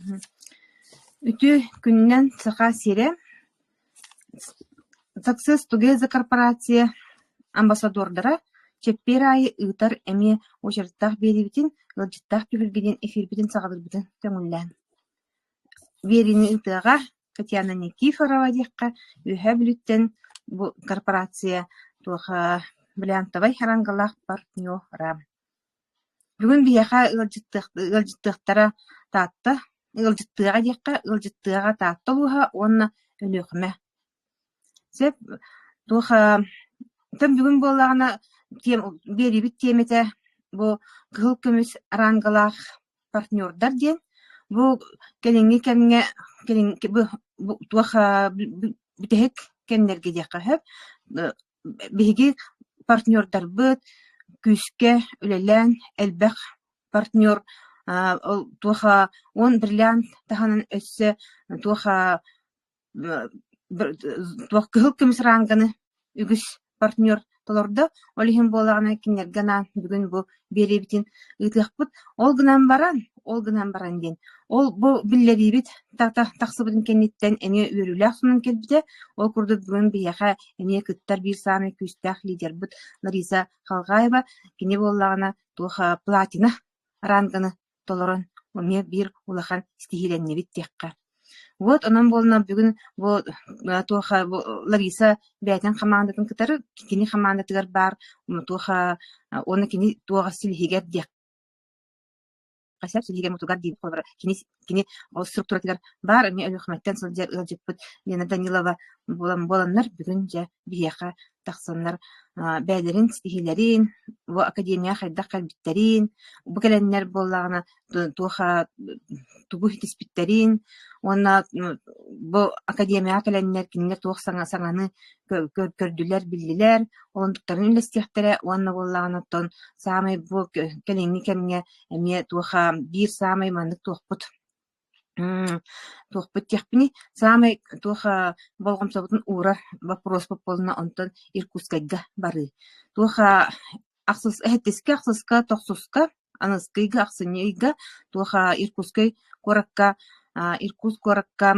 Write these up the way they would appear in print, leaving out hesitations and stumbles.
Үтүө күнүнэн Саха сирэ Success Together корпорация амбассадордара чэппиэр аайы ыытар эмиэ уочараттаах биэриибитин, ыалдьыттаах түһүлгэ диэн эфирбитин саҕалыырбытын көҥүллээн. Биэриини ыытыаҕа Татьяна Никифорова диэххэ Үөһээ Бүлүүттэн бу корпорация туох бриллиантовай харангалаах партнера. Бүгүн биһиэхэ ыалдьыттыахтара Таатта, ыалдьыттыаҕа диэххэ, ыалдьыттыаҕа Таатта улууһа уонна Өлүөхүмэ. Сөп, туох оттон бүгүн буоллаҕына биэриибит тиэмэтэ бу кыһыл көмүс арангалаах партнердар диэн. Бу кэлиҥҥи кэмҥэ бу туох бүтэһик кэмнэргэ диэххэ сөп Биһиги партнердарбыт күүскэ үлэлээн элбэх партнер ол туох уон бриллиант таһынан өссө туох туох кыһыл көмүс ранганы үгүс партнер толордо. Ол иһин буоллаҕына кинилэргэ анаан бүгүн бу биэриэбитин ыытыахпыт. Ол гынан баран, ол гынан баран диэн, ол бу биллэриибит тахсыбытын кэнниттэн эмиэ үөрүүлээх сонун кэлбитэ. Ол курдук бүгүн биһиэхэ эмиэ кыттар биир саамай күүстээх лидербыт Лариса Халгаева. Кини буоллаҕына туох платина ранганы толорон эмиэ биир улахан ситиһиилэннибит диэххэ. Вот онон буолна бүгүн бу туох Лариса бэйэтин хамаандатын кытары кини хамаандатыгар баар туох уонна кини туоҕа силиһигэр диэх сөп силиһигэр мутугар диир холобура кини кини ол структуратыгар баар эмиэ Өлүөхүмэттэн сылдьар ыалдьыппыт Лена Данилова буолан буоланнар бүгүн дьэ биһиэхэ тахсаннар бэйэлэрин ситиһиилэрин бу академияҕа хайдах кэлбиттэрин бу кэлэннэр буоллаҕына туох тугу ситиспиттэрин уонна бу академияҕа кэлэннэр кинилэр туох саҥа саҥаны көрдүлэр биллилэр онтуктарын үллэстиэхтэрэ уонна буоллаҕына оттон саамай бу кэлиҥҥи кэмҥэ эмиэ туох биир саамай маннык туохпут туохпут диэхпиний саамай туох болҕомтобутун уурар боппуруоспут буолла онтон Иркутскайга барыы туох ахсыс эһэттискэ ахсыска тохсуска аныскыйга ахсынньы ыйга туох Иркутскай куоракка Иркутск куоракка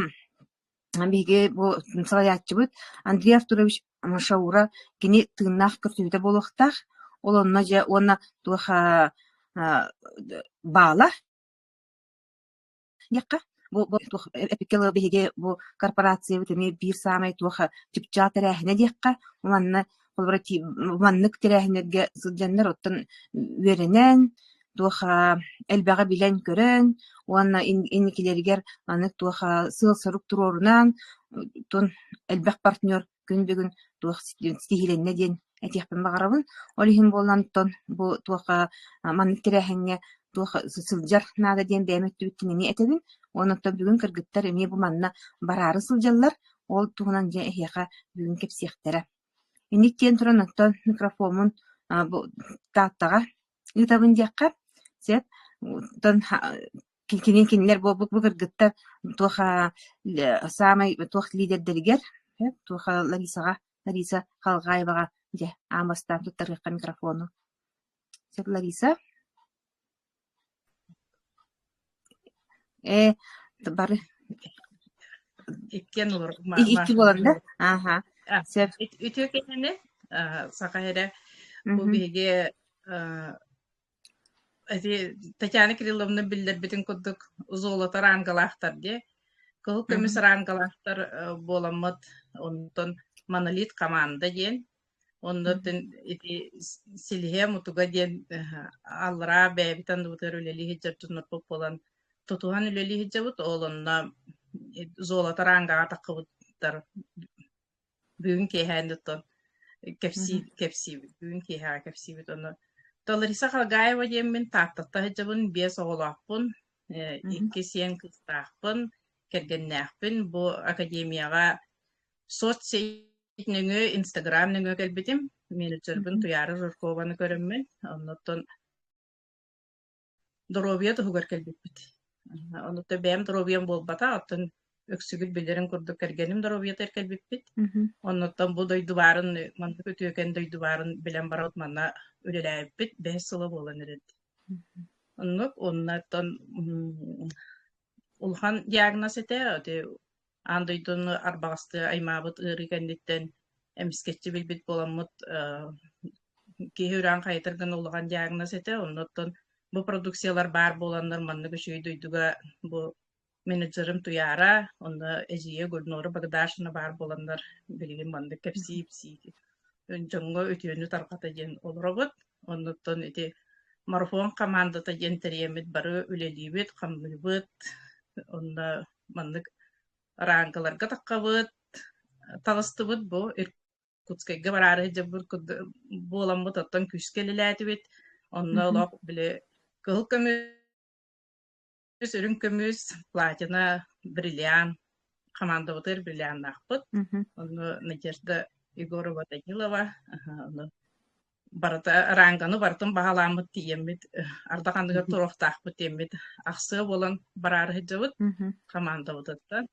биһиги бу салайааччыбыт Андрей Артурович Машаура кини тыыннаах көрсүһүүтэ буолуохтаах ол онно дьэ уонна туох баала Диэххэ, бу бу туох эпиккэ биһиги бу корпорациябыт эмиэ биир саамай туох чыпчаал тэрээһинэ диэххэ, манна холобура маннык тэрээһиннэргэ сылдьаннар оттон үөрэнэн, туох элбэҕи билэн-көрөн уонна инникилэригэр маннык туох сыал-сорук туруорунан, оттон элбэх партнер күн бүгүн туох ситиһиилэннэ диэн этиэхпин баҕарабын. Ол иһин буолан оттон бу туох маннык тэрээһиҥҥэ туох сылдьар наада диэн бэйэм өттүбүттэн эмиэ этэбин. Уонна оттон бүгүн кыргыттар эмиэ бу манна бараары сылдьаллар. Ол туһунан дьэ эһиэхэ бүгүн кэпсиэхтэрэ. Инник диэн туран оттон микрофоммун бу Тааттаҕа ыытабын диэххэ сөп. Оттон кини кинилэр бу бу кыргыттар туох саамай туох лидердэригэр туох Ларисаҕа Лариса Халгаеваҕа дьэ аан бастаан туттарыахха микрофону. Сөп Лариса? Ээ бары Иккиэн олор икки буолан да? Ааха. Сөп. Үтүө киһини саха эрэ бу биһиги Ити Татьяна Кирилловна биллэрбитин курдук золото рангалаахтар дии. Кыһыл көмүс рангалаахтар буоламмыт онтон монолит команда диэн оннуттан ити силиһэ мутуга диэн аллараа бэйэбит анныбытыгар үлэлии сылдьар дьоннорбут буолан тутуһан үлэлии сылдьабыт ол онно золото рангаҕа таххыбыттар Бүгүн киэһээн оттон кэпсии кэпсиибит. Бүгүн киэһэҕэ кэпсиибит. Ону Лариса Халгаева диэммин Тааттаттан сылдьабын, биэс оҕолоохпун, икки сиэн кыыстаахпын, кэргэннээхпин. Бу академияҕа соцсеть нөҥүө, Инстаграм нөҥүө кэлбитим. Менеджербин Туйаара Жиркованы көрөммүн, оннуттан Доруобуйа туһугар кэлбиппит. Онуттан бэйэм доруобуйам буолбатах, оттон үксүгүт билэрин курдук кэргэним доруобуйатыгар кэлбиппит. Оннуттан бу дойду баарын, маннык үтүөкэн дойду баарын билэн барабыт манна үлэлээбиппит бэһис сыла буолан эрэр. Оннук, оннуттан Улахан диагноз этэ, ити аан дойдуну арбаҕастыы аймаабыт ыарыы кэнниттэн эмискэччи билбит буоламмыт киһи үрэҕин хайытар гына улахан диагноз этэ. Оннуттан бу продукциялар баар буоланнар маннык үчүгэй дойдуга бу менеджерым Туйаара, онно эдьиийэ Гульнора Богдашина баар буоланнар билигин маннык кэпсии-ипсии дьоҥҥо үтүөнү тарҕата диэн олоробут. Оннуттан ити марафон хамаандата диэн тэрийэммит бары үлэлиибит, хамныыбыт. Онно маннык рангаларга таххабыт, таҕыстыбыт бу Иркутскайга бараары сылдьарбыт буоламмыт оттон күүскэ үлэлээтибит. Онно олох били кыһыл көмүс үрүҥ көмүс, платина, бриллиант хамаандабытыгар бриллианнаахпыт. Онно Надежда Егорова Данилова ону барыта ранганы барытын баҕалааммыт тиийэммит ардах анныгар туруохтаахпыт диэммит ахсыа буолан бараары сылдьабыт хамаандабытыттан.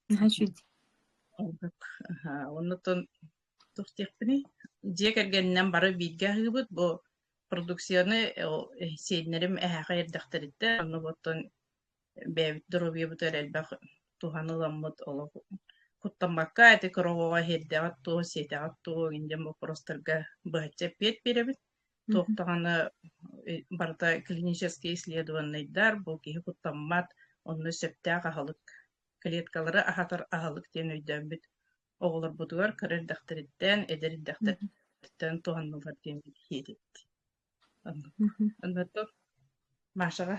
Оннуттан туох диэхпиний дьиэ кэргэнинэн бары бииргэ аһыыбыт бу продукцияны сиэннэрим эһээхэй эрдэхтэриттэн онно оттон бэйэбит доруобуйабытыгар элбэх туһаны ыламмыт олох куттаммакка ити кыра оҕоҕо иһирдэҕит дуо, сиэтэҕит дуо игин диэн боппуруостарга быһаччы эппиэт биэрэбит. Туох даҕаны барыта клиническэй исследованнайдар, бу киһи куттаммат, онно сөптөөх аһылык, клеткалары аһатар аһылык диэн өйдөөммүт оҕолорбутугар кыра эрдэхтэриттэн, эдэр эрдэхтэриттэн туһаннылар диэн иһиэтибит. Оннук Машаҕа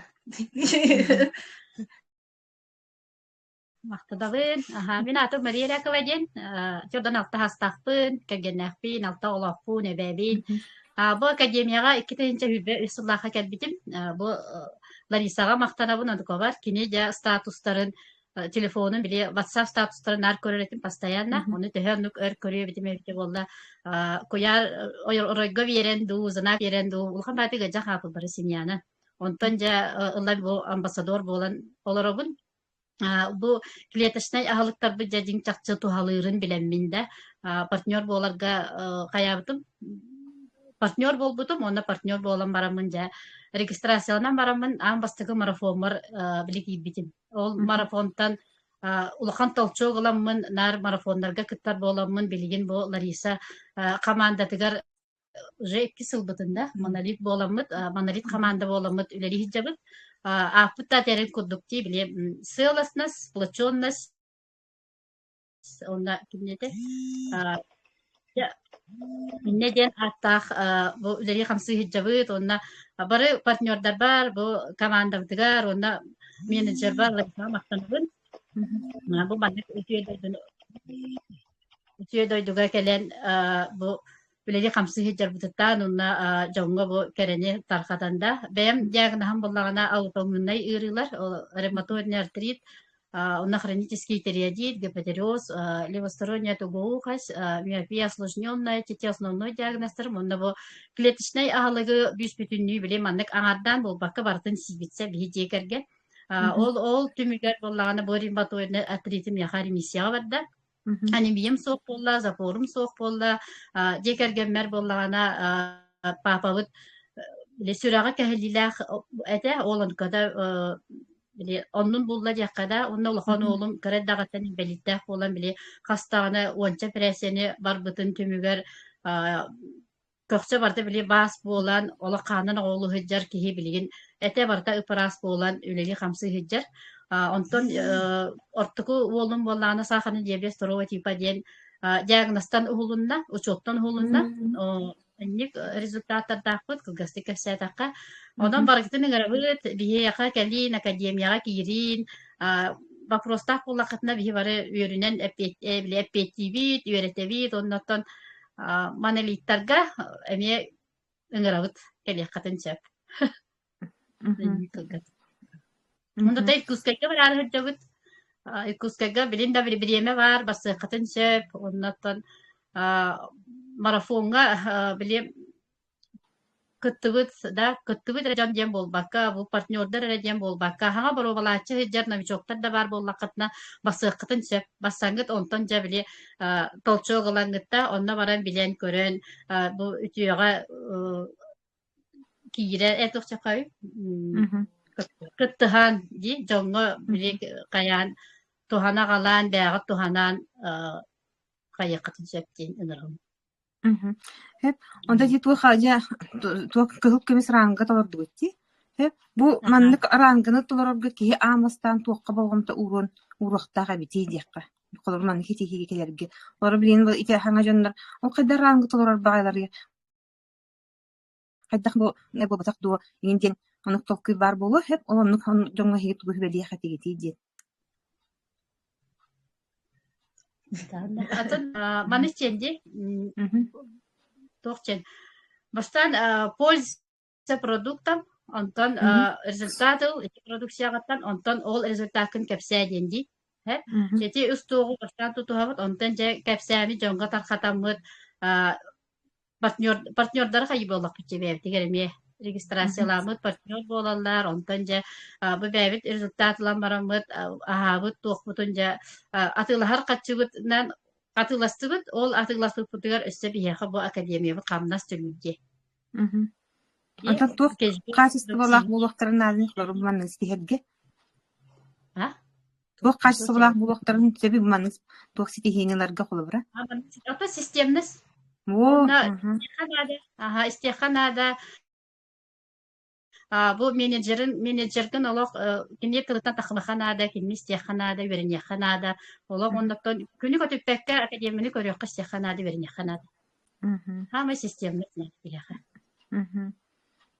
Махтанабын. Аһаа, мин аатым Мария Рякова диэн. Чордон алта саастаахпын, кэргэннээхпин, алта оҕолоохпун, эбээбин. Бу академияҕа 2023 сыллаахха кэлбитим. Бу Ларисаҕа махтанабын, онтукабар кини дьэ статустарын телефонун били WhatsApp статустарын наар көрөр этим постоянно. Ону төһө оннук өр көрүө эбитим эбитэ буолла. Куйаар оройго биэрэн дуу, знак биэрэн дуу, улахан бааты ыалдьан хаалбыт семьяны. Онтон дьэ ылла бу амбассадор буолан олоробун. Бу клеточнай аһылыктарбыт дьэ дьиҥ чахчы туһалыырын билэммин да партнер буоларга хайаабытым партнер буолбутум уонна партнер буолан бараммын дьэ регистрацияланан бараммын аан бастакы марафоммар били киирбитим. Ол марафонтан улахан толчок ыламмын, наар марафоннарга кыттар буоламмын, билигин бу Лариса хамаандатыгар уже икки сылбытын да монолит буоламмыт, монолит хамаанда буоламмыт үлэлии сылдьабыт. Ааппыт да этэрин курдук дии, били целостность, сплоченность Уонна киниэтэ иннэ диэн ааттаах бу үлэлии-хамсыы сылдьабыт уонна бары партнердарбар, бу командабытыгар уонна менеджербар Ларисаҕа махтанабын. Бу маннык үтүө дойдуну үтүө дойдуга кэлэн бу үлэлии-хамсыы сылдьарбытыттан уонна дьоҥҥо бу кэрэни тарҕатан да бэйэм диагноһым буллаҕына аутоиммуннай ыарыылар, ревматоидный артрит, уонна хронический тиреоидит, гепатероз, левосторонняя тугоухость, миопия осложненная, ити основной диагнозтарым уонна бу клеточнай аһылыгы бүүс-бүтүннүү били маннык аҥардаан буолбакка барытын сиибитсэ биһи дьиэ кэргэн. Ол ол түмүгэр буоллаҕына бу ревматоидный артрит миэхэ ремиссияҕа барда. Анемиям суох буолла, запорум суох буолла, дьиэ кэргэммэр буоллаҕына паапабыт били сүрэҕэ кэһиллиилээх этэ, ол онтуката били оннун булла диэххэ да, уонна улахан уолум кыра эрдэҕиттэн инбэлииттээх буолан били хас даҕаны уонча эпэрээссийэни барбытын түмүгэр Көхсө барыта били баас буолан, олох хаанынан оҕолуу сылдьар киһи билигин этэ барыта ып-ыраас буолан үлэлии-хамсыы сылдьар. Онтон ортоку уолум буоллаҕына саахарный диабет второго типа диэн диагнозтан уһулунна, учуоттан уһулунна. Инник результаттардаахпыт, кылгастык кэпсээтэххэ. Онон барыгытын ыҥырабыт, биһиэхэ кэлиин, академияҕа киириин, вопростаах буоллаххытына биһи бары үөрүнэн эппиэттиибит, үөрэтэбит, оннуттан Монолиттарга эмиэ ыҥырабыт кэлиэххитин сөп. Онно да Иркутскайга бараары сылдьабыт. Иркутскайга билин да бириэмэ баар, барсыаххытын сөп. Оннуттан марафоҥҥа били Кыттыбыт да, кыттыбыт эрэ дьон диэн буолбакка, бу партнердар эрэ диэн буолбакка, хаҥа боруобалааччы сылдьар новичоктар да баар буоллаххытына, бассыаххытын сөп. Бассаҥҥыт онтон дьэ били толчок ылаҥҥыт да, онно баран билэн-көрөн бу үтүөҕэ киирэ этиэхчэхэй. Кыттыһан дии дьоҥҥо били хайаан туһана аҕалаан, бэйэҕит туһанан хайыаххытын сөп диэн ыҥырабын. Сөп. Онто ити туох дьэ туох кыһыл көмүс ранга толордугут дии. Сөп. Бу маннык ранганы толорорго киһи аан бастаан туохха болҕомто ууруон ууруохтаах эбитий диэххэ. Холобур маннык итиһиигэ кэлэргэ. Олору билигин ити хаҥа дьоннор ол хайдах ранга толорор баҕайыларый хайдах бу буолбатах дуо иҥин диэн оннук толкуй баар буолуо сөп. Ол оннук дьоҥҥо эһиги тугу сүбэлиэх этигитий диэн. Атын маны чен дии туох чен бастаан польза продуктом онтон результат ыл ити продукцияҕыттан онтон ол результаккын кэпсээ диэн дии ити устуоҕу бастаан тутуһабыт онтон дьэ кэпсээни дьоҥҥо тархатаммыт Партнер, партнердары хайыы буоллахпыт дьэ бэйэбитигэр эмиэ регистрацияламмыт партнер буолаллар, онтон дьэ бу бэйэбит результат ылан бараммыт аһаабыт туохпутун дьэ атыылаһар харчыбытынан атыыластыбыт, ол атыыласпыппытыгар өссө биһиэхэ бу академиябыт хамнас төлүүр дии. Онтон туох хаачыстыбалаах буолуохтарын наадын олору маннык ситиһэргэ? А? Туох хаачыстыбалаах буолуохтарын сөбүй маннык туох ситиһиини ыларга холобура? Ото системность. Оо, Онно истиэххэ наада. Аха, истиэххэ наада. А, бу менеджерин, менеджерген олох кини тылыттан тахсымаха наада, кинини истиэххэ наада, үөрэниэххэ наада. Олох оннуктан күнү көтүппэккэ академияны көрүөххэ истиэххэ наада, үөрэниэххэ наада. Хаамай системность наада киһиэхэ.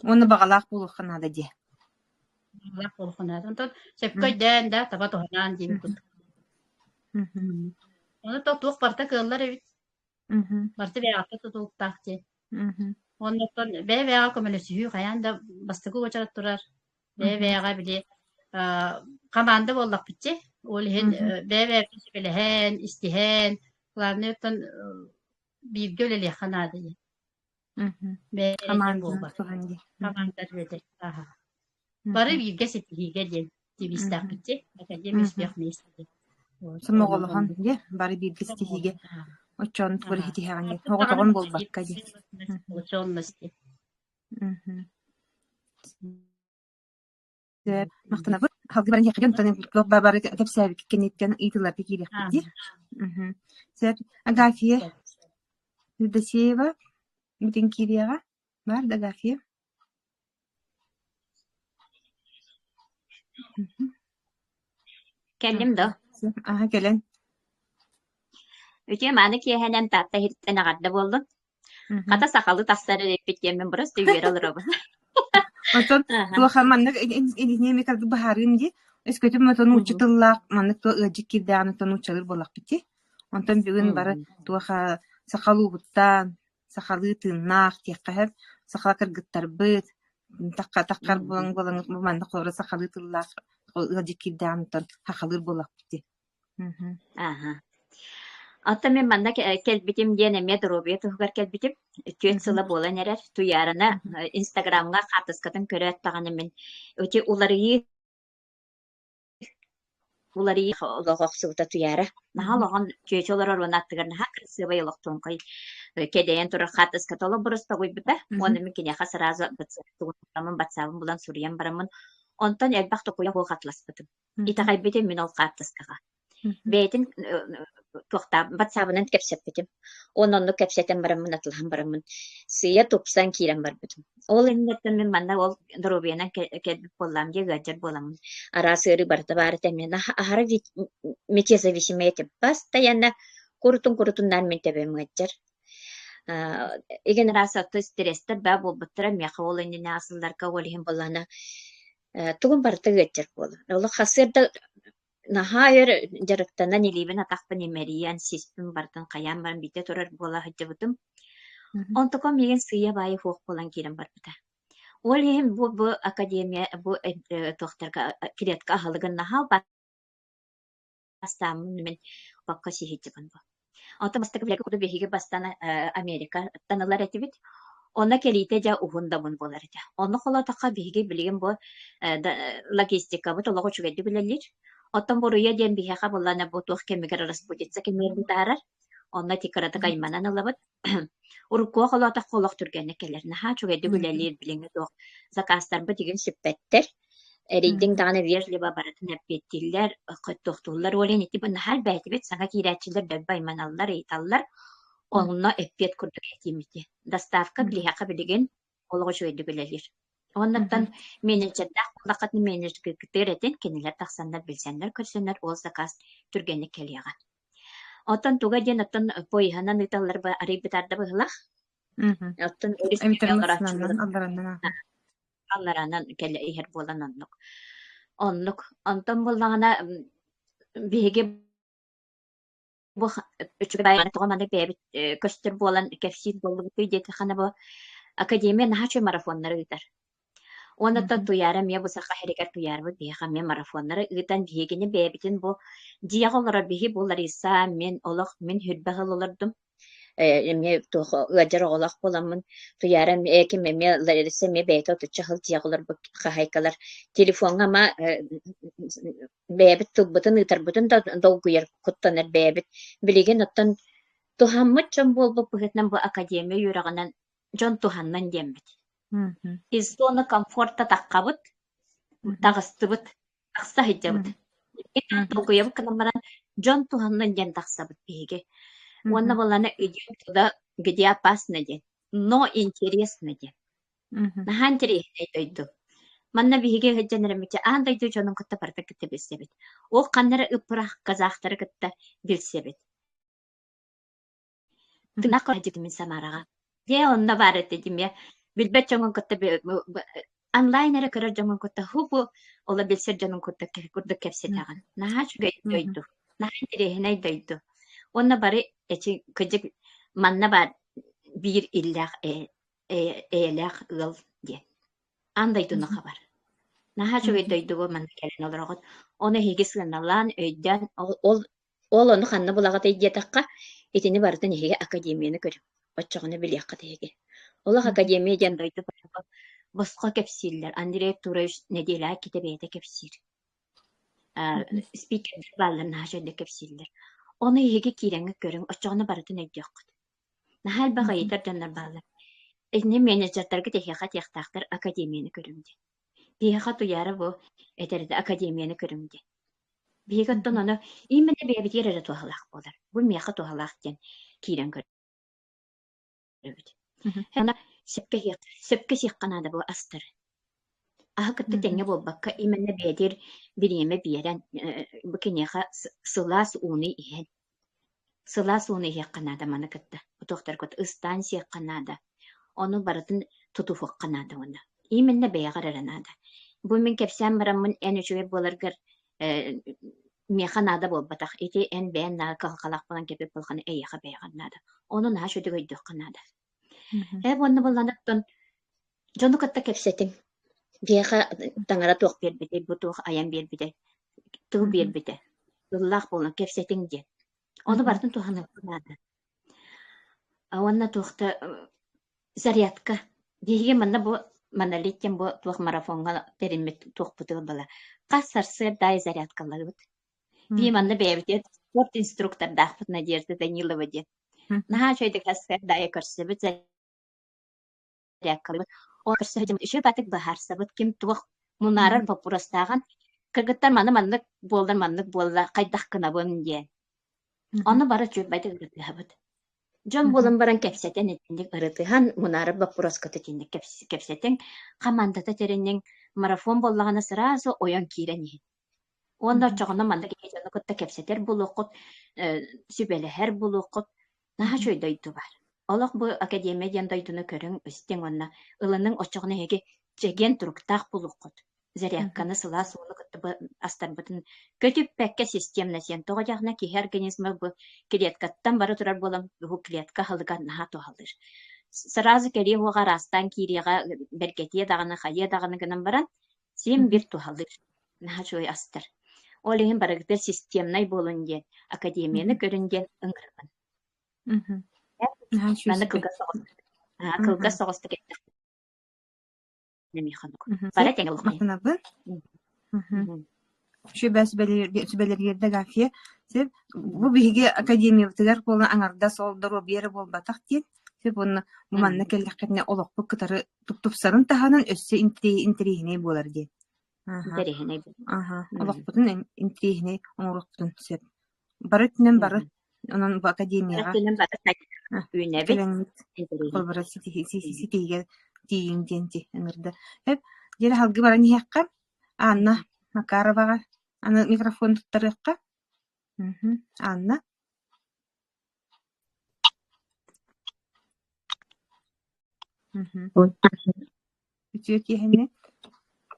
Уонна баҕалаах буолуохха наада диэ. Баҕалаах буолуохха наада. Онтон сөпкө өйдөөн да, таба туһанаан диэбит курдук. Ону то туох барыта кыаллар эбит. Барыта бэйэҕиттэн тутулуктаах диэн. Уонна оттон бэйэ-бэйэҕэ көмөлөсүһүү хайаан да бастакы уочарат турар. Бэйэ-бэйэҕэ били хамаанда буоллахпыт дии. Ол иһин бэйэ-бэйэбитин сүбэлэһэн, истиһэн, главное оттон бииргэ үлэлиэххэ наада диэн. Бэйэ диэн Хамаанданан буолбат. туһан дии. Хамаанда үлэтэ. Аха. Бары бииргэ ситиһиигэ диэн девизтээхпит дии. Академия успех вместе диэн. Вот, онон Сомоҕолоһон оннук. дии, бары бииргэ ситиһиигэ оччоон тугу Аха. ситиһэҕин дии. Даҕаны Оҕотоҕун буолбакка дии. сплоченность. Сөп. Махтанабыт. Халгы баран иһиэххэ онтон туох бары кэпсээбиккит кэнниттэн ыйытыыларга киириэхпит дии. Сөп. Агафья Евдосеева бүтүн киириэҕэ. Баар да Агафья? Кэллим да? Аха кэлэн. Үтүө мааны киэһэнэн Таатта иһиттэн эҕэрдэ буоллун. Хата сахалыы тахсар эбиппит диэммин просто үөрэ олоробун. Оттон туох маннык иннинэ кырдык быһаарыым дии. Өскөтүн отон нуучча тыллаах маннык туох ыалдьыт киирдээҕин оттон нууччалыыр буоллахпыт дии. Онтон бүгүн бары туох сахалыыбыттан сахалыы тыыннаах диэххэ сөп. Саха кыргыттарбыт тахха таххар буолан буолан маннык холобура сахалыы тыллаах ыалдьыт киирдээҕин оттон сахалыыр буоллахпыт дии. Аха. Оттон мин манна кэлбитим диэн эмиэ доруобуйа туһугар кэлбитим. Түөрт сыла буолан эрэр. Туйаарына Инстаграмҥа хаартыскатын көрөөт даҕаны мин ити уларыйыы уларыйыы олох охсубута Туйаара. Наһаа олоҕун чүөчэ олорор уонна аттыгар наһаа кырасыабай олохтоҥхой кэдэйэн турар хаартыската олох боростуойбута. Уонна мин киниэхэ сразу батсаабын булан суруйан бараммын онтон элбэх токуйа суох атласпытым. Итэҕэйбитим мин ол хаартыскаҕа. Бэйэтин туохтаах батсаабынан кэпсэппитим. Уонна оннук кэпсэтэн бараммын, атылаһан бараммын сыыйа тупсан киирэн барбытым. Ол инниттэн мин манна ол доруобуйанан кэлбит буоллаам дии, ыалдьар буоламмын. Араас ыарыы барыта баар этэ. Мин аһара метезависимый этим. Постоянно курутун-курутуннаан мин төбөм ыалдьар. Игин араас стресстэр баа буолбуттара. Миэхэ ол иннинэ сылларга ол иһин буоллаҕына тугум барыта ыалдьар буолар. Олох сарсыарда наһаа өр дьарыктанан илиибин-атахпын имэрийэн, сиспин барытын хайаан баран биирдэ турар буола сылдьыбытым. Онтукам миигин сыыйа-баайа суох буолан киирэн барбыта. Ол иһин бу бу академия бу туохтарга клетка аһылыгын наһаа бастааммын мин бакка сиһиччибин бу. Онтон бастакы билэргэ курдук биһиги бастаан Америкаттан ылар этибит. Онно кэлиитэ дьэ уһун да уһун буолар этэ. Онно холоотоххо биһиги билигин бу логистикабыт олох үчүгэйдик үлэлиир. Оттон буруйа диэн биһиэхэ буоллаҕына бу туох кэмигэр распутица кэмигэр бытаарар. Онно ити кыратык айманан ылабыт. Уруккуга холоотоххо олох түргэнник кэлэр. Наһаа үчүгэйдик үлэлиир билиҥҥи туох заказтарбыт игин сүппэттэр. Эрийдиҥ даҕаны вежливо барытын эппиэттииллэр, хойдуохтууллар. Ол иһин ити наһаа элбээтибит, саҥа киирээччилэр дэлби айманаллар, ыйыталлар. Онно эппиэт курдук этиим ити. Доставка билиһэхэ билигин олох үчүгэйдик үлэлиир. Оннуттан менеджердээх буоллаххытына менеджергытыгар этин, кинилэр тахсаннар билсэннэр көрсөннөр ол заказ түргэнник кэлиэҕэ. Оттон туга диэн оттон поеһынан ыыталлар арый бытаарда быһыылаах. Оттон өрүс Интернациональнан аллараннан алларанан кэлэ иһэр буолан оннук. Оннук. Онтон буоллаҕына биһиги бу үчүгэй тоҕо маннык бэйэбит көстөр буолан кэпсиир буоллубутуй диэтэххинэ бу академия наһаа үчүгэй марафоннары ыытар. Уонна оттон Туйаара эмиэ бу саха сиригэр Туйаарабыт биһиэхэ эмиэ марафоннары ыытан биһигини бэйэбитин бу дьиэҕэ олорор биһи бу Лариса мин олох мин хүрбэ сыл олордум эмиэ туох ыалдьар оҕолоох буоламмын Туйаара эмиэ ким эмиэ Лариса эмиэ бэйэтэ отучча сыл дьиэҕэ олорбут хаһаайкалар телефоҥҥа ама бэйэбит тылбытын ыытарбытын да долгуйар куттанар бэйэбит билигин оттон туһаммыт дьон буолбут быһыытынан бу академия үөрэҕинэн дьон туһаннан диэммит из зоны комфорта таххабыт таҕыстыбыт тахса сылдьабыт долгуйабыт гынан баран дьон туһаннын диэн тахсабыт биһиги уонна буоллаҕына идем туда где опасно диэн но интересно диэн Наһаа интэриэһинэй дойду. Манна биһиги сылдьан эрэммитэ аан дойду дьонун кытта барыта кытта билсэбит. Ол ханна эрэ ыппырах казахтары кытта билсэбит. Тыынах мин Самараҕа. Дьэ, онно баар этэ димэ. Билбэт дьоҥҥун кытта онлайн эрэ көрөр дьоҥҥун кытта ху-бу ола билсэр дьонун кытта курдук кэпсэтэҕин. Наһаа үчүгэй дойду. Наһаа интэриэһинэй дойду. Уонна бары эчи кырдьык манна баар биир иллээх эйэлээх ыал диэн. Аан дойдуну хабар. Наһаа үчүгэй дойдуга манна кэлэн олороҕут. Ону эһиги сыаналаан, өйдөөн, ол, ол ону ханна булаҕытый диэтэххэ, итини барытын эһиги академияны көрүҥ. Оччоҕуна билиэххит эһиги. Олох академия диэн дойду босхо кэпсииллэр. Андрей Артурович нэдиэлэҕэ иккитэ бэйэтэ кэпсиир. Спикердэр бааллар наһаа үчүгэйдик кэпсииллэр. Ону эһиги киирэҥҥит көрүҥ, оччоҕуна барытын өйдүөххүт. Наһаа элбэх ыйытар дьоннор бааллар. Итини менеджердаргыт эһиэхэ этиэхтээхтэр академияны көрүҥ диэн. Биһиэхэ Туйаара бу этэр этэ академияны көрүҥ диэн. Биһиги оттон ону именно бэйэбитигэр эрэ туһалаах буолар. Бу миэхэ туһалаах диэн киирэн көрөбүт. Аны сөпкө сөпкө сиэххэ наада бу астары. Аһы кытта тэҥҥэ буолбакка, именно бэйэтигэр бириэмэ биэрэн, бу киниэхэ сылаас ууну иһэн Сылаас ууну иһиэххэ наада маны кытта, утуохтаргыт ыстаан сиэххэ наада, ону барытын тутуһуохха наада уонна именно бэйэҕэр эрэ наада. Бу мин кэпсээн бараммын эн үчүгэй буоларгар э, миэхэ наада буолбатах, ити эн бэйэн наада кыһалҕалаах буолан кэппит буолханы эйиэхэ бэйэҕэр наада. Ону наһаа үчүгэй өйдүөххэ наада. Ээ уонна буолланыттан дьону кытта кэпсэтиҥ. Биһиэхэ таҥара туох биэрбитэй, бу туох айан биэрбитэй, тыл биэрбитэ. Тыллаах буолан кэпсэтиҥ диэн. Ону барытын туһаныахха наада. Уонна туохта зарядка. Биһиги манна бу монолит диэн бу туох марафоҥҥа тэриммит туохпутугар бала. Хас сарсыарда аайы зарядкаларбыт. Биһи манна бэйэбитигэр спорт инструктордаахпыт Надежда Данилова диэн. Наһаа үчүгэйдик сарсыарда аайы көрсөбүт, зарядкалыыбыт. Ол көрсө сылдьан үчүгэй баҕайытык быһаарсабыт, ким туох мунаарар боппуруостааҕын. Кыргыттар маны маннык буоллар маннык буолла, хайдах гынабын диэн. Ону бары үчүгэй баҕайытык ырытыһабыт. Дьон буолан баран кэпсэтэн итинник ырытыһан, мунаарар боппуруоската итинник кэпсэтиҥ, хамаандата тэриниҥ, марафон буоллаҕына сразу ойон киирэн иһин. Уонна оччоҕуна маннык киһи дьону кытта кэпсэтэр буолуоххут, сүбэлэһэр буолуоххут. Наһаа үчүгэй дойду баар. Олох бу академия диэн дойдуну көрүҥ, истиҥ уонна ылыныҥ, оччоҕуна эһиги чэгиэн туруктаах буолуоххут. Зарядканы сылаас ууну кытта бу астарбытын көтүппэккэ системно сиэн. Тоҕо диэххинэ киһи организма бу клеткаттан бара турар буолан, бу клетка аһылыга наһаа туһалыыр. Сразу кэлиэ уоҕа араастаан киириэҕэ, бэргэтиэ даҕаны, хайыа даҕаны гынан баран, син биир туһалыыр. Наһаа үчүгэй астар. Ол иһин барыгытыгар системнай буолун диэн, академияны көрүн диэн ыҥырабын. Наһаа үчүгэй Манна сүбэ. кылгас соҕус кылгас соҕустук эттэхпинэ миэхэ оннук. Бары тэҥэ олоххойун. Махтанабын. Үчүгэй сүбэлэргэр Гафья. Сеп, бу биһиги академиябытыгар буолан аҥардас ол доруобуйа эрэ буолбатах диэн. Сеп уонна бу манна кэллэххитинэ олохпут кытары тупсарын таһынан өссө интэриэһинэй буолар диэн. Аха. Интэриэһинэй Аха. Олохпутун интириэһинэй оҥоруохпутун сөп. Бары өттүнэн бары онон бу Бары академияҕа өттүнэн бары үүнэбит. кэлэҥҥит Интэриэһинэй. холобура ситиһиигэ тиийиҥ диэн ыҥырда. Эп диэри салгыы баран иһиэххэ. Анна Макароваҕа аны микрофон туттарыахха. Анна. Үтүө киэһэни.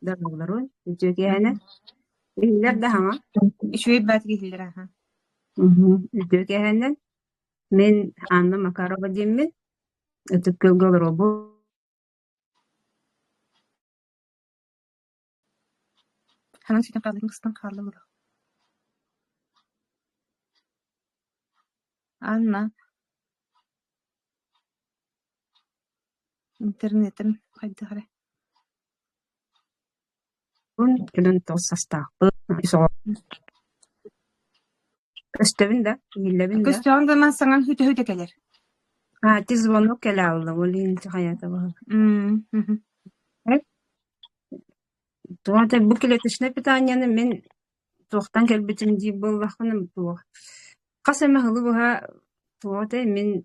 Дорооболорун, үтүө киэһэни. Иһиллэр да хаҥа? Үчүгэй баатык иһиллэр аха. Үтүө киэһэнэн. Мин Анна Макарова диэммин. Ытык Күөлгэ олоробун. Ханан сүтэн хааллыҥ быстан хаалла буолуо. Анна Интернетим хайдах эрэ Күнүн тоҕус састаахпын Көстөбүн да, иһиллэбин да? Көстөҕүн да ман саҥаҥ хүтэ-хүтэ кэлэр. А, ити звонок кэлэ алла, ол иһин хайата баһа. Туох бу клеточное питаниены мин туохтан кэлбитим диир буоллахпына туох хас эмэ сылы быһа туох этэй мин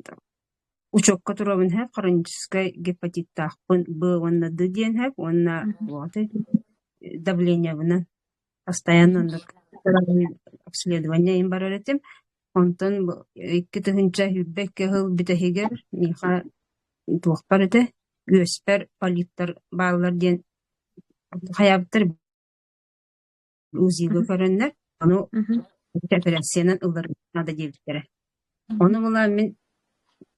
учуокка туруобун иһэ хроническай гепатиттаахпын Б уонна Д диэн иһэ уонна туох этэй давлениебынан постоянно оннук обследование иһин барар этим. Онтон 2022 сыл бүтэһигэр миэхэ туохпар этэ үөспэр полиптар бааллар диэн хайаабыттар УЗИ-га көрөннөр, ону эпэрээссийэнэн ылларыахха наада диэбиттэрэ. Ону була мин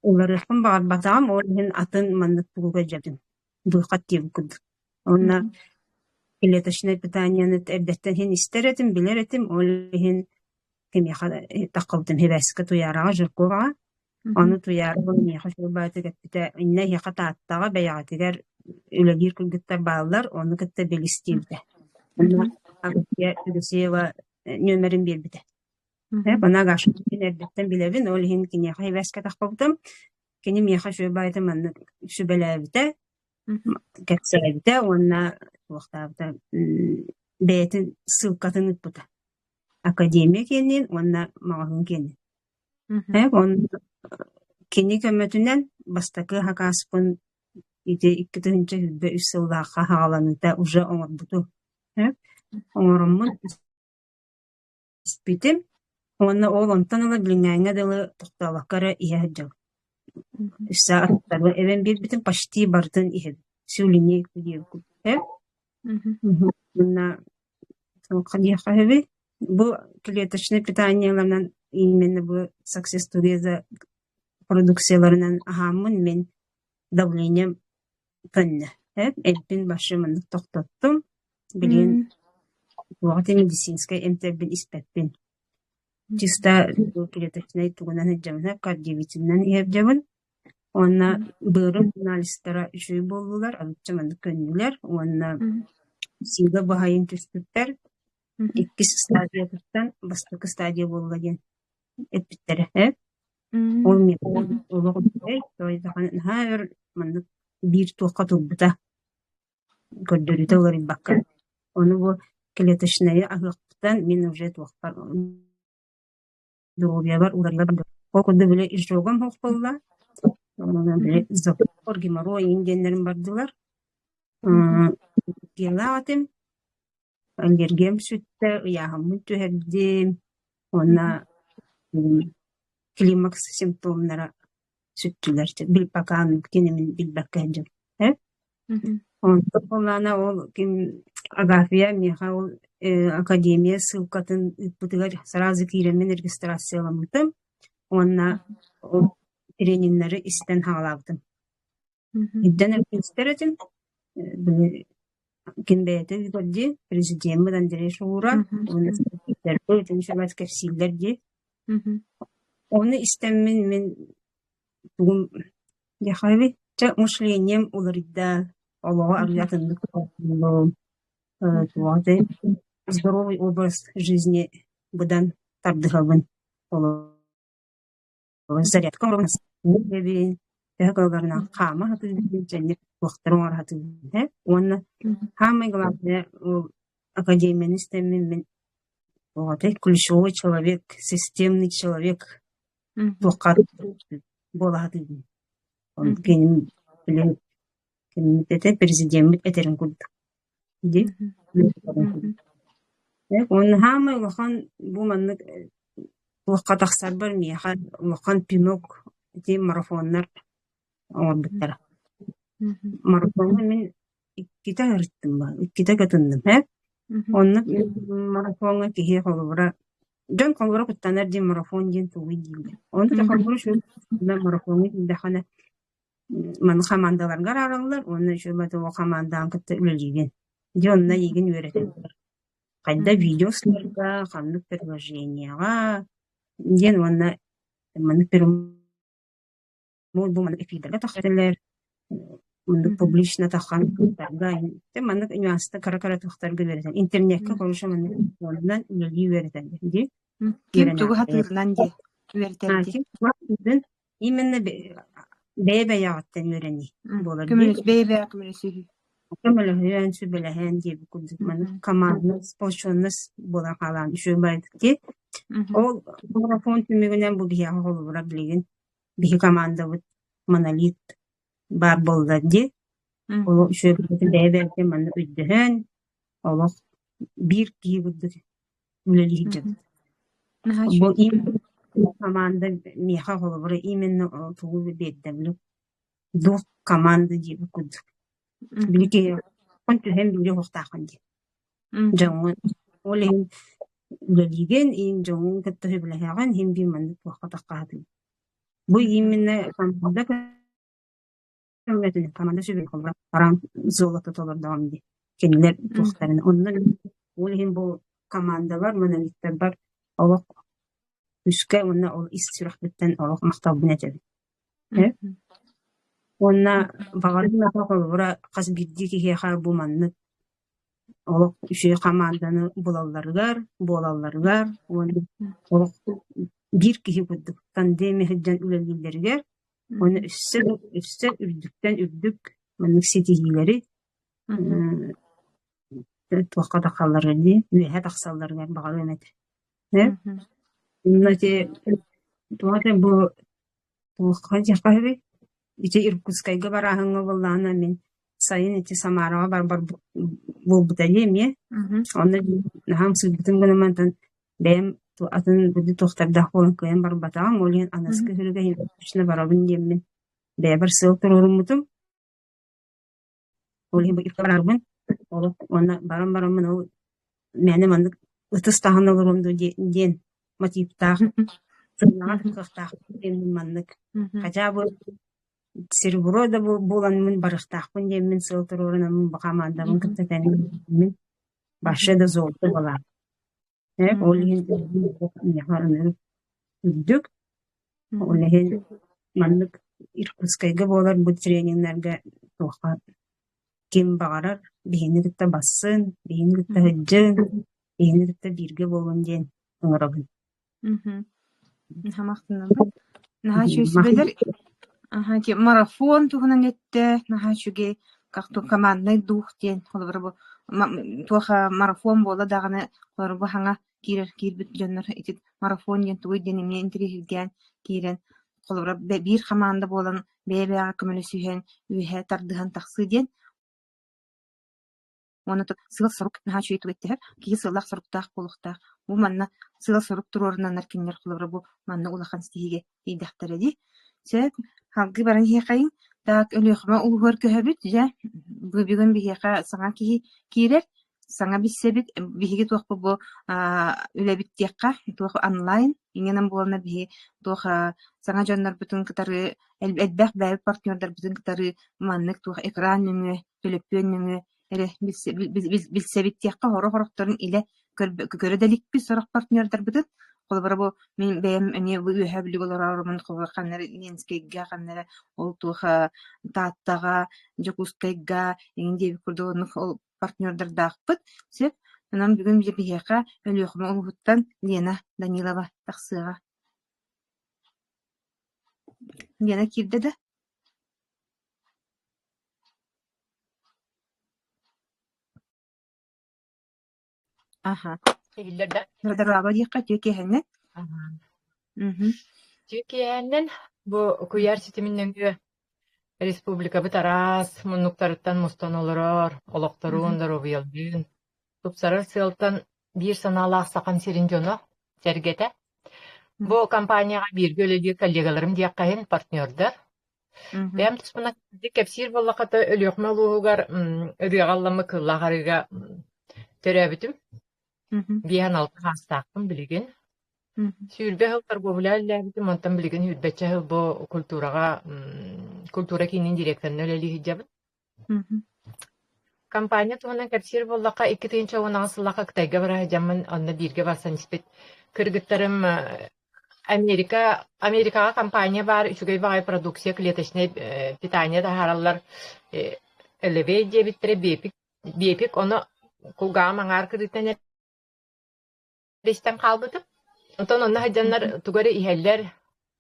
ылларыахпын баҕарбатаҕым, ол иһин атын маннык тугуга дьэбин, быыхат диэбит курдук. Уонна клеточное питаниены эрдэттэн иһин истэр этим, билэр этим, ол иһин кимиэхэ таххыбытым Хибээскэ Туйаараҕа Жирковаҕа Ону Туйаара миэхэ суруйбаатык эппитэ, иннэ эһиэхэ Тааттаҕа бэйэҕитигэр үлэлиир кыргыттар бааллар, ону кытта билис диэбитэ. Онно Аграфия Федосеева нүөмэрин биэрбитэ. Ону Агаша эрдэттэн билэбин, ол иһин киниэхэ сибээскэ тахпыбытым. Кини миэхэ үчүгэй маннык сүбэлээбитэ, кэпсээбитэ уонна туохтаабыта бэйэтин ссылкатын ыыппыта. Академия киэнин уонна маҕаһыын киэнин. Онно кини көмөтүнэн бастакы хакааспын ити 2023 сыллаахха саҕаланыыта уже оҥорбутум. Оҥороммун испитим уонна ол онтон ыла билиҥҥээҥҥэ дылы тохтообокко эрэ иһэ сылдьабын. Өссө аттарбын эбэн биэрбитим почти барытын иһэбин. Всю линейку диэбит Уонна туохха диэххэ сөбүй? Бу клеточнай питаниеларынан именно бу Success Together продукцияларынан аһааммын мин давлением көннө. Эппин вообще маннык тохтоттум. Билигин туох ити медицинскэй эмтэрбин испэппин. Чисто клеточнай тугунан сылдьабын, кардиовитинынан иһэрдьэбин. Уонна быарым анализтара үчүгэй буоллулар, арыычча маннык көннүлэр уонна сыыга баһайын түспүппэр иккис стадиятыттан бастакы стадия буолла диэн эппиттэрэ ээ. Ол миэхэ олох үчүгэй, наһаа өр маннык биир туохха турбута, көрдөрүүтэ уларыйбакка. Ону бу клеточнайы аһыахпыттан мин уже туохпар доруобуйабар уларыйа Ол курдук били изжогам суох буолла, били запор, геморрой иҥин диэннэрим бардылар. Аллергиялаах этим, аллергиям сүттэ, ыйааһыммын түһэрдим уонна климакс симптомнара сүттүлэр. Бил пока кинимин билбэккэ сылдьабын. Онтон буоллаҕына ол ким Агафья миэхэ ол академия ссылкатын ыыппытыгар сразу киирэммин регистрацияламмытым уонна ол трениннэри истэн саҕалаабытым. Ирдэн истэр этим, били ким бэйэтэ ыытар дии, президеммит Андрей Шура уонна кэпсииллэр дии. Ону истэммин мин тугум Диэххэ чэ мышлением уларыйда, олоҕу арыйа атыннык толкуйдуум, туох этэй здоровый образ жизни быдан тардыһабын зарядка оҥоробун төһө кыалларынан хаама сатыыбын дьэнньик туохтары оҥоро сатыыбын уонна саамай главное ол. академияны истэммин мин оҕотой ключевой человек, системный человек туохха буола сатыыбын. Онно киним били киниммит этэ президеммит этэрин курдук дии. Уонна саамай улахан бу маннык туохха тахсарбар миэхэ улахан пинок ити марафоннар оҥорбуттара. Марафоҥҥа мин иккитэ сырыттым баа, иккитэ кытынным ээ. Онно марафоҥҥа киһи холобура дьон холобура куттанар диэн марафон диэн тугуй дииллэр. Онно да холобура үчүгэй марафоҥҥа киирдэххинэ маны хамаандаларга араараллар уонна үчүгэй ол хамаандаҕын кытта үлэлиигин. Дьэ онно эйигин үөрэтэллэр. Хайда видео устарга, ханнык приложениеҕа диэн уонна маннык бу маннык эфирдэргэ тахсар маннык публично таххан маннык нюанста кыра-кыра тахтарга үөрэтэн интернеккэ короче маннык телефонунан үлэлии үөрэтэн дии Ким тугу хатыырынан дии үөрэтэр дии именно бэйэ-бэйэҕиттэн үөрэнии буолар дии бэйэ-бэйэ көмөлөсүһүү көмөлөһүөн сүбэлэһэн диэбит курдук маннык командная сплоченность буолан хаалаан үчүгэй баайдык дии ол марафон түмүгүнэн бу биһиэхэ холобура билигин биһи командабыт монолит баар буолла дии. Ол үчүгэйбитин бэйэ-бэйэбитин манна өйдөһөн, олох биир киһи курдук үлэлии сылдьабыт. Бу команда миэхэ холобура именно тугу биэрдэ дух команда диэбит курдук. Били киһи түһэн биири уһуктааххын дии. Дьоҥҥун ол иһин үлэлиигин, иин дьоҥҥун кытта сөбүлэһэҕин, иһин биир маннык туохха таххаһытын. Бу именно команда көмөтүн, команда сүбүн холобура баран золото толордоҕум дии. Кинилэр туохтарын. Онно ол иһин бу командалар монолиттарбар олох күүскэ уонна ол ис сүрэхпиттэн олох махталбын этэбин. Уонна баҕарым этэ холобура хас биирдии киһиэхэ бу маннык олох үчүгэй хамаанданы булалларыгар, буолалларыгар уонна олох биир киһи курдук тандеме сылдьан үлэлииллэригэр уонна өссө өссө үрдүктэн үрдүк маннык ситиһиилэри туохха тахалларыгар дии үөһэ тахсалларыгар баҕарыам этэ. Онно ити туох этэ бу Туохха диэххэ сөбүй? Ити Иркутскайга барааһыҥҥа буоллаҕына мин сайын ити Самараҕа барбар буолбута дии эмиэ. Онно наһаа ымсыырбытым гынан мантан бэйэм атын били туохтардаах буолан кыайан барбатаҕым. Ол иһин аныгыскы сырыыга точно барабын диэммин бэйэбэр сыал туруоруммутум. Ол иһин бу барарбын олох уонна баран бараммын ол мээнэ маннык ытыс таһан олоруом дуо диэн мотивтаах сыанаҕа кыахтаах диэммин маннык хотя бы серебро да буоламмын барыахтаахпын диэммин сыал туруорунаммын бу хамаандабын кытта тэҥҥин вообще да золото буолаах Ол иһин миэхэ ынырык үрдүк. Ол иһин маннык Иркутскайга буолар бу трениннэргэ туохха ким баҕарар биһини кытта бассын, биһини кытта сылдьын, биһини кытта бииргэ буолун диэн ыҥырабын. Хамахтанабын. Наһаа үчүгэй сүбэлэр. Аһа, ити марафон туһунан эттэ, наһаа үчүгэй как то командный дух диэн холобура бу туох марафон буолла даҕаны холобура бу хаҥа киирэр киирбит дьоннор ити марафон диэн тугуй диэн эмиэ интэриэһиргээн киирэн холобура биир хамаанда буолан бэйэ-бэйэҕэ көмөлөсүһэн үөһэ тардыһан тахсыы диэн Уонна сыал-сорук наһаа үчүгэй тугу эттэһэр, киһи сыаллаах-соруктаах буолуохтаах. Бу манна сыал-сорук туруорунаннар кинилэр холобура бу манна улахан ситиһиигэ тиийдэхтэрэ дии. Сөп, салгыы баран иһиэхэйиҥ. Так, Өлүөхүмэ улууһугар көһөбүт. Дьэ, бүгүн биһиэхэ саҥа киһи киирэр, саҥа билсэбит. Биһиги туохпут бу үлэбит диэххэ, туох онлайн, иҥэнэн буолна биһи туох саҥа дьоннорбутун кытары элбэх бэйэбит партнердарбытын кытары маннык туох экран нөҥүө, төлөпүөн нөҥүө эрэ билсэбит диэххэ, сорох-сорохторун илэ көрө да иликпит сорох партнердарбытын. Холобура, бу мин бэйэм эмиэ бу Үөһээ Бүлүүгэ олорорумун холобура ханна эрэ Ленскэйгэ, ханна эрэ ол туох Тааттаҕа, Дьокуускайга эҥин диэбит курдук оннук ол партнердардаахпыт. Сөп. Онон бүгүн биһиэхэ Өлүөхүмэ улууһуттан Лена Данилова тахсыаҕа. Лена киирдэ да? Аха. Иһиллэр да? Дорообо диэххэ үтүө киэһэннэн. Аһаа. Мгм. Үтүө киэһэннэн бу куйаар ситимин нөҥүө республикабыт араас муннуктарыттан мустан олорор, олохторун, Мгм. доруобуйалыын тупсарар сыалтан биир санаалаах Сахам сирин дьоно, сэргэтэ. Бу компанияҕа бииргэ үлэлиир коллегаларым диэххэ иһин партнердар. Мгм. Бэйэм туспунан кэпсиир буоллахха Өлүөхүмэ улууһугар ырыаҕа ылламмыт Кыллаах арыыга төрөөбүтүм. Мгм. 56 саастаахпын билигин. Мгм. 20 сыл торговля үлэлээбитим, онтон билигин сүүрбэччэ сыл бу культураҕа культура киинин директорынан үлэлии сылдьабын. Мгм. Компания туһунан кэпсиир буоллахха, 2018 сыллаахха Кытайга бара сылдьаммын, онно бииргэ барсан испит кыргыттарым Америка Америкаҕа компания баар, үчүгэй баҕайы продукция, клеточнай питание таһаараллар, Элевей диэбиттэрэ, Биэпик, Биэпик ону кулгааҕым аҥаар кырыытынан истэн хаалбытым. Онтон онно сылдьаннар тугу эрэ иһэллэр,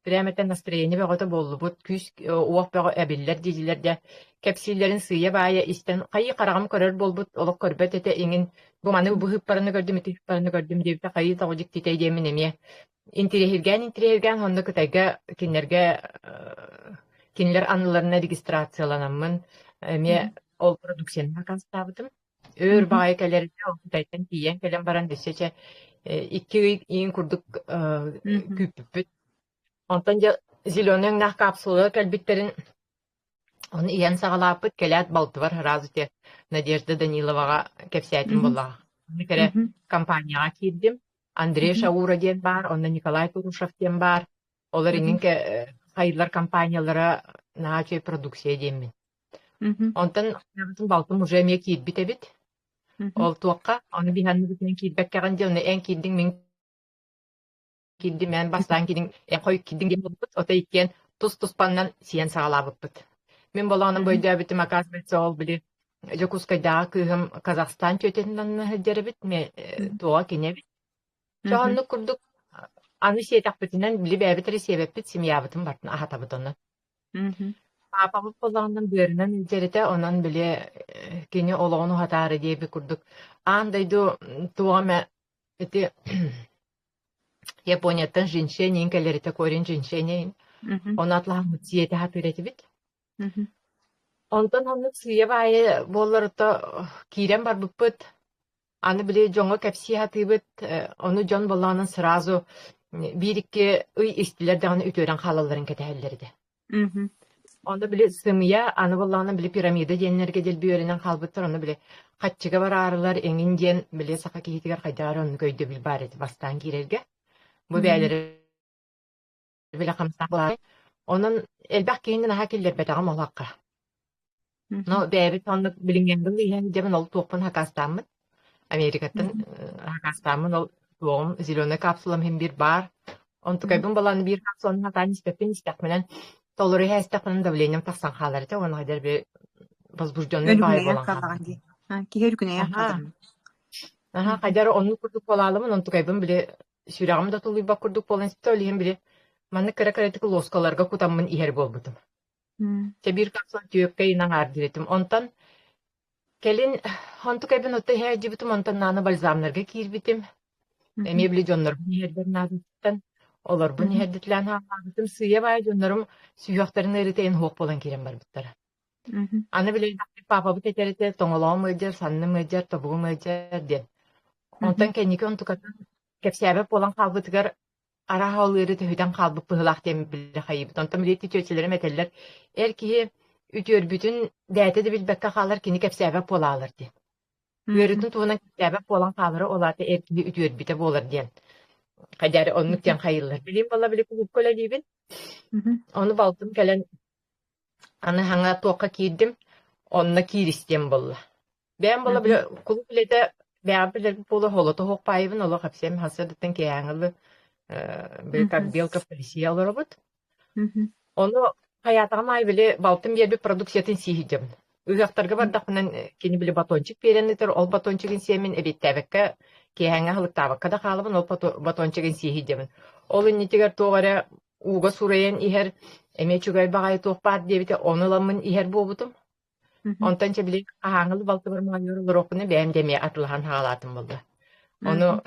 бирээмэттэн настроение бөҕөтө буоллубут, күүс уох бөҕө эбиллэр дииллэр дьэ. Кэпсииллэрин сыыйа-баайа истэн, хайыы хараҕым көрөр буолбут, олох көрбөт этэ иҥин, бу маны бу ыыппараны көрдүм, ити ыыппараны көрдүм диэбитэ, хайыы тоҕо дьиктитэй диэммин эмиэ интириэһиргээн-интириэһиргээн онно Кытайга кинилэргэ кинилэр анныларына регистрацияланаммын эмиэ ол продукцияны сакаастаабытым. Өөр Мгм. баҕайы кэлэргэ ол Кытайтан тиийэн кэлэн баран өссө чэ 2 ый иин курдук Мгм. күүппүппүт. Онтон дьэ зеленый өҥнөөх капсулалар кэлбиттэрин ону иһэн саҕалааппыт, кэлээт балтыбар сразу те Надежда Даниловаҕа кэпсээтим Мгм. буоллаҕа. Ону кэрэ Мгм. компанияҕа киирдим. Андрей Мгм. Шаура диэн баар, онно Николай Турушев диэн баар. Олор Мгм. иҥин хайылар компаниялара наһаа үчүгэй продукция диэммин. Мгм. Онтон балтым уже эмиэ киирбит эбит. Мгм. Ол туохха, ону биһанныбытынан киирбэккэҕин дии, ону эн киирдиҥ, мин киирдим, эн бастаан киирдиҥ, эн хойут киирдиҥ диэн буолбут. Ото иккиэн тус-туспаннан сиэн саҕалаабыппыт. Мин болооном бу Мгм. өйдөөбүтүм, оказывается, ол били Дьокуускайдааҕы кыыһым Казахстан түөтэтин аннынан сылдьар эбит, Мгм. туоҕа кини эбит. Мгм. Чоһоннук курдук аны сиэтэхпитинэн, били бэйэбит эрэ сиэбэппит, семьябытын барытын аһатабыт онон. Мгм. Паапабыт буоллаҕынан быарынан илдьэр этэ, онон били кини олоҕун уһатаары диэбит курдук аан дойду туох эмэ ити Японияттан женьшень иин кэлэр этэ, корень женьшень иин. Мгм. Ону атлаһаммыт сиэтэ сатыыр этибит. Мгм. Онтон оннук сыыйа-баайы буоллар ото киирэн барбыппыт. Аны били дьоҥҥо кэпсии сатыыбыт, ону дьон боллоонун сразу биир-икки ый истилэр даҕаны үтүөрэн хаалалларын кэтэһэллэр этэ. Мгм. Ону били сымыйа, аны буоллаҕына били пирамида диэннэргэ дэлби үөрэнэн хаалбыттар, ону били хаччыга бараарылар эҥин диэн били саха киһитигэр хайдах эрэ оннук өйдөбүл баар этэ бастаан киирэргэ. Бу Мгм. бэйэлэрэ били хамсаах Онон элбэх киһини наһаа киллэрбэтэҕим ол хахха. Но Мгм. бэйэбит оннук билиҥҥэҥҥин иһэн дьэбин ол туохпун хакаастааммыт Америкаттан Мгм. хакаастааммын ол туоҕум зеленый капсулам иһин биир баар. Онтукайбын балан биир капсуланы хатаан испэппин истэхпинэн толору иһэ истэхпинэн давлением тахсан хаалар этэ уонна хайдах би возбужденный баай Өрүкүнэйэн буолан хааллаҕын хаалар. дии. А, киһи өрүкүнэйэн Аһаа, хаалар. аһаа Мгм. хайдах эрэ оннук курдук буолаалымын онтукайбын били сүрэҕим да тулуйбат курдук буолан испитэ ол иһин били маннык кыра-кыратык луоскаларга кутаммын иһэр буолбутум. М. Чэ биир капсула түөккэ иһин аҥаардыыр этим. Онтон кэлин онтукайбын отто иһэ сылдьыбытым, онтон нааны бальзамнарга киирбитим. Мгм. Эмиэ били дьоннорбун иһэрдэр наадатыттан олорбун Мгм. иһэрдитилээн хааллаабытым. Сыыйа-баайа дьоннорум сүһүөхтэрин ыарыыта иһин суох буолан киирэн барбыттара. Мгм. Аны били паапабыт этэр этэ тоҥолоҕум ыалдьар, санным ыалдьар, тобугум ыалдьар диэн. Мгм. Онтон кэнники онтукатын кэпсээбэт буолан хаалбытыгар Арааһа ол ыарыы төһүтэн хаалбыт быһыылаах диэн билэ хайыыбыт. Онтон били ити чүөчэлэрим этэллэр, эр киһи үтүөрбүтүн бэйэтэ да билбэккэ хаалар, кини кэпсээбэт буолаалар диэн. Мгм. Ыарыытын туһунан кэпсээбэт буолан хаалара ол аата эр киһи үтүөрбүтэ буолар диэн. Хайдары оннук Мгм. диэн хайыыллар. Билим буолла били кулуупка үлэлиибин. Мгм. Ону балтым кэлэн аны хаҥа туохха киирдим, онно кииристиэм буолла. Бэйэм буолла Мгм. били кулууп үлэтэ бэйэҕэ билэрбит буолуо холото суохпаайыбын олох эпсиэм сарсыардаттан киэһээҥи били как Мгм. белка в колесе олоробут. Мгм. Ону хайаатаҕым аайы били балтым биэрбит продукциятын сии сылдьабын. Ыһыахтарга Мгм. бардахпына кини били батончик биэрэн ыытар, ол батончигын сиэммин эбиэттээбэккэ, киэһээҥҥи аһылыктаабакка да хаалабын, ол батончигын сии сылдьабын. Ол иннитигэр туох эрэ ууга суурайан иһэр эмиэ үчүгэй баҕайы туох баар диэбитэ, ону ыламмын иһэр буолбутум. Мгм. Онтон чэ били хаһааҥҥы балтыбар моонньуур олоруохпуна бэйэм да эмиэ атылаһан хаалаатым буолла. Ону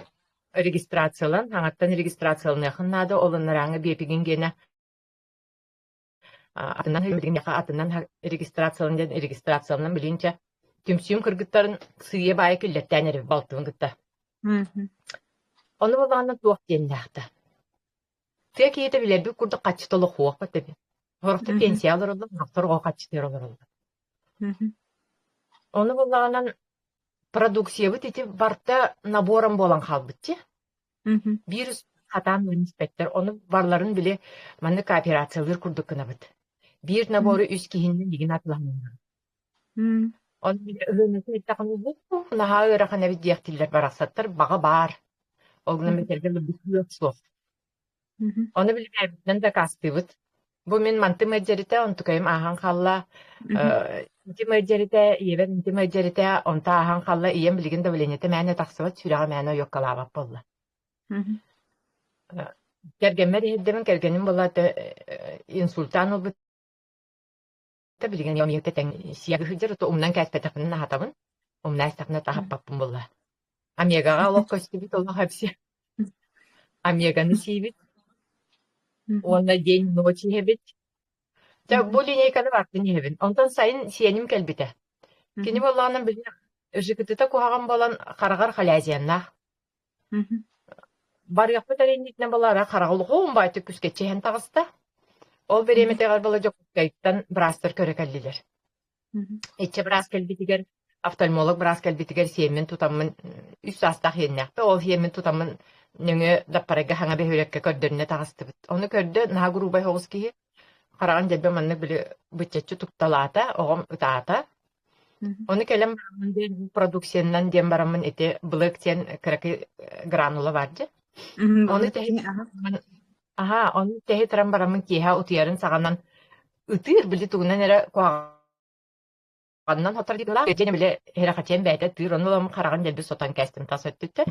регистрациялан, хаҥаттан регистрацияланыаххын наада, ол ынарааҥы биэпигин гиэнэ атынан билигин атынан регистрациялан диэн регистрацияланан билигин чэ түмсүүм кыргыттарын сыыйа-баайа киллэртээн эрэ балтыбын кытта. Ону буоллаҕына туох диэннээх да. Тыа киһитэ билэрбит курдук хаччыта олох суох эбит. Сорохтор пенсия олороллор, сорохтор оҕо хаччытыгар олороллор. Ону буоллаҕынан продукциябыт ити барыта набором буолан хаалбыт дии. Биир хатаан испэттэр. Ону барыларын били маннык кооперациялыыр курдук гынабыт. Биир набору үс киһинэн игин атылаһыннар. Ону били ылыныытын эттэххинэ, наһаа ыарахан эбит диэхтииллэр барахсаттар, баҕа баар. Ол гынан бэтэргэ ылбыт кыах суох. Ону били бэйэбитинэн дакаастыыбыт. Бу мин мантым ыалдьарыта, онтукайым ааһан хаалла. Ити ыалдьарыта, ийэбэр интим ыалдьарыта, онто ааһан хаалла, ийэм билигин давлениета мээнэ тахсыбат, сүрэҕэ мээнэ ойуоккалаабат буолла. Кэргэммэр иһэрдэбин, кэргэним буолла инсультаан ылбыт билигин ийэм тэҥ сиэги сылдьар, умнан кээспэтэхпинэ аһатабын, умна истэхпинэ аһаппаппын буолла. Омегаҕа олох көстүбүт олох эпси. Омеганы сиибит уонна день ночь иһэбит. Дьэ, бу линейканы бартын иһэбин. Онтон сайын сиэним кэлбитэ. Кини буоллаҕына били ЖКТ-та куһаҕан буолан хараҕар халязияннаах. Барыахпыт эрэ иннитинэ буолара хараҕа улахан баайдык күскэччи иһэн таҕыста. Ол бириэмэтигэр была Дьокуускайтан быраастар көрө кэллилэр. Иччэ быраас кэлбитигэр, офтальмолог быраас кэлбитигэр сиэммин тутаммын үс саастаах иэннээхпин. Ол сиэммин тутаммын нөҥүө Даппарайга хаҥа бөһүөлэккэ көрдөрүнэ таҕыстыбыт. Ону көрдө, наһаа грубай соҕус киһи. Хараҕын дэлби маннык били быччаччы тутталаата, оҕом ытаата. Ону кэлэн бараммын диэн продукциянан диэн бараммын ити Black диэн кыракый гранула баар дии. Ону тэһи аһаа, ону тэһи туран бараммын киэһэ утуйарын саҕанан ытыыр били тугунан эрэ куһаҕанынан хотор диэн диэн били эрэхэтиэн бэйэтэ ытыыр, ону ылан хараҕын дэлби сотон кээстим тас өттүттэн.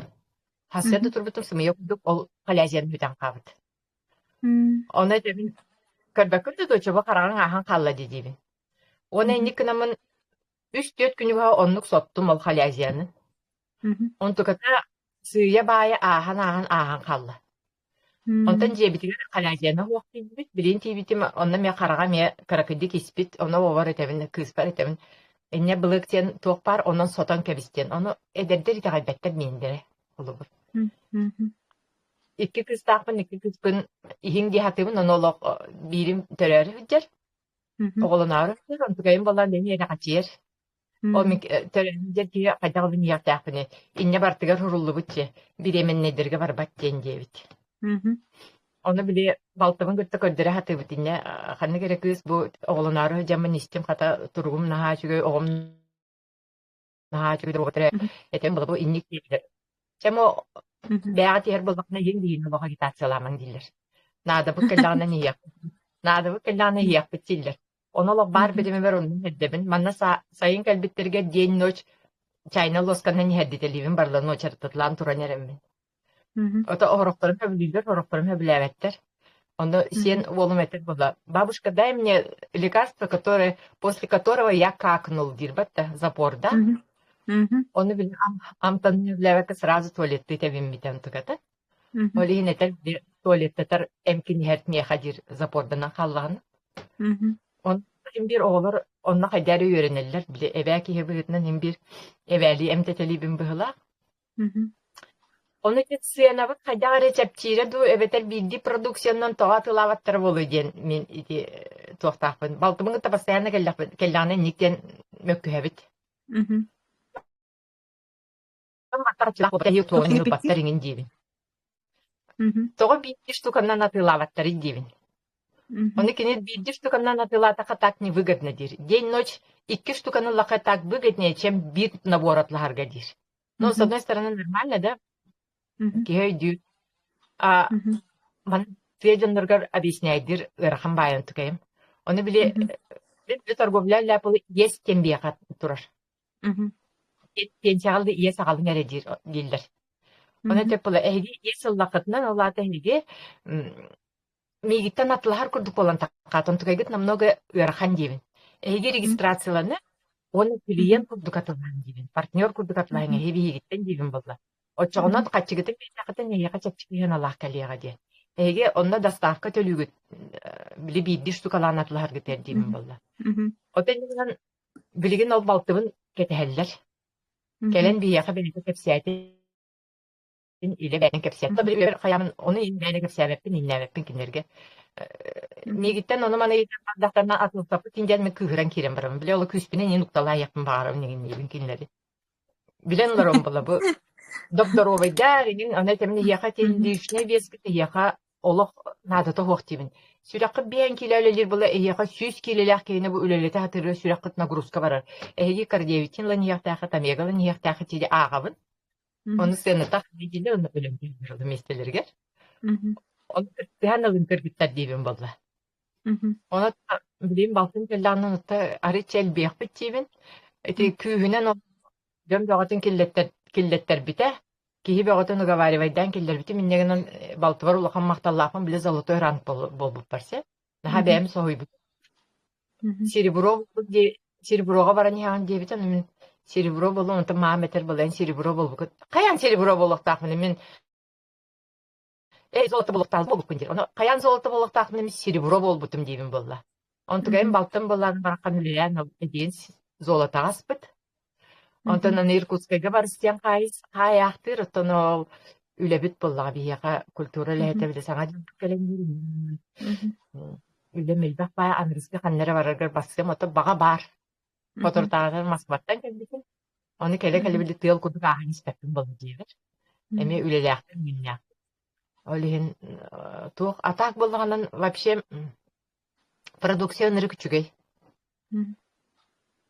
Сарсыарда турбутум сымыйа курдук ол халязиям бүтэн хаалбыт. Ону этэбин көрбөккүн да дочобо хараҕыҥ ааһан хаалла дии диибин. Уонна инник гынаммын үс-түөрт күнү быһа оннук соттум ол халязияны. Онтуката сыыйа-баайа ааһан-ааһан ааһан хаалла. Онтон дьиэбитигэр халязияны суох тиийбит, билигин тиийбитим онно эмиэ хараҕа эмиэ кыракыйдык испит, ону оҕобор этэбин, кыыспар этэбин, инньэ былык диэн туох баар онон сотон кэбис диэн. Ону эдэрдэр итэҕэйбэттэр мииннэрэ холобур. Икки кыыстаахпын, икки кыыспын иһиҥ дии сатыыбын, ону олох биирим төрөөрү сылдьар, оҕолоноору сылдьар, онтукайым буоллар мин эрэхэчийэр. Ол мин төрөөбүт дьэр киһи хайдах ылын иһиэхтээхпиний, инньэ барытыгар суруллубут дьэ, бириэмэннэйдэргэ барбат диэн диэбит. Ону били балтыбын кытта көрдөрө сатыыбыт инньэ ханнык эрэ кыыс бу оҕолоноору сылдьаммын истим хата туругум наһаа үчүгэй, оҕом наһаа үчүгэй доруобай этэн була бу инник диэтилэр. Чэ мо бэйэҕэ тиһэр буоллаххына иһин биһиги олох агитациялаамаҥ дииллэр. Наадабыт кэллэҕинэ иһиэхпит, наадабыт кэллэҕинэ иһиэхпит дииллэр. Ону олох баар билимибэр оннун эрдэбин. Манна сайын кэлбиттэригэр день-ночь чайна лосканан иһэрдитэлиибин барыларын уочаратыталаан туран эрэммин. Ото орохторум сөбүлүүллэр, орохторум сөбүлээбэттэр. Ону сиэн уолум этэр буолла, бабушка, дай мне лекарство, которое, после которого я какнул, диир да, запорда. Ону били амтанын сөбүлээбэккэ сразу туалеттыы тэбиммитэ онтуката. Ол иһин этэр туалеттатар эмкин иһэр миэхэ диир запорданан хааллаҕына. Он син биир оҕолор онно хайдах эрэ үөрэнэллэр, били эбээ киһи быһыытынан син биир эбээлии эмтэтэлиибин быһыылаах. Ону ити сыанабыт хайдах эрэ чэпчиирэ дуу эбэтэр биирдии продукциянан тоҕо атыылаабаттара буолуой диэн мин ити туохтаахпын. Балтыбын кытта постоянно кэллэхпин кэллэҕинэ инник диэн мөккүһэбит. Ылбаттар иҥин диибин. Тоҕо биирдии штуканан атыылаабаттарый диибин. Ону кини биирдии штуканан атыылаатахха так невыгодно диир. День-ночь икки штуканы ыллахха так выгоднее, чем биир набор атлаһарга диир. Но с одной стороны нормально, да? Киһи өйдүүр. А маны тыа дьонноругар объясняйдыыр ыарахан баайан тукайым. Ону били торговля ляпыл есть тем биэхэ турар. Пенсияҕа иэс аҕалыҥ эрэ диир дииллэр. Ону этэп буола эһиги иэс ыллаххытынан ол аата эһиги миигиттэн атылаһар курдук буолан таххаат онтукайгыт намного ыарахан диибин. Эһиги регистрацияланы уонна клиент курдук атылаһан диибин, партнер курдук атылаһаҥ эһиги биһигиттэн диибин буолла. Оччоҕуна хаччыгытын биэрдэххитинэ эһиэхэ чэпчэки сыаналаах кэлиэҕэ диэн. Эһиги онно доставка төлүүгүт, били биирдии штукалаан атылаһаргытыгар диибин буолла. Оттон иннинэн билигин ол балтыбын кэтэһэллэр. Кэлэн биһиэхэ бэйэтэ кэпсээтин, илэ бэйэтин кэпсээтэ. Били хайаан ону иһин мээнэ кэпсээбэппин, иҥнээбэппин кинилэргэ. Миигиттэн ону-маны ыйытан бардахтарына атыллаппыт диэн мин кыыһыран киирэн барабын. Били ол күүспүнэн иһин укталаайахпын баҕарабын иҥинниибин кинилэри. Билэн олорон була бу доп-доруобайдаар иҥин аны этэмин эһиэхэ итин лишний вескит эһиэхэ олох наадата суох диибин. Сүрэххит биэһэн киилэ үлэлиир була эһиэхэ 100 киилэлээх киһини бу үлэлэтэ сатыырга сүрэххит нагрузка барар. Эһиги кардиовитин ылан иһиэхтээххит, омега ылан иһиэхтээххит диэри ааҕабын. Ону сыаната нэдиэлэ онно өлөн миэстэлэригэр. Ону кыттыһан ылын кыргыттар диибин буолла. Онон билигин балтым кэллэҕинэ онуттан арыычча элбиэхпит диибин. Ити күүһүнэн ол дьон бөҕөтүн киллэттэр киллэттэрбитэ. Киһи бөҕөтүн уговаривайдаан киллэрбитим. Инньэ гынан балтыбар улахан махталлаахпын били золотой ранг буолбуппар сэ. Наһаа бэйэм соһуйбутум. Серебро буолбут дии сереброҕа баран иһэҕин диэбитэ, ону мин серебро буолуом, онтон маам этэр буолан серебро буолбуккут. Хайаан серебро буолуохтаахпын мин Эй, золото буолуохтаах буолбуккун диир. Ону хайаан золото буолуохтаахпын эмиэ серебро буолбутум диибин буолла. Онтукайым балтым буоллаан барахан үлэлээн эдиэн золотоҕа аспыт. Онтон аны Иркутскайга барыстыан хаайыс хаайаахтыыр, оттон ол үлэбит буоллаҕа биһиэхэ культура үлэһитэ били саҥа дьон кэлэн үлэм элбэх баай аныгыскы ханна эрэ бараргар барсыам, ото баҕа баар. Соторутааҕыта Москваттан кэлбитим. Ону кэлэ-кэлэ били тыал курдук ааһан испэппин буолла диэбит. Эмиэ үлэлээхпин мүннээхпин. Ол иһин туох атаак буоллаҕынан вообще продукция ынырык үчүгэй.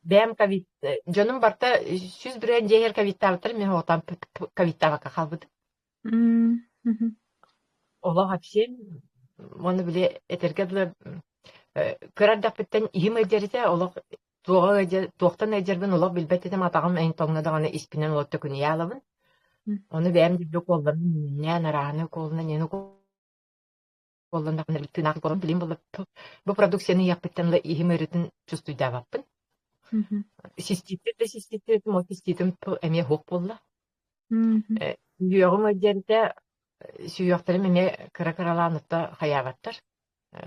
Бэйэм ковид дьонум барыта 100% дьиэ иһэр ковидтаабыттар мин оҕотон ковидтаабакка хаалбытым. Олох вообще уонна били этэргэ дылы кыра эрдэхпиттэн иһим ыалдьар этэ олох туоҕа ыалдьар туохтан ыалдьарбын олох билбэт этим атаҕым эн тоҥно даҕаны испинэн олох төкүнүйэ аалабын. Ону бэйэм дьүллүк укуолларын мүннээн арааһыны укуолунан иһэн укуолланнахпына тыынаах буолан билим буолла бу продукцияны иһиэхпиттэн ыла иһим ыарыытын чувствуйдаабаппын. Систииттэр да систииттэр этим ол систиитим эмиэ суох буолла. Сүһүөҕүм ыалдьарыта сүһүөхтэрим эмиэ кыра-кыралаан отто хайаабаттар.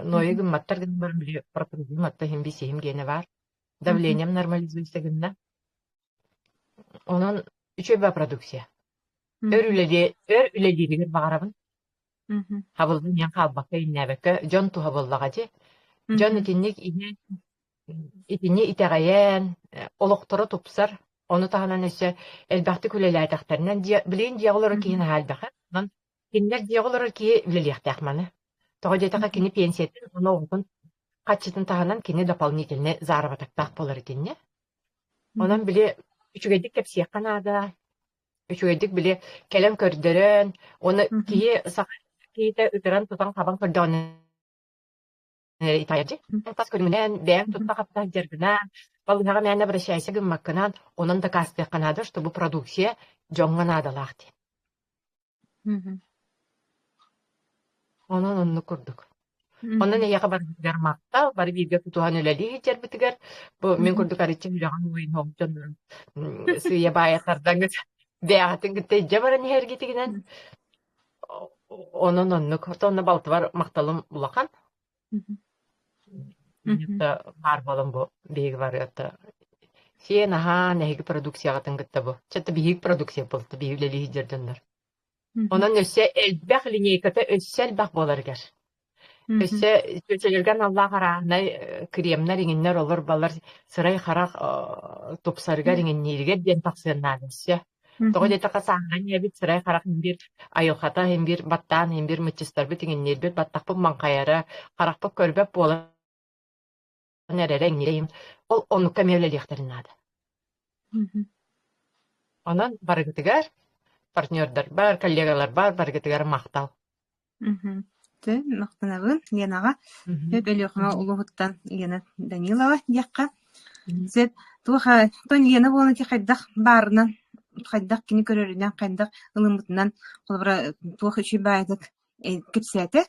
Нойу гымматтар гынан баран били протрузиум отто иһин сиһим гиэнэ баар. Давлением нормализуйся гынна. Онон үчүгэй ба продукция. Өр үлэлиэ өр үлэлииригэр баҕарабын. Хабыллан иһэн хаалбакка иҥнээбэккэ дьон туһа буоллаҕа дии. Дьон итинник иһэн Итини итэҕэйэн, олохторо тупсар, ону таһынан өссө элбэхтик үлэлээтэхтэринэ, дьиэ билигин дьиэҕэ олорор киһи наһаа элбэх ээ. Онон кинилэр дьиэҕэ олорор киһи үлэлиэхтээх маны. Тоҕо диэтэххэ кини пенсиятын уонна оҕотун харчытын таһынан кини дополнительнай заработоктаах буолар итиннэ. Онон били үчүгэйдик кэпсиэххэ наада, үчүгэйдик били кэлэн көрдөрөн, уонна киһи саха киһитэ ытыран тутан хабан көрдөҕүнэ Итаайдьы тас көрүҥүнэн, бэйэҥ тутта-хапта сылдьаргынан, балыыһаҕа мээнэ обращайся гыммаккынан, онон дакаастыахха наада, что бу продукция дьоҥҥо наадалаах диэн. Онон оннук курдук. Онон эһиэхэ барыгытыгар махтал, бары бииргэ тутуһан үлэлии сылдьарбытыгар, бу мин курдук арычча үрэҕин уойун хоҥ дьоннорун сыыйа-баайа тардаҥҥыт бэйэҕитин кытта илдьэ баран иһэргитигинэн Онон оннук. Онно балтыбар махталым улахан. Баар буолан бу биһиги барыата сиэн аһаан эһиги продукцияҕытын кытта бу. Чэ биһиги продукция буолта биһиги үлэлии сылдьар дьоннор. Онон өссө элбэх линейката өссө элбэх буоларыгар. Өссө чүөчэлэргэ аналлаах арааһынай кремнэр иҥиннэр олор балар сырай-харах тупсарыгар иҥиннииригэр диэн тахсыан наада өссө. Тоҕо диэтэххэ сааһыран ийэбит сырай-харах иһин биир айылҕата иһин биир баттаан иһин биир мыччыстарбыт иҥинниирбит баттахпыт маҥхайара, харахпыт көрбөт буолан эрэрэ иҥниирэ иһин ол оннукка эмиэ үлэлиэхтэрин наада. Онон барыгытыгар партнердарбар, коллегаларбар барыгытыгар махтал. Мгм. Дьэ, махтанабын Ленаҕа. Сөп Өлүөхүмэ улууһуттан Лена Данилова диэххэ. Сөп туох оттон Лена буолан ити хайдах баарынан, хайдах кини көрөрүнэн, хайдах ылыммытынан, холобура, туох үчүгэй баайдык кэпсээтэ.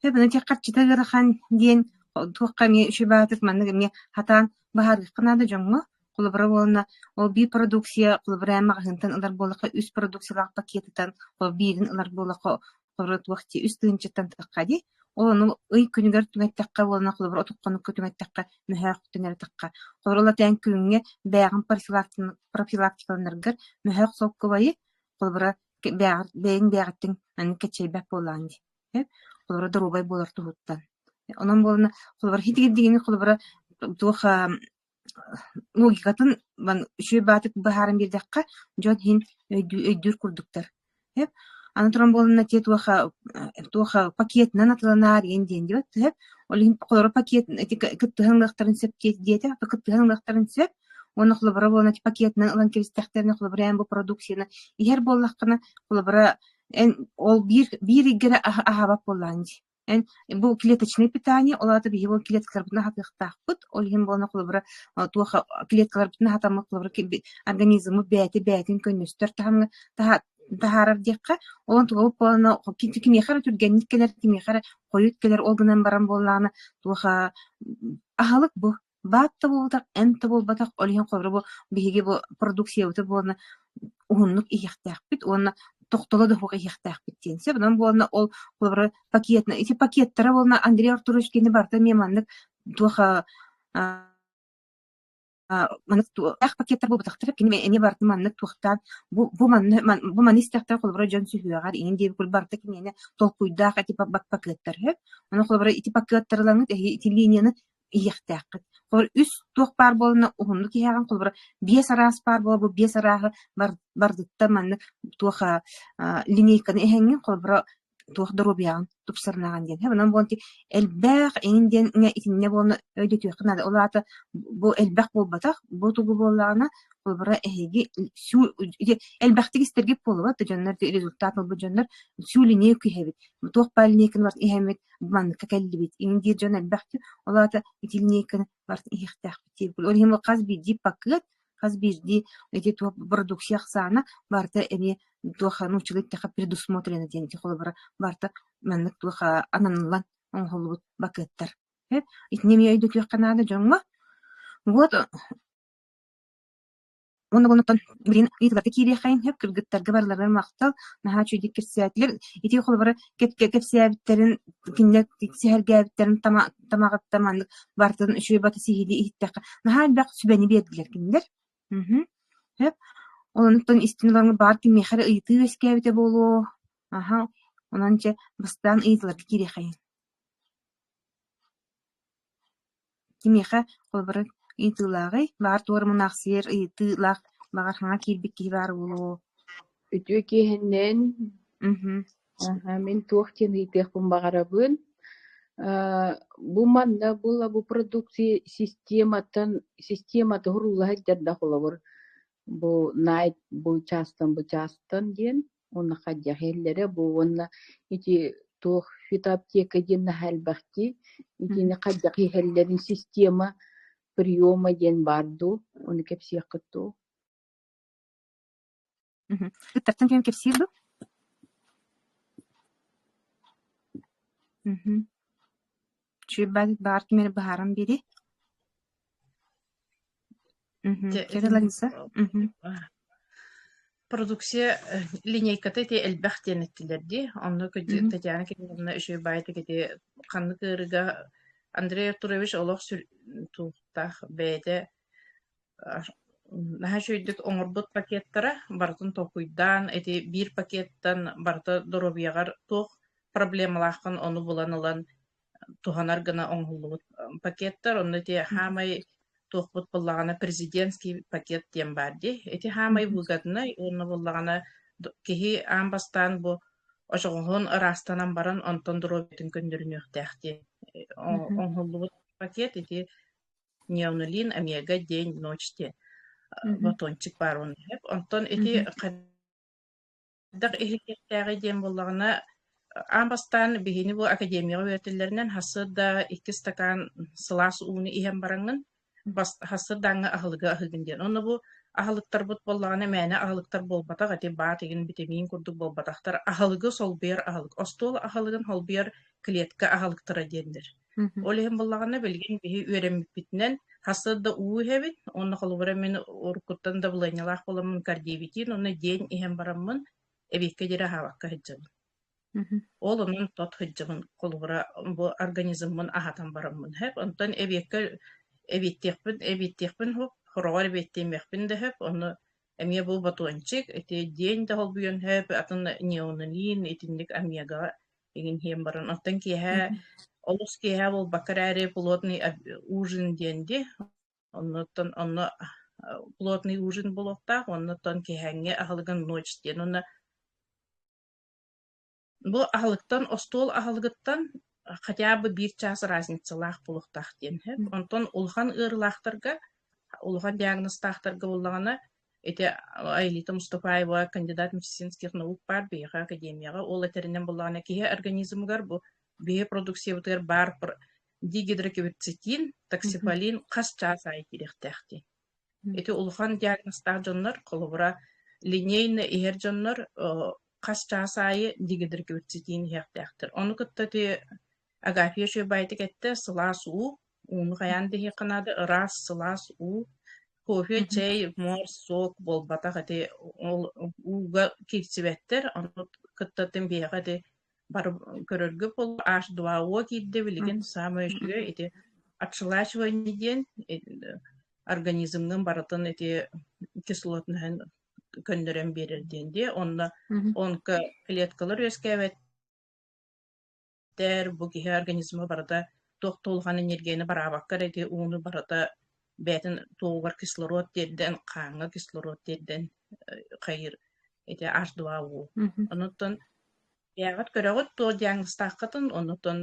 Сөп аны ити харчыта ыарахан диэн туохха эмиэ үчүгэй баайдык маннык эмиэ хатаан быһаарыахха наада дьоҥҥо. Холобура буолна ол биир продукция холобура эн маҕаһыынтан ылар буоллахха үс продукциялаах пакетыттан холобура биирин ылар буоллахха холобура туох дии үс тыһыынчаттан тахха дии. Ол ону ый күнүгэр түҥэттэххэ уонна холобура отут хонукка түҥэттэххэ мөһөөх эрэ тахха. Холобура ол этээн күҥҥэ бэйэҕин профилактикаланаргар мөһөөх солкуобайы холобура бэйэҕэр бэйэҥ бэйэҕиттэн аны кэччэйбэт буоллаҕыҥ дии. Холобура доруобай буолар туһуттан. Онон буолана холобура хитигирдигини холобура туох логикатын үчүгэй баатык быһааран биэрдэххэ, дьон иһин өйдүүр курдуктар. Аны туран буоланна те туох туох пакетынан атыланаар иэн диэн диэбэт сөп. Ол иһин холобура пакет ити кыттыһан ылыахтарын сөп диэтэ, кыттыһан ылыахтарын сөп. Уонна холобура буолан ити пакетынан ылан кэбистэхтэринэ, холобура эн бу продукцияны иһэр буоллаххына, холобура эн ол биир биир ыйга эрэ аһаабат буоллаҕыҥ дии. Эн бу клеточное питание, ол аата биһиги ол клеткаларбытын аһатыахтаахпыт. Ол иһин буолан холобура туох клеткаларбытын аһатаммыт холобура организммыт бэйэтэ бэйэтин көннөстөр таһымҥа таһаарар диэххэ. Ол онтугабыт буолана кимиэхэ эрэ түргэнник кэлэр, кимиэхэ эрэ хойут кэлэр, ол гынан баран буоллаҕына туох аһылык бу Баат да буолбатах, эмп да буолбатах, ол иһин холобура бу биһиги бу продукциябыты буолна уһуннук иһиэхтээхпит уонна тохтоло да суох иһиэхтээхпит диэн сөп. Онон буолна ол холобура пакетна ити пакеттара буолна Андрей Артурович кини барыта эмиэ маннык туох маннык пакеттар буолбатахтар кини эмиэ барыта маннык туохтаан бу бу манны бу маны истэхтэр холобура дьон сүһүөҕэр иҥин диэбит курдук барыта киниэнэ толкуйдаах ити пакеттар сөп. Ону холобура ити пакеттарылаҥыт эһи ити линияны иһиэхтээххит. Холобур, үс туох баар буолана уһуннук иһэҕин, холобура, биэс араас баар буола, бу биэс арааһы бардыттан маннык туох линейканы иһэҥҥин, холобура, туох доруобуйаҕын тупсарынаҕын диэн. Онон буолан элбэх эҥин диэн итиннэ буолна өйдөтүөххэ наада. Ол аата бу элбэх буолбатах, бу тугу буоллаҕына, холобура, эһиги элбэхтик истэргит буолуо, дьоннор результат ылбыт дьоннор сүү линейка иһэбит. Туох баар линейканы барытын иһэммит манныкка кэллибит. Иҥин диир дьон элбэх Ол аата ити линейканы барытын иһиэхтээхпит диир. Ол иһин хас биирдии пакет, хас биирдии ити туох продукция ахсаана барыта эмиэ туох нууччалыы эттэххэ предусмотрено диэн ити холобура барыта маннык туох ананыллан оҥоһуллубут бакыаттар. Итини эмиэ өйдөтүөххэ наада дьоҥҥо. Вот Уонна онтон билигин ыйытыыларга киириэххэйин сөп, кыргыттарга барыларыгар махтал, наһаа үчүгэйдик кэпсээтилэр. Ити холобура кэпсээбиттэрин, кинилэр сэһэргээбиттэрин тамаҕыттан маннык барытын үчүгэй бата сиһилии иһиттэххэ, наһаа элбэх сүбэни биэрдилэр кинилэр. Мхм. Сөп. Онтон истин ылаҥҥыт баҕар кимиэхэ эрэ ыйытыы үөскээбитэ буолуо. Аһа, онон дьэ бастаан ыйытыыларга киириэххэйин. Кимиэхэ, холобура, ыйытыылааҕый? Баҕар, туора мунаахсыйар ыйытыылаах, баҕар, хаҥа киирбит киһи баар буолуо. Үтүө киэһэннэн Мгм. Аһа, мин туох диэн ыйытыахпын баҕарабын. Аа, бу манна була бу продукция систематтан системата уһурулла сылдьар да холобур бу найт бу чаастан бу чаастан диэн уонна хайдах иһэллэрэ бу уонна ити туох фитоаптека диэн наһаа элбэх дии итини хайдах иһэллэрин система приема диэн баар дуу ону кэпсиэххит дуу Кыттартан кэм кэпсиир дуу? Мгм. Үчүгэй баар ким эрэ быһааран биэриэ. Мгм. Дьэ, Кэрэ итинник Лариса. Мгм. продукция линейката ити элбэх диэн эттилэр дии. Онно Мгм. Татьяна Кирилловна үчүгэй баайытык ити ханнык ыарыыга Андрей Артурович олох сүр туохтаах бэйэтэ наһаа үчүгэйдик оҥорбут пакеттара барытын толкуйдаан ити биир пакеттан барыта доруобуйаҕар туох проблемалааххын ону булан ылан туһанар гына оҥоһуллубут пакеттар. Онно ити хаамай туохпут буоллаҕына президентский пакет диэн баар дии. Ити хаамай выгоднай уонна буоллаҕына киһи аан бастаан бу очоҕоһун ыраастанан баран онтон доруобуйатын көннөрүнүөхтээх диэн оҥоһуллубут пакет ити неонулин омега день ночь диэн батончик баар уонна онтон ити Хайдах иһиллиэхтээҕий диэн буоллаҕына, аан бастаан биһини бу академияҕа үөрэтэллэринэн сарсыарда икки стакан сылаас ууну иһэн бараҥҥын, сарсыардааҥҥы аһылыгы аһыыгын диэн. Онно бу аһылыктарбыт буоллаҕына мээнэ аһылыктар буолбатах, ити баат игин битэмиин курдук буолбатахтар. Аһылыгы солбуйар аһылык, остуол аһылыгын солбуйар клетка аһылыктара диэннэр. Ол иһин буоллаҕына билигин биһи үөрэммиппитинэн. Сарсыарда уу иһэбин уонна холобура мин уруккуттан дабылыанньалаах буоламмын кардиовитин уонна день иһэн бараммын эбиэккэ диэри аһаабакка сылдьабын. Ол онон тот сылдьабын холобура бу организммын аһатан бараммын сөп. Онтон эбиэккэ эбиэттиэхпин эбиэттиэхпин сөп, хороҕор эбиэттиэмиэхпин да сөп. Ону эмиэ бу батончик ити день да холбуйан сөп, атын неоналин итинник омегаҕа игин иһэн баран оттон киэһэ олус киэһэ буолбакка эрээри плотный ужин диэн дии оннуттан онно плотный ужин буолуохтаах оннуттан киэһээҥҥи аһылыгын ночь диэн уонна бу аһылыктан остуол аһылыгыттан хотя бы биир чаас разницалаах буолуохтаах диэн сөп онтон улахан ыарыылаахтарга улахан диагнозтаахтарга буоллаҕына Ити Аэлита Мустафаева кандидат медицинских наук баар биһиэхэ академияҕа ол этэринэн буоллаҕына киһи организмыгар бу биһи продукциябытыгар баар дигидрокверцетин, токсифалин хас чаас аайы киириэхтээх диэн. Ити улахан диагнозтаах дьоннор, холобура, линейно иһэр дьоннор хас чаас аайы дигидрокверцетин иһиэхтээхтэр. Ону кытта ити Агафья үчүгэй эттэ, сылаас уу Ууну хайаан да иһиэххэ наада, ыраас, сылаас уу. Кофе, чэй, морс, сок буолбатах ити ол ууга киирсибэттэр, ону кытта биһиэхэ ити бары көрөргө буолла H2O киирдэ билигин саамай үчүгэй ити отщелачивание диэн организмҥын барытын ити кислотнаһын көннөрөн биэрэр диэн дии. Онно онкоклеткалар үөскээбэт бу киһи организма барыта туох да улахан энергияны бараабакка эрэ ити ууну барыта бэйэтин туоҕугар кислород тиэрдэн, хааҥҥа кислород тиэрдэн хайыыр ити H2O. Онуттан бэйэҕит көрөҕүт туох диагнозтааххытын, онуттан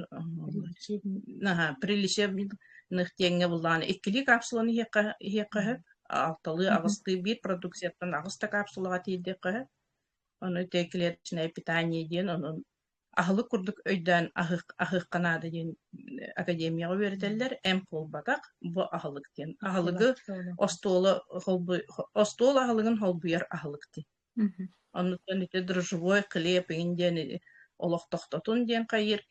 наһаа приличебных диэҥҥэ буллаҕына иккилии капсуланы иһиэххэ иһиэххэ сөп, алталыы, аҕыстыы биир продукцияттан аҕыс да капсулаҕа тиийдиэххэ сөп. Ону ити клеточное питание диэн онон аһылык курдук өйдөөн аһыахха наада диэн академияҕа үөрэтэллэр, эмп буолбатах, бу аһылык диэн. Аһылыгы остуола холбуй остуол аһылыгын холбуйар аһылык диэн. Оннуттан ити дрожжевой хлеб иҥин диэн олох тохтотун диэн хайыыр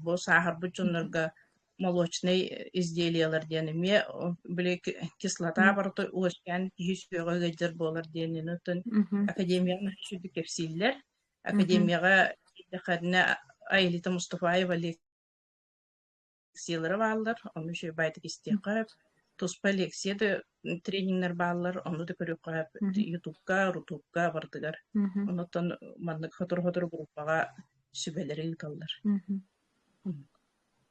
бу сааһырбыт дьоннорго молочнай изделиелар диэн эмиэ били кислота барыта үөскээн киһи сүөҕэ ыалдьар буолар диэн оттон академияҕа наһаа үчүгэй кэпсииллэр Академияҕа киирдэххинэ Аэлита Мустафаева лекциялара бааллар, ону үчүгэй баайдык истиэххэ сөп. Туспа лекция да трениннэр бааллар, ону да көрүөххэ сөп. Ютубка, Рутубка барытыгар. Онуттан маннык сотору-сотору группаҕа сүбэлэри ыыталлар.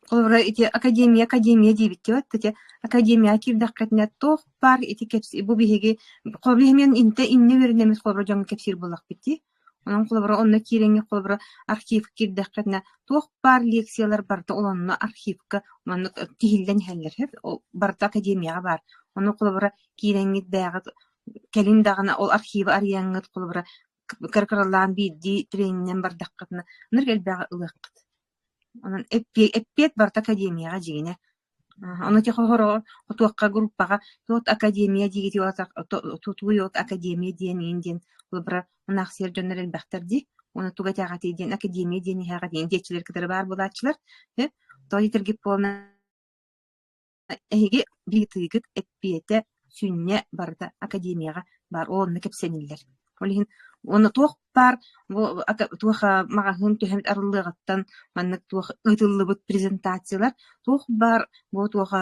Холобура, ити академия академия диэбит диэбит ити академияҕа киирдэххитинэ туох баар ити кэпсии бу биһиги холобура иһимиэн интэ иннэ үөрэнэммит холобура дьоҥҥо кэпсиир буоллахпыт дии. Онон холобура онно киирэҥҥит холобура архивка киирдэххитинэ туох баар лекциялар барыта ол онно архивка маннык тиһиллэн иһэллэр сөп ол барыта академияҕа баар. Ону холобура киирэҥҥит бэйэҕит кэлин даҕаны ол архивы арыйаҥҥыт холобура кыра-кыралаан биирдии тренинэн бардаххытына ынырык элбэҕи ылыаххыт. Онон эппиэт барыта академияҕа дьиҥинэ. Ону ити хоһоро хотуохха группаҕа туот академия диигит тутуй от академия диэн иин диэн холобура мунаахсыйар дьоннор элбэхтэр дии. Уонна тугу этэҕэтий диэн академия диэн иһээҕит диэн диэччилэр кытары баар буолааччылар. Тоҕо диэтэргит буолна Эһиги ыйытыыгыт эппиэтэ сүнньэ барыта академияҕа баар, ол онно кэпсэниллэр. Ол иһин уонна туох баар бу туох маҕаһыын түһэн арыллыаҕыттан маннык туох ыытыллыбыт презентациялар, туох баар бу туох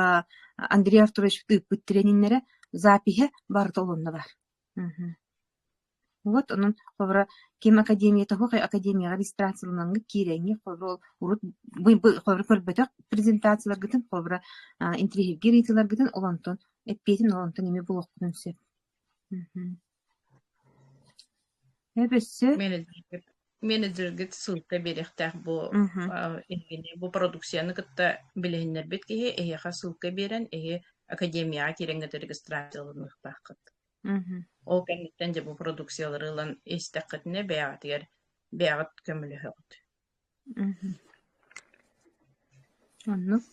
Андрей Артурович ыыппыт трениннэрэ, запиһа барыта ол онно баар. Вот онон холобура ким академията суох академияҕа регистрацияланаҥҥыт киирэҥҥит холобура ол урут холобура көрбөтөх презентацияларгытын холобура интириэһиргиир ыйытыыларгытын ол онтон эппиэтин ол онтон эмиэ булуоххутун сөп. Эп өссө Менеджергит ссылка биэриэхтээх бу эһигини бу продукцияны кытта билиһиннэрбит киһи эһиэхэ ссылка биэрэн эһи академияҕа киирэҥҥит регистрацияланыахтааххыт. Ол кэнниттэн дьэ бу продукциялары ылан истэххитинэ бэйэҕитигэр бэйэҕит көмөлөһөҕүт. Оннук.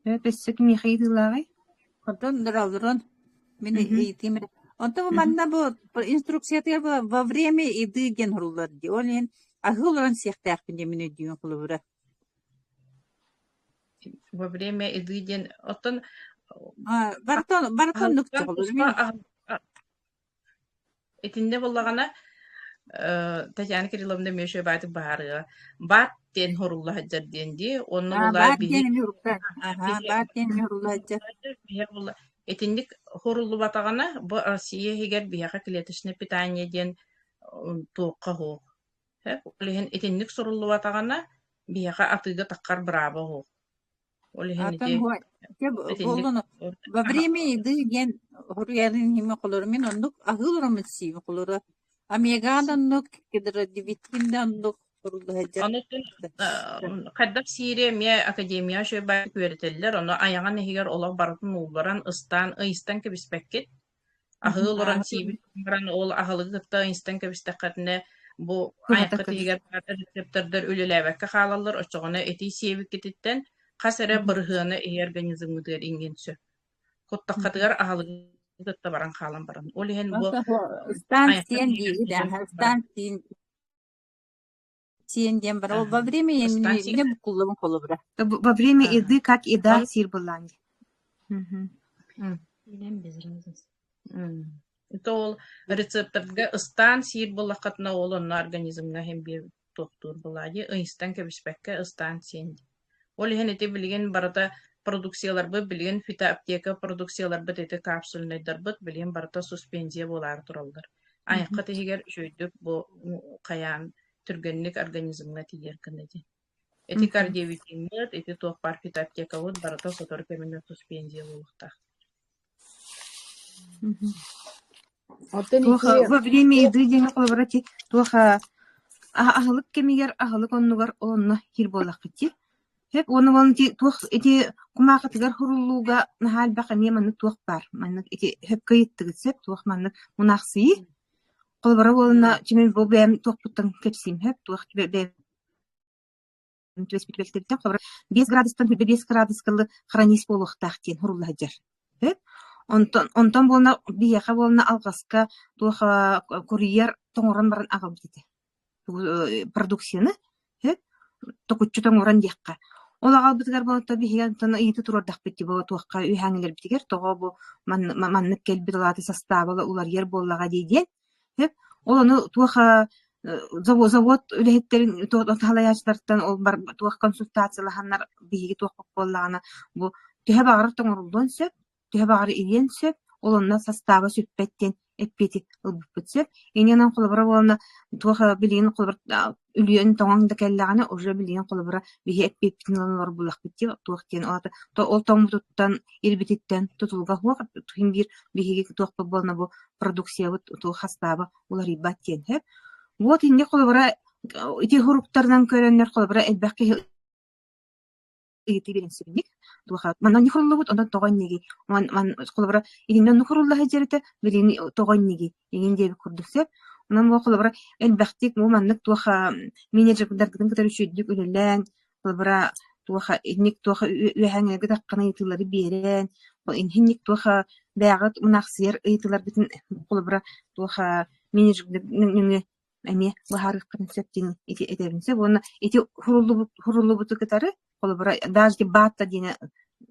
Ээ, өссө кимиэхэ ыйытыылааҕый? Онтон олорон мин ыйытыым эрэ. Онтон бу манна бу инструкциятыгар во время еды диэн суруллар дии. Ол иһин аһыы олорон сиэхтээхпин диэн мин өйдүүбүн холобура. Во время еды диэн оттон Барыта барыта оннук Аһылыктан дьоҕулар туспа мин аһ- Итиннэ буоллаҕына, Татьяна Кирилловна эмиэ үчүгэй баҕайытык быһаарыаҕа. Баат диэн хорулла сылдьар диэн дии. Онно Аа, буоллаҕа баат биһи диэн эмиэ урукка аһаа биһи баат диэн эмиэ урулла сылдьар. биһи буолла итинник хоруллубатаҕына, бу Россия иһигэр биһиэхэ клеточное питание диэн туохха суох. Ол иһин итинник суруллубатаҕына, биһиэхэ атыыга таххар бырааба суох. Ол иһин Атын ити дьэ итинник буоллун во время еды диэн хоруйарын иһимэ холору мин оннук аһыы олороммун сиибин холоро омега да оннук кедровитин да оннук хорулла сылдьар Ону хайдах сиири эмиэ академия үчүгэй үөрэтэллэр, ону айаҕын иһигэр олох барытын уулларан, ыстаан, ыйыстан кэбиспэккит. Аһыы олорон сиибит баран ол аһылыгы кытта ыйыстан кэбистэххитинэ, бу Туһата айаххыт көс. иһигэр баар рецептордар үлэлээбэккэ хаалаллар, оччоҕуна ити сиэбиккититтэн хас эрэ бырыһыана иһи организмҥытыгар иҥиэн сөп. Куттаххытыгар аһылыгы кытта баран хаалан баран. Ол иһин бу Ыстаан айаххыт сиэн иһигэр диигит сылдьан аһа баран ыстаан сиэн сиэн диэн баран ол во время Ыстаан эмне буккуллабын холобура Во время еды, как еда Аны сиир буоллаҕыҥ дии. Мгм. М, без разницы. Это ол рецепторга ыстаан сиир буоллаххытына ол онно организмҥа иһин биир туохтуур буолаа дии ыйыстан кэбиспэккэ ыстаан сиэн дии. Ол иһин ити билигин барыта продукцияларбыт билигин фитоаптека продукцияларбыт ити капсульнайдарбыт билигин барыта суспензия буолаары тураллар. Айаххыт иһигэр үчүгэйдик бу хайаан түргэнник организмҥа тиийэр гына дии. Ити кардиовитиммыт, ити туох баар фитоаптекабыт барыта сотору кэминэн суспензия буолуохтаах. Оттон Туох ити во время еды диэни холобура ити туох аһылык кэмигэр аһылык оннугар онно киир буоллаххыт дии. Сөп уонна уонна ити туох ити кумаахытыгар суруллууга наһаа элбэх эмиэ маннык туох баар маннык ити сөпкө ыйыттыгыт сөп туох маннык мунаахсыйыы холобура буолна чимин бу бэйэм туохпуттан кэпсиим сөп туох бэйэм түбэспит түбэлтэбиттэн холобура 5 градустан 25 градуска хранить буолуохтаах диэн сурулла сылдьар. Сөп? Онтон онтон буолна биһиэхэ буолна алҕаска туох курьер тоҥорон баран аҕалбыт этэ. Продукцияны сөп? Токуччу тоҥорон диэххэ. Ол аҕалбытыгар буолан биһиги онтон ыйытыы туруордахпыт дии туохха үөһээҥилэрбитигэр тоҕо бу маннык кэлбит ол аата састааба уларыйар буоллаҕа дии диэн Сөп. Ол ону туох завод үлэһиттэрин салайааччылартан ол бар туох консультациялаһаннар биһиги туохпут буоллаҕына бу төһө баҕарар тоҥоруллуон сөп, төһө баҕарар ириэн сөп, ол онно састааба сүппэт диэн эппиэти ылбыппыт сөп. Инньэ холобура буолна туох билигин холобур үлүйэн тоҥон да кэллэҕинэ уже билигин холобура биһи эппиэппитин ылан олорор буоллахпыт дии туох диэн ол тоҥмутуттан ирбититтэн тутулуга суох иһин биир биһиги туохпут буолна бу продукциябыт хастааба уларыйбат диэн сөп. Вот инньэ холобура ити суруктарынан көрөннөр холобура элбэх киһи ыйытыы биэрэн сөбүнник туоха манна оннук суруллубут онон тоҕо иннигий ман ман холобура итиннэ оннук сурулла сылдьар этэ билигин тоҕо иннигий игин диэбит курдук сөп. Онон бу холобура элбэхтик бу маннык туох менеджердаргытын кытары үчүгэйдик үлэлээн холобура туоха инник туоха үөһээҥҥилэргэ таххана ыйытыылары биэрэн инник туоха бэйэҕит мунаахсыйар ыйытыыларгытын холобура туоха менеджердэр нөҥүө эмиэ быһаарыаххытын сөп диэн ити этэбин сөп уонна ити суруллубут суруллубуту кытары холобура даже баатта диэни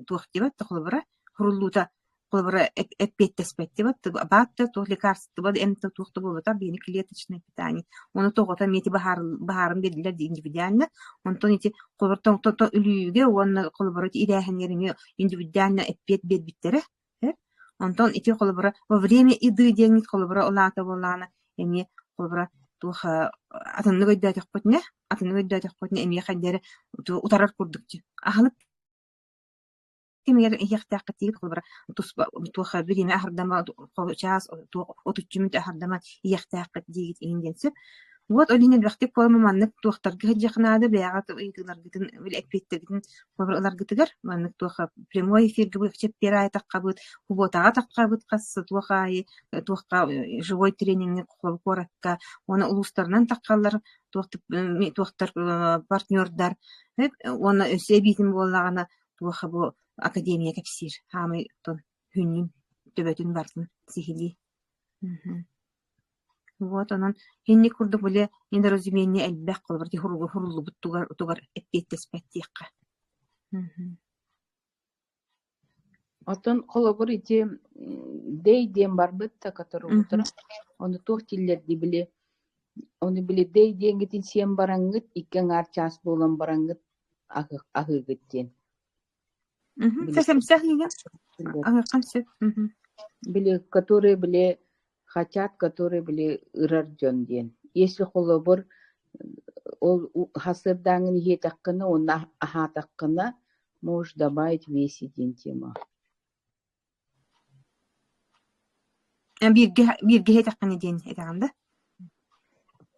туох диэбэт да холобура суруллуута холобура эппиэттэспэт диэбэт баатта туох лекарство эмт туох да буолбатах биһини клеточное питание ону тоҕото эмиэ ити быһааран биэрдилэр индивидуально онтон ити холобура үлүйүүгэ уонна холобура ити ирээһинигэр эмиэ индивидуально эппиэт биэрбиттэрэ Онтон ити холобура во время еды диэҥҥит холобура ол аата буоллаҕына эмиэ холобура туох атыннык өйдөөтөхпүтүнэ атыннык өйдөөтөхпүтүнэ эмиэ хайдах эрэ утарар курдук дии. Аһылык кэмигэр иһиэхтээххит диир холобура туспа туох бириэмэ аһардама чаас туох отуччу мүнүүтэ аһардама иһиэхтээххит диигит иһин диэн сөп. Вот ол иһин элбэхтик буолан маннык туохтарга сылдьыахха наада бэйэҕит ыйытыыларгытын били эппиэттэргитин холобура ыларгытыгар маннык туох прямой эфиргэ чэппиэр аайы таххабыт, субуотаҕа таххабыт хас туох аайы туохха живой трениҥҥэ куоракка уонна улуустарынан таххаллар туох туохтар партнердар уонна өссө эбиитин буоллаҕына туоха бу академия кэпсиир хаамай хүннүн төбөтүн барытын сиһилии Вот онон инник курдук били недоразумение элбэх холобур ити суруллубут тугар тугар эппиэттэспэт диэххэ. Оттон холобур ити дэй диэн барбыт да которуутара ону туох дииллэр дии били ону били дэй диэҥҥитин сиэн бараҥҥыт икки аҥаар чаас буолан бараҥҥыт аһыыгыт диэн. Били Сэмсэх иҥэн аһыаххын сөп. Били которые били хотят, которые били ырар дьон диэн. Если холобур ол хасырдааҥын иһиэтэххинэ уонна аһаатаххына можешь добавить весе диэн тема. Бииргэ бииргэ иһиэтэххинэ диэн этэҕин да?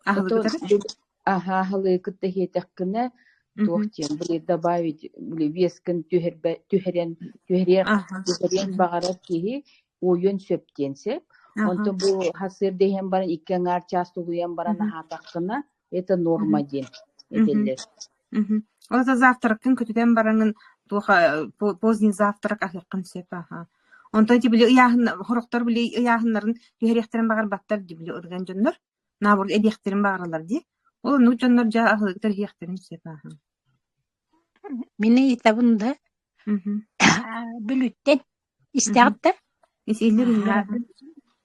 Аһылыгытары? Аһа аһылыгы кытта иһиэтэххинэ туох диэн били добавить били вескин түһэрбэ түһэрэн түһэриэх түһэриэн баҕарар киһи уойуон сөп диэн сөп. Онтон бу сарсыарда иһэн баран икки аҥаар чаас тулуйан баран аһаатаххына это норма диэн этэллэр. Ол это завтраккын көтүтэн бараҥын туох поздний завтрак аһыаххын сөп аха. Онтон ити били ыйааһын сорохтор били ыйааһыннарын түһэриэхтэрин баҕарбаттар дии били ырыган дьоннор. Наоборот эбиэхтэрин баҕараллар дии. Ол оннук дьоннор дьэ аһылыктар иһиэхтэрин сөп аха. Мин ыйытабын да Бүлүүттэн истэҕит да?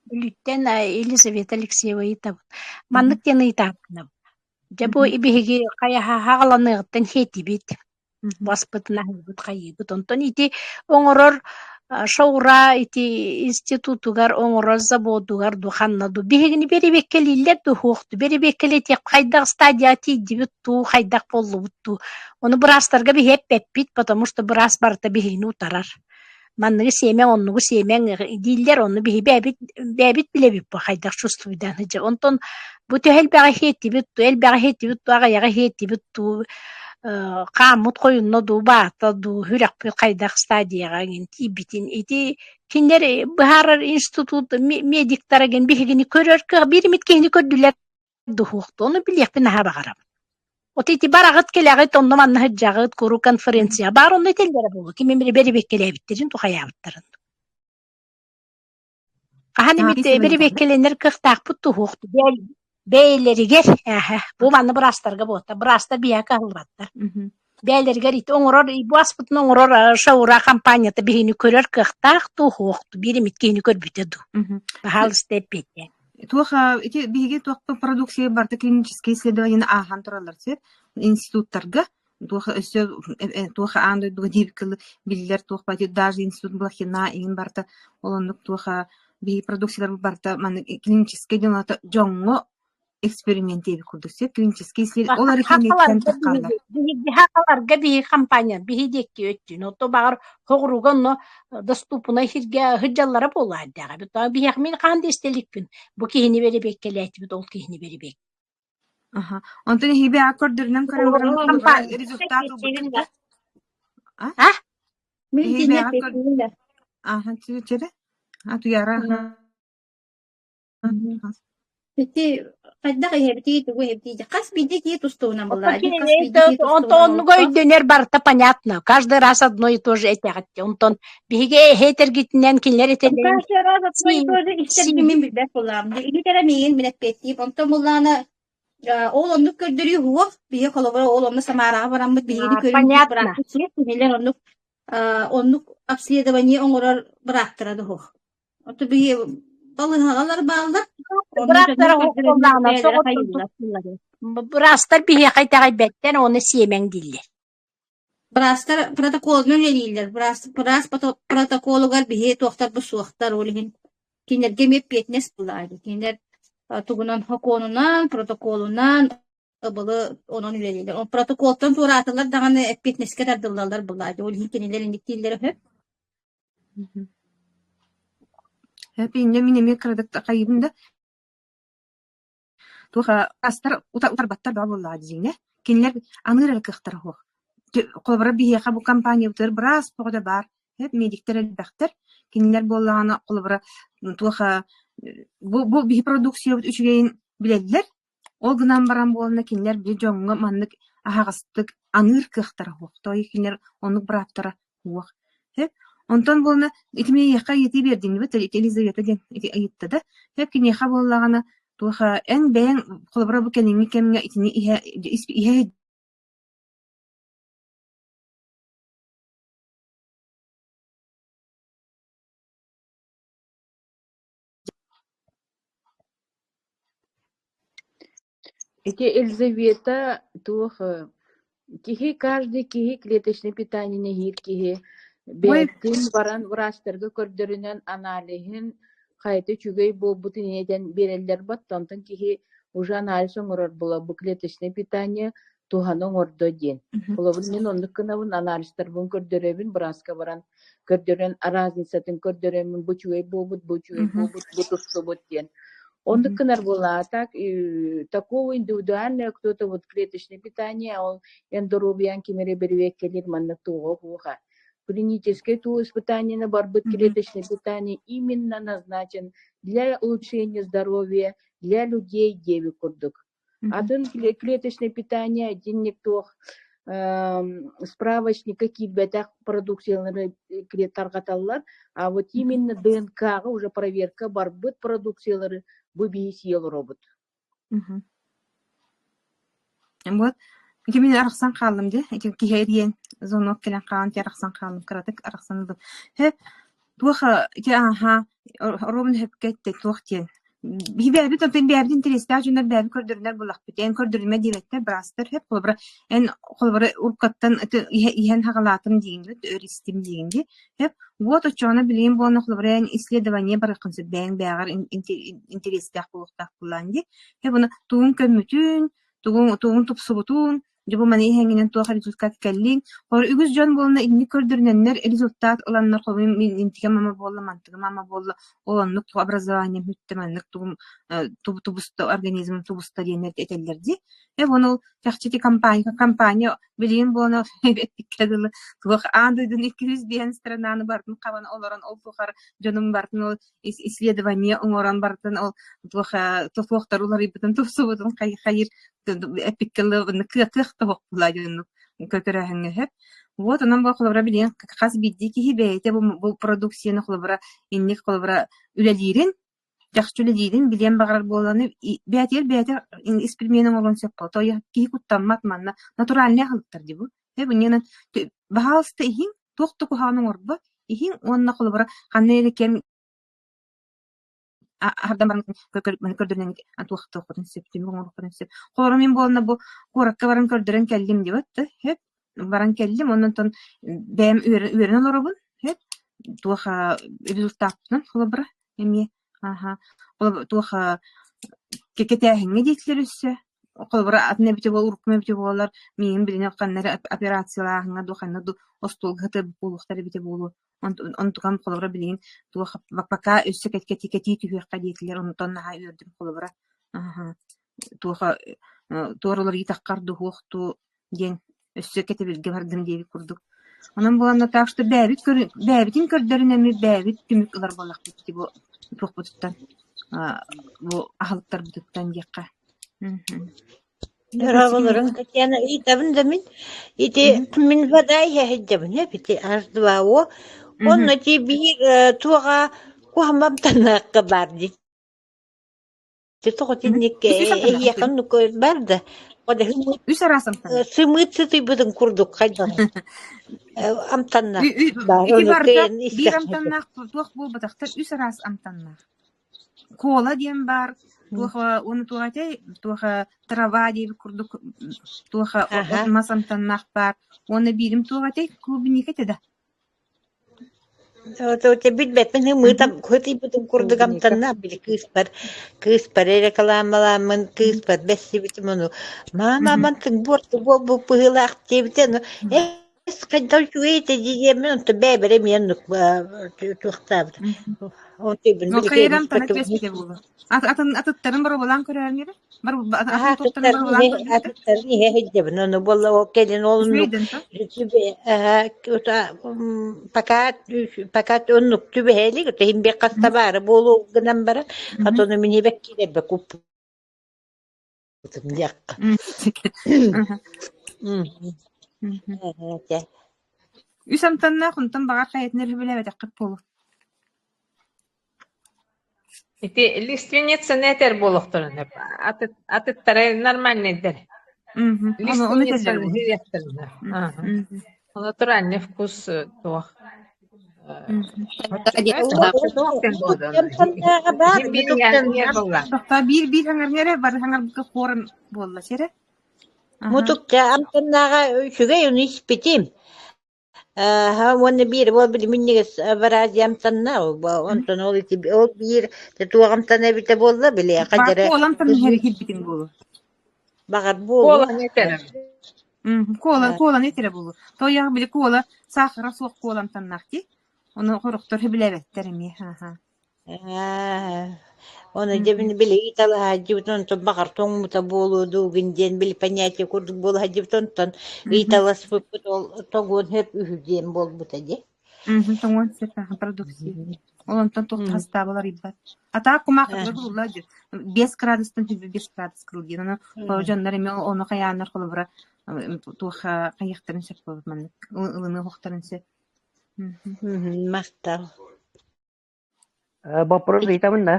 Бүлүүттэн Елизавета Алексеева ыйытабын. Маннык диэн ыйытаабытым. Дьэ бу биһиги хайаһа хаҕаланыаҕыттан хиэтибит, баспытын аһыыбыт хайыыбыт. Онтон ити оҥорор Шаура ити институтугар оҥорор заводугар дуу ханна дуу биһигини бэрэбиэккэлииллэр дуу суох дуу бэрэбиэккэлэтиэх хайдах стадияҕа тиийдибит дуу хайдах буоллубут дуу ону быраастарга биһи эппэппит потому что быраас барыта биһигини утарар манныгы сиэмэҥ оннугу сиэмэҥ дииллэр ону биһи бэйэбит бэйэбит билэбит бу хайдах чувствуйдаан сылдьар онтон бу төһө элбэҕи иһиэттибит дуу элбэҕи иһиэттибит дуу аҕыйаҕы иһиэттибит дуу хааммыт хойунна дуу баата дуу сүрэхпит хайдах стадияҕа эҥин тиийбитин ити кинилэр быһаарар институт медиктара гин биһигини көрөр кыах биир эмит киһини көрдүлэр дуһуохту ону билиэхпин наһаа баҕарабын Вот ити бараҕыт кэлэҕит онно манна сылдьаҕыт куруук конференция баар онно этэллэрэ буолуо ким эмиэ бэрэбиэккэлээбиттэрин тухайаабыттарын Хаһан эмит бэрэбиэккэлэнэр кыахтаахпыт туһуохту бэйэлэригэр ааһа бу манна быраастарга буолта быраастар биһиэхэ кыһаллыбаттар бэйэлэригэр ити оҥорор бу аспытын оҥорор шаура компанията биһини көрөр кыахтаах туһуохту биир эмит киһини көрбүтэ дуу баһаалыста эппиэттээн Туох ити биһиги туох продукция барыта клиническэй исследованиены ааһан тураллар сөп институттарга туох өссө туох аан дойдуга диэбит биллэр туох даже институт Блохина иҥин барыта ол оннук туох биһиги продукцияларбыт барыта маннык клиническэй дьоҥҥо дьоҥҥо эксперимент диэбит курдук сөп клинический исследование ол эрэ кэнниттэн таххаллар биһиги хахаларга биһи компания биһи диэки өттүн ото баҕар хоҕуруга онно доступнай сиргэ сылдьаллара буолаардаҕа биһиэх мин хаан да истэ иликпин бу киһини бэрэбиэккэлээтибит ол киһини бэрэбиэк Аха. Онтон эһиги бэйэҕит көрдөрүнэн көрөн баран результат ылбыккыт да? А? Мин Эһиги бэйэҕит көр... Аха, чүрэ. А, Туяра. Ити хайдах иһэбитий, тугу иһэбитий хас биирдии киһи тустууна буоллаҕа дии, хас биирдии киһи Онтон тустууна оннуга олоххо. өйдөнөр барыта понятно. Каждый раз одно и то же этэҕит. Онтон биһиги эһэтэргитинэн кинилэр этэллэрин Каждый раз одно и то же истэрбин мин билбэт буоллаҕым дии. Иһит эрэ миигин мин эппиэттиим. Онтон буоллаҕына ол оннук көрдөрүү суох. Биһиги холобура ол онно Самараҕа бараммыт биһигини көрүн диир понятно. бырааппыт суох. Кинилэр оннук оннук обследование оҥорор быраактара да суох. Ото биһи балыыһалар бааллар, онно дьоннор Быраастара көрдөрөннөр буоллаҕына бэйэлэрэ соҕотон хайыыллар. туттуллар. Быраастар биһиэхэ итэҕэйбэттэр, уонна сиэмэҥ дииллэр. Быраастар протоколунан үлэлииллэр. Быраас, быраас протоколугар биһи туохтарбыт суохтар, ол иһин кинилэргэ эмиэ эппиэтинэс буолаары. Кинилэр тугунан сокуонунан, протоколунан ыбылы онон үлэлииллэр. Ол протоколтон туораатылар даҕаны эппиэтинэскэ тардыллаллар буолаары. Ол иһин кинилэр инник дииллэрэ үһү. Сөп инньэ мин эмиэ кыратык хайыыбын да туох астар утарбаттар баа буоллаҕа дьиҥэ. Кинилэр аныыр эрэ кыахтара суох. Холобура биһиэхэ бу компаниябытыгар быраас бөҕөтө баар, медиктэр элбэхтэр. Кинилэр буоллаҕына холобура туох бу бу биһи продукциябыт үчүгэйин билэллэр, Ол гынан баран буолна кинилэр били дьоҥҥо маннык аһаҕастык аныыр кыахтара суох, тоҕо кинилэр оннук бырааптара суох. Сөп. Онтон буолна ити миэхэ ыйытыы биэрдиҥнибит Елизавета диэн ити ыйытта да сөп киниэхэ буоллаҕына туох эн бэйэҥ холобура бу кэлиҥҥи кэмҥэ итини иһэ иһэ Ити Елизавета туох киһи каждый киһи клеточное питание иһиир киһи Ой, бэйэтин баран врачтарга көрдөрүнэн аналиһын хайата үчүгэй буолбутун этэн биэрэллэр бат онтон киһи уже анализ оҥорор була бу клеточное питание туһаны оҥордо диэн. Холобур мин оннук гынабын анализтарбын көрдөрөбүн бырааска баран көрдөрөн разницатын көрдөрөммүн бу үчүгэй буолбут, бу үчүгэй буолбут, бу тустубут диэн. Оннук гынар буолла. А так такого индивидуальное кто-то вот клеточное питание, ол эн доруобуйаҥ ким эрэ бэрэбиэркэлиир манна туоҕа уоха. Клиническое туу испытание барбыт клеточное питание именно назначен для улучшения здоровья для людей диэбит курдук. Атын клеточное питание итинник туох справочникка киирбэтэх продукциялары тарҕаталлар. А вот именно ДНК-ҕа уже проверка барбыт продукциялары бу биһи сии олоробут. Вот. Ити мин арахсан хааллым дии. Ити киһи эрийэн звонок кэлэн хаалан ити арахсан хааллым. Кыратык арахсан ыллым. Һэ, туох ити ааһа оруобун сөпкө эттэ туох диэн. Биһи бэйэбит онтон бэйэбит интэриэстээх дьоннор бэйэбит көрдөрүнэр буоллахпыт. Эн көрдөрүнмэ диэбэттэр быраастар сөп. Холобура, эн холобура уруккаттан ити иһэн хаҕалаатым диигин өр истим диигин дии. Сөп. Вот оччоҕуна билигин буолан холобура эн исследование барыаххын сөп бэйэҥ бэйэҕэр интэриэстээх буолуохтаах буоллаҕын дии. Сөп уонна тугун көммүтүн, тугун тугун тупсубутун, дьэ бу маны иһэҥҥинэн туох результат кэллиҥ. Холобура үгүс дьон буолна инник көрдөрүнэннэр результат ыланнар холобура мин интигэ мама буолла, мантыга мама буолла, ол оннук образованием бүттэ маннык тугум тубуста организмым тубуста диэннэр этэллэр дии. Э уонна ол чахчы ити компания компания билигин буолан эппиккэ дылы туох аан дойдуну 205 странаны барытын хабан олорон ол тухары дьонум барытын ол исследование оҥорон барытын ол туох туохтар уларыйбытын тупсубутун хайыр эппиккэ дылы кыах да суох буолла дьоннук көрөөһүҥҥэ сөп. Вот онон бу холобура билигин хас биирдии киһи бэйэтэ бу, бу продукцияны холобура инник холобура үлэлиирин чахчы үлэлиирин билиэн баҕарар буоланы бэйэтигэр бэйэтэ эксперимент оҥоруон сөп буолла. То киһи куттаммат манна натуральнай аһылыктар дии бу. Бу баһаалыста иһиҥ, туох да куһаҕаны оҥорбот, иһиҥ уонна холобура ханна эрэ кэм аһардан баран көрдөрүнэн туохтуоххутун сөп, түмүк оҥоруоххутун сөп. Холобура мин буолна бу куоракка баран көрдөрөн кэллим диэбит да, сөп. Баран кэллим, онон бэйэм үөрэн олоробун, сөп. Туох результаппынан холобура эмиэ аха туох кэтээһиҥҥэ диэтилэр өссө. Холобура атын эбитэ буоллар, уруккум эбитэ буоллар, миигин билинэ ханна эрэ операциялааһыҥҥа дуу, ханна дуу остуолга сытыарбыт буолуохтар эбитэ буолуо. Онтукам холобура билигин туох пока өссө кэтии түһүөххэ диэтилэр, онтон наһаа үөрдүм холобура. Аһа туох туор уларыйытаххар дуһуох дуу диэн өссө кэтэбилгэ бардым диэбит курдук. Онон буоланна так что бэйэбит бэйэбитин көрдөрүн эмиэ бэйэбит түмүк ылар буоллахпыт ити бу туохпутуттан бу аһылыктарбытыттан диэххэ. Дорооболорун Татьяна ыйытабын да мин ити мин вода иһэ сылдьабын эбити H2O онно ти биир туоҕа куһамам таныахха баар дии тоҕо итинник Үс амтаннаах эһиэхэ оннук бар да Үс араас амтаннаах. сымыыт сытыйбытын курдук хайдах амтанна баар Ити ону барыта кыайан биир истэх амтаннаах туох буолбатахтар үс араас амтаннаах. Кола диэн баар, туох уонна туох этэй, туох трава диэбит курдук туох Аха. от-мас амтаннаах баар. Уонна биирим туох этэй, клубника этэ да? Билбэппин ымыытам ытыйбытым курдук Клубника. амтаннаах били кыыспар кыыспар рекламалааммын кыыспар бэссибитим ону маама мантыҥ буорту буолбут быһыылаах диэбитэ ону эс хайдах үчүгэй этэ диэммин онтон бэйэбэр эмиэ оннук туохтаабыт онтуйбун Ну, били хайыр кыайан амтана испэккэ түөспүтэ буолуо. Атын атыттарын боруобалаан көрөөрүҥ Бар Аһаа атын туохтарын атыттарын боруобалаан иһэ көрбүттэр. атыттарын иһэ сылдьабын ону буолла ол кэлин ол Үчүгэй оннук да онтон. пока пока оннук түбэһэ илик иһин биир хаста баара буолуо гынан баран хата ону мин иһибэт киирэрбэ куппутум диэххэ Үс амтаннаах онтон баҕар хайатын эрэ билээбэтэххит буолуо. Ити лиственницаны этэр буолуохтарын сөп. Атыттары нормальныйдар. Ону ону этэллэр Лиственницаны буолуо. сириэхтэрин сөп. Ааһа. Натуральный вкус туох. Биир-биир хаҥарга эрэ бары хаҥарбыкка хуоран буолла сирэ. Мутукча амтаннааҕа үчүгэй ону испитим. Ааһа уонна биир ол били минньигэс бараадьы амтанна онтон ол ити ол биир туох амтана эбитэ буолла били хадьара Куолан там иһэр киирбитин буолуо. баҕар буолуо. Куоланы этэрэ. Куола куоланы этэрэ буолуо. Тойох били куола саахара суох куола амтаннаах дии. Ону хорохтор сөбүлээбэттэр эмиэ. Аха. Аа, Ону дьэ мин били ыйыталаһаадьыбыт онтон баҕар тоҥмута буолуо дуугун диэн били понятие курдук буолаһадьыбыт онтон ыйыталаспыппыт ол тоҥуон сөп үһү диэн буолбута дии. Тоҥуон сөп продукция. Ол онтон туох хастаабыл арыйбат. Атаак кумаахытыгар булла 5 градустан 5 градус кыл диэн. Ону дьоннор эмиэ ону хайааннар холобура туох хайыахтарын сөп буолбут маннык ылыныы уохтарын сөп. Махтал. Боппуруос ыйытабын да.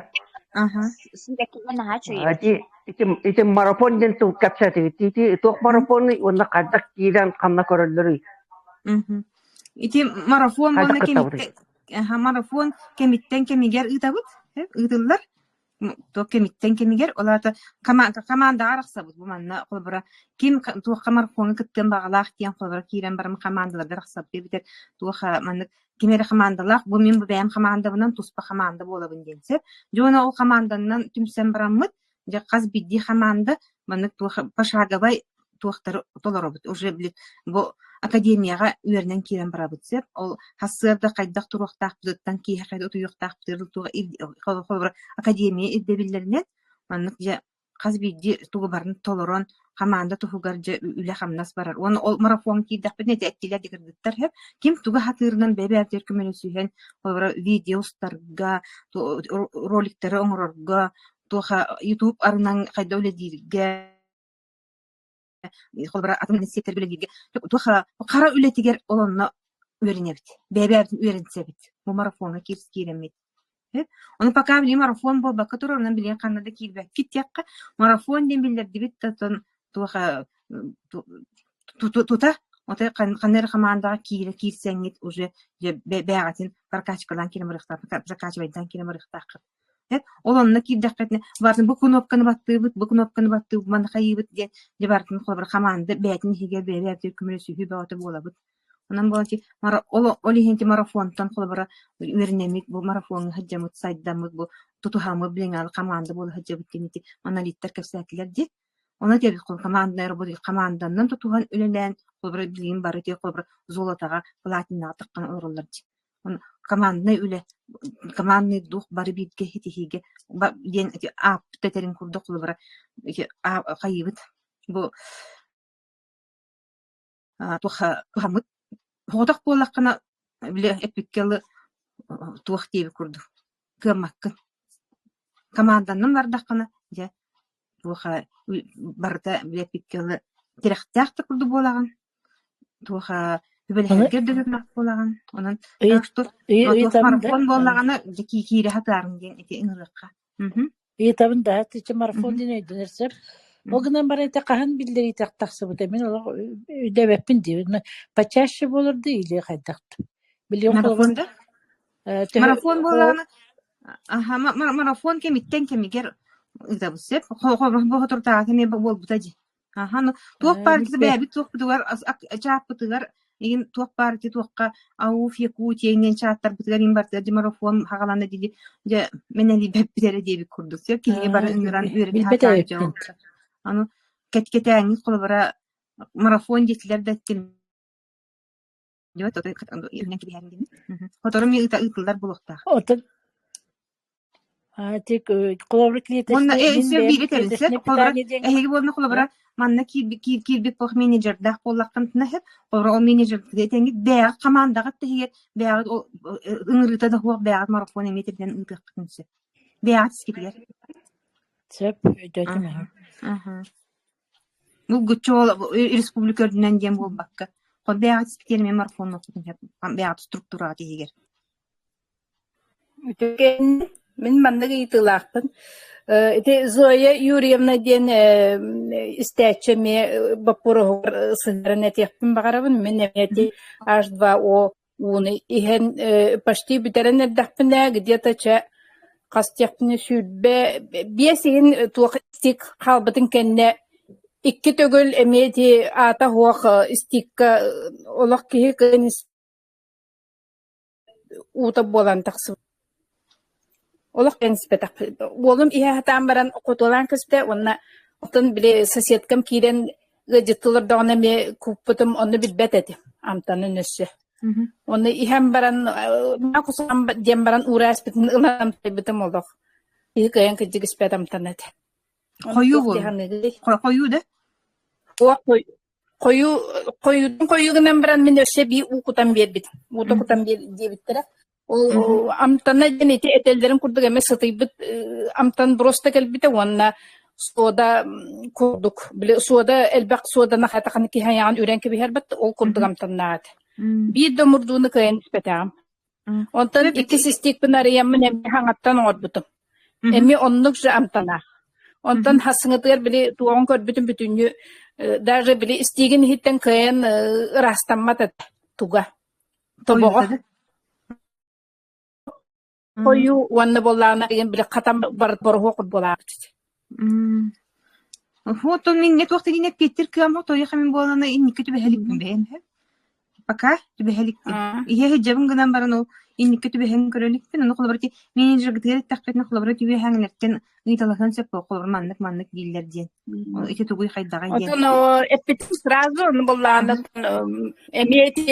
Аха. Сирэккинэн наһаа үчүгэй. Ити ити ити марафон диэн тыл кэпсээтигит. Ити туох марафонуй уонна хайдах киирэн ханна көрөллөрүй? Мгм. Ити марафон Хайдах уонна кыттабытый? кэмиттэн аха, марафон кэмиттэн кэмигэр ыытабыт, ыытыллар. Туох кэмиттэн кэмигэр, ол аата командаҕа арахсабыт. Бу манна холобура ким туохха марафоҥҥа кыттыан баҕалаах диэн холобура киирэн баран командаларга арахсабыт эбэтэр туох маннык ким эрэ хамаандалаах, бу мин бу бэйэм хамаандабынан туспа хамаанда буолабын диэн сөп. Дьэ уонна ол хамаанданан түмсэн бараммыт, дьэ хас биирдии хамаанда маннык туох пошаговай туохтары толоробут. Уже били бу академияҕа үөрэнэн киирэн барабыт сөп. Ол сарсыарда хайдах туруохтаахпытыттан киэһэ хайдах утуйуохтаахпытыгар туох холобура академия ирдэбиллэринэн маннык дьэ хас биирдии тугу барытын толорон, хамаанда туһугар дьэ үлэ-хамнас барар. Уонна ол марафоҥҥа киирдэхпитинэ ити эттилэр дии кыргыттар сөп. Ким тугу сатыырынан бэйэ-бэйэбитигэр көмөлөсүһэн, холобура видео устарга, роликтары оҥорорго, туох YouTube арынан хайдах үлэлииргэ холобура атын сиэттэргэ үлэлииргэ туох хара үлэтигэр ол онно үөрэнэбит. Бэйэ-бэйэбитин үөрэнсэбит. Бу марафоҥҥа киирэммит. Ону пока билигин марафон буолбакка турар, онон билигин ханна да киирбэккит диэххэ, марафон диэн биллэрдибит да оттон туох тута отой ханна эрэ хамаандаҕа киирэ киирсэҥҥит уже бээҕэтин прокачкалаан киирэн барыахтаах прокачивайдаан киирэн барыахтааххыт. Ол онно киирдэххитинэ барытын бу кнопканы баттыыбыт, бу кнопканы баттыыбыт, маны хайыыбыт диэн дьэ барытын холобура хамаанда бэйэтин иһигэр бэйэ-бэйэбитигэр көмөлөсүһүү бөҕөтө буолабыт. Онон буолан ити ол ол иһин ити марафонтан холобура үөрэнэммит бу марафоҥҥа сылдьаммыт, сайдаммыт, бу тутуһаммыт билиҥҥи хамаанда буола сылдьабыт диэн ити аналиттар кэпсээтилэр дии. Ону этэбит командная работа хамаанданан тутуһан үлэлээн холобура билигин бары ити холобура золотоҕа, платинаҕа таххан олороллор дии. Ону команднай үлэ, командный дух бары бииргэ ситиһиигэ диэн ити ааппыт этэрин курдук холобура ити хайыыбыт бу туох туһаммыт соҕотох буоллаххына били эппиккэ дылы туох диэбит курдук кыаммаккын команданнан бардаххына дьэ туох барыта били эппиккэ дылы тирэхтээх да курдук буолаҕын туох үбэлэһэргэр да көмөх буолаҕын онон так что туох марафон буоллаҕына дьэ киирэ сатаарыҥ диэн ити ыҥырыахха Ыйытабын да, ити марафон диэн өйдөнөр сөп. Ол гынан баран ити хаһан биллэриитэ тахсыбыта мин олох өйдөөбөппүн диибин. Почаще буолар да или хайдах да. Билигин Марафон холобур да? э, төһө Марафон хо буоллаҕына аха марафон кэмиттэн кэмигэр ыытабыт сөп. Бу соторутааҕыта эмиэ буолбута дии. Аха, ну туох баар ити билбэт. бэйэбит туохпутугар чааппытыгар игин туох баар ити туохха АУФ Якутия диэн чааттарбытыгар иин бартыгар дьэ марафон хаҕаланна дии дьэ мэнэлийбэппит эрэ диэбит курдук сөп киһини бары ыҥыран үөрэтэ Билбэт сатаан эбиппин. дьэ Аны кэт-кэтээҥҥит холобура марафон диэтилэр да Сотору эмиэ ыытыллар буолуохтаах. Отон ити холобура Уонна клеточный мин өссө бэйэм биири этэрин сөп. клеточное Холобура, питание диэҥҥэ эһиги буолна холобура манна киирбит киирбит буох менеджердаах буоллаххытына сөп. Холобура, ол менеджергэ этэҥҥит бэйэҕит хамаандаҕыт да иһигэр бэйэҕит ол ыҥырыыта да суох бэйэҕит марафон эмиэ тэринэн ыытыаххытын сөп. Бэйэҕит искитигэр. Сөп, өйдөөтүм аһа. Аха. Булгуччу ол республика үрдүнэн диэн буолбакка, хол бэйэҕит искитигэр эмиэ марафоннуоххутун сөп. Бэйэҕит структураҕыт иһигэр. Үтүөкэн мин маннык ыйытыылаахпын. Ити Зоя Юрьевна диэн истээччи эмиэ боппуруоһугар сыһыаран этиэхпин баҕарабын. Мин эмиэ ити H2O Ууну иһэн почти бүтэрэн эрдэхпинэ где-то чэ хас диэхпинэ 25 иһин туох стик хаалбытын кэннэ икки төгүл эмиэ ити аата суох стикка олох киһи кыайан уута буолан тахсыбыт. Олох кыайан испэтэхпит. Уолум иһэ сатаан баран хотуолаан көстө уонна оттон били соседкам киирэн ыалдьыттыы олордоҕуна эмиэ куппутум онно билбэт этим амтанын өссө. Онно иһэн баран кусаҕан диэн баран уурааспытын ылан амтайбытым олох. Киһи кыайан кырдьык испэт амтана этэ. Ону Хойуу туох дии буолла. саныыгыный? Хойуу да? Туох Хойуу хойуутун хойуу гынан баран мин өссө эбии уу кутан биэрбитим. Уута кутан биэр диэбиттэрэ. Ол амтана диэн ити этэллэрин курдук эмэ сытыйбыт амтан просто кэлбитэ уонна суода курдук били суода элбэх суоданы хатаханы киһи айаҕын үрэн кэбиһэр бат ол курдук амтаннаат. Биир да омурдууну кыайан испэтэҕим. Онтон иккис истиикпин арыйаммын эмиэ хаҥаттан оҥорбутум. Эмиэ оннук же амтанаах. Онтон хасыҥытыгар били туоҕун көрбүтүм бүтүннүү даже били истиигин иһиттэн кыайан ыраастаммат этэ туга. Тобоҕо. Хойуу уонна буоллаҕына били хатан бороһуок буолаабыт. Оттон минне туох тигин эппиэттир кыаммат тойох эмин буолана инникки түбэһэликпин бэйэм Пока түбэһэликпин. Иһэ сылдьабын гынан баран ол инникки түбэһэн көрө иликпин. Ону холобура ити менеджергытыгар эттэхпитинэ холобура түбэһэҥнэртэн ыйыталаһыан сөп буо холобура маннык-маннык дииллэр диэн. Ол ити тугуй хайдаҕай диэн. Отон эппитим сразу ону буллаҕына эмиэ ити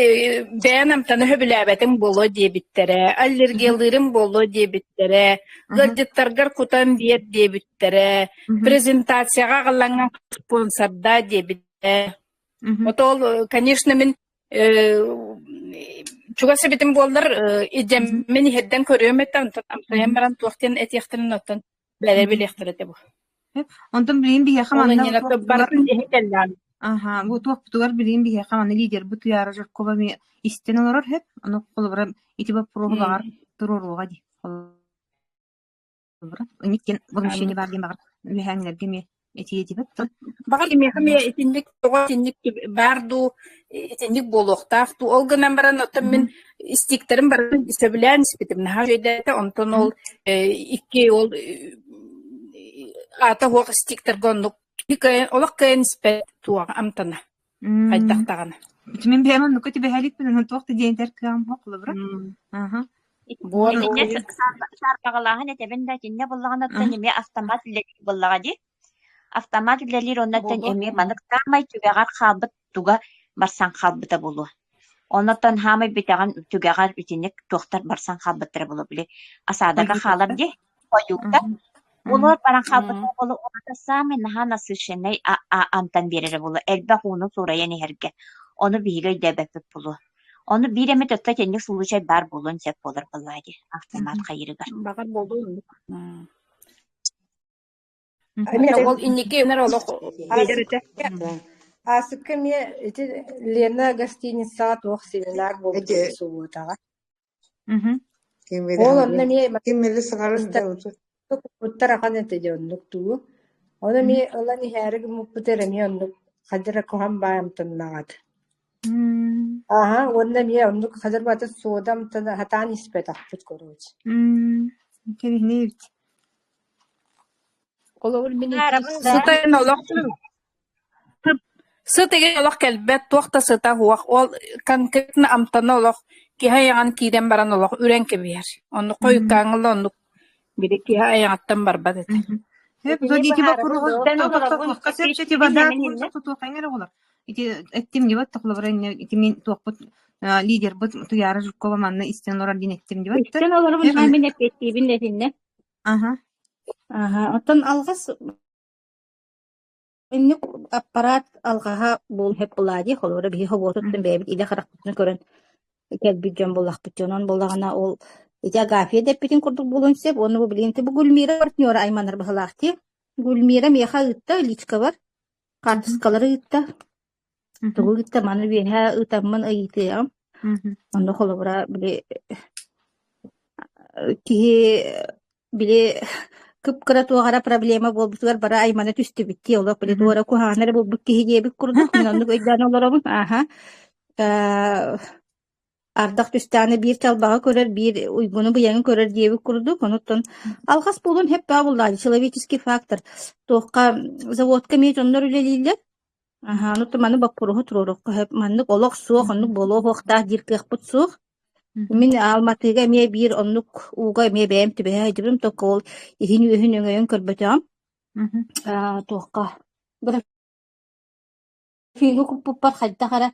бэйэн амтаны сөбүлээбэтиҥ буолуо диэбиттэрэ, аллергиялыырым буолуо диэбиттэрэ, ыалдьыттаргар кутан биэр диэбиттэрэ, презентацияҕа аҕаллаҥҥын спонсордаа диэбиттэрэ. Вот ол, конечно, мин чугас эбитим буоллар, идэммин иһэрдэн көрүөм этэ, онтон амсайан баран туох диэн этиэхтэрин оттон бэйэ билиэхтэрэ этэ бу. Онтон билигин биһиэхэ Ол манна иннинэ барытын иһи кэллэҕим. Аха, бу туохпутугар билигин биһиэхэ манна лидербит Туйаара Жиркова эмиэ истэн олорор сөп. Ону холобура ити боппуруоһу баҕар туруоруоҕа дии. Холобура, инник возмущение баар диэн баҕар үөһээҥҥилэргэ эмиэ этиэ этибит. Баҕар миэхэ эмиэ итинник тоҕо итинник баар дуу, итинник буолуохтаах дуу. Ол гынан баран оттон мин истиктэрим барытын сөбүлээн испитим. Наһаа үчүгэйдээтэ. Онтон ол икки ол аата суох истиктэргэ оннук олох кыайан испэт туоҕа амтана хайдах даҕаны. Мин бэйэм оннукка түбэһэликпин, онон туох да диэн этэр кыаҕым суох холобура. Аха. Итиннэ саарбаҕалааһын этэбин да, итиннэ буллаҕына оттон эмиэ автомат үлэлиир буоллаҕа дии. Автомат үлэлиир оннуттан эмиэ маннык саамай түгэҕэр хаалбыт туга барсан хаалбыта буолуо. Оннуттан хаамай бүтэҕин түгэҕэр итинник туохтар барсан хаалбыттара буолуо били осадокка хаалар дии хойуута. Улар баран хаалбыттара буолуо уонна саамай наһаа насыщеннай амтан биэрэрэ буолуо элбэх ууну суурайан иһэргэ. Ону биһиги өйдөөбөппүт буолуо. Ону биир эмит өттө итинник случай баар буолуон сөп буолар буоллаҕа дии автомат хайыырыгар. Баҕар буолуо оннук. Ол инники олох Аасыкка эмиэ ити Лена гостиницаҕа туох семинар буолбут Ити субуотаҕа. ким Ол онно эмиэ ким мили саҥарар да куппуттар ахан этэ дии оннук дуу. Ону эмиэ ылан иһээри гыммыппытыгар эмиэ оннук хадьыра куһан баай амтаннаҕат. Аһа уонна эмиэ оннук хадьыр бата суода амтана сатаан испэтэхпит короче. Кэбиһинэй эбит. Холобур мин ити Сытайын олох сыт игин олох кэлбэт, туох да сыта суох. Ол конкретно амтана олох киһи айаҕын киирэн баран олох үрэн кэбиһэр. Оннук хойуккааҥҥыла оннук били киһи айаҕыттан барбат этэ. Сөп, Итини ити быһаарабын боппуруоһу дуо? тохтотуохха Олоробун сөп, ити эппиэттиибин вода мин иннэ. тутуохха эрэ оҕолор. Ити эттим дибат тохлобура инне ити мин туохпут лидербыт Туйаара Жиркова манна истэн олорор диэн эттим дибат. Истэн олоробун Сөп. мин эппиэттиибин этиннэ. Аха. Аха, оттон алҕас инник аппарат алҕаһа буол буолаа дии, холобура биһи хобуотуттан бэйэбит илэ харахпытынан көрөн кэлбит дьон буоллахпыт дьон. Онон буоллаҕына ол ити Агафья дэппитин курдук буолуон сөп. Уонна бу билигин бу Гульмира партнера айманар быһылаах дии. Гульмира миэхэ ыытта личкабар, хаартыскалары ыытта. Тугу ыытта маны үөһэ ыытаммын ыйытыаҕым. Онно холобура били киһи били кып-кыра туох эрэ проблема буолбутугар бары аймана түстүбүт дии олох били туора куһаҕан эрэ буолбут киһи диэбит курдук мин оннук өйдөөн олоробун ааһа. Ардах түстэҕинэ биир чалбаҕы көрөр, биир уйгуну-быйаҥы көрөр диэбит курдук. Онуттан алҕас буолуон сөп баа буоллаҕа человеческий фактор. Туохха заводка эмиэ дьоннор үлэлииллэр. Аһаа, онуттан маны боппуруоһу туруоруохха сөп. Маннык олох суох, оннук буолуо суохтаах диир кыахпыт суох. Мин Алматыга эмиэ биир оннук ууга эмиэ бэйэм түбэһэ сылдьыбытым, только ол иһин-үөһүн өҥөйөн көрбөтөҕүм. Аа, туохха Графиҥҥа куппуппар хайдах эрэ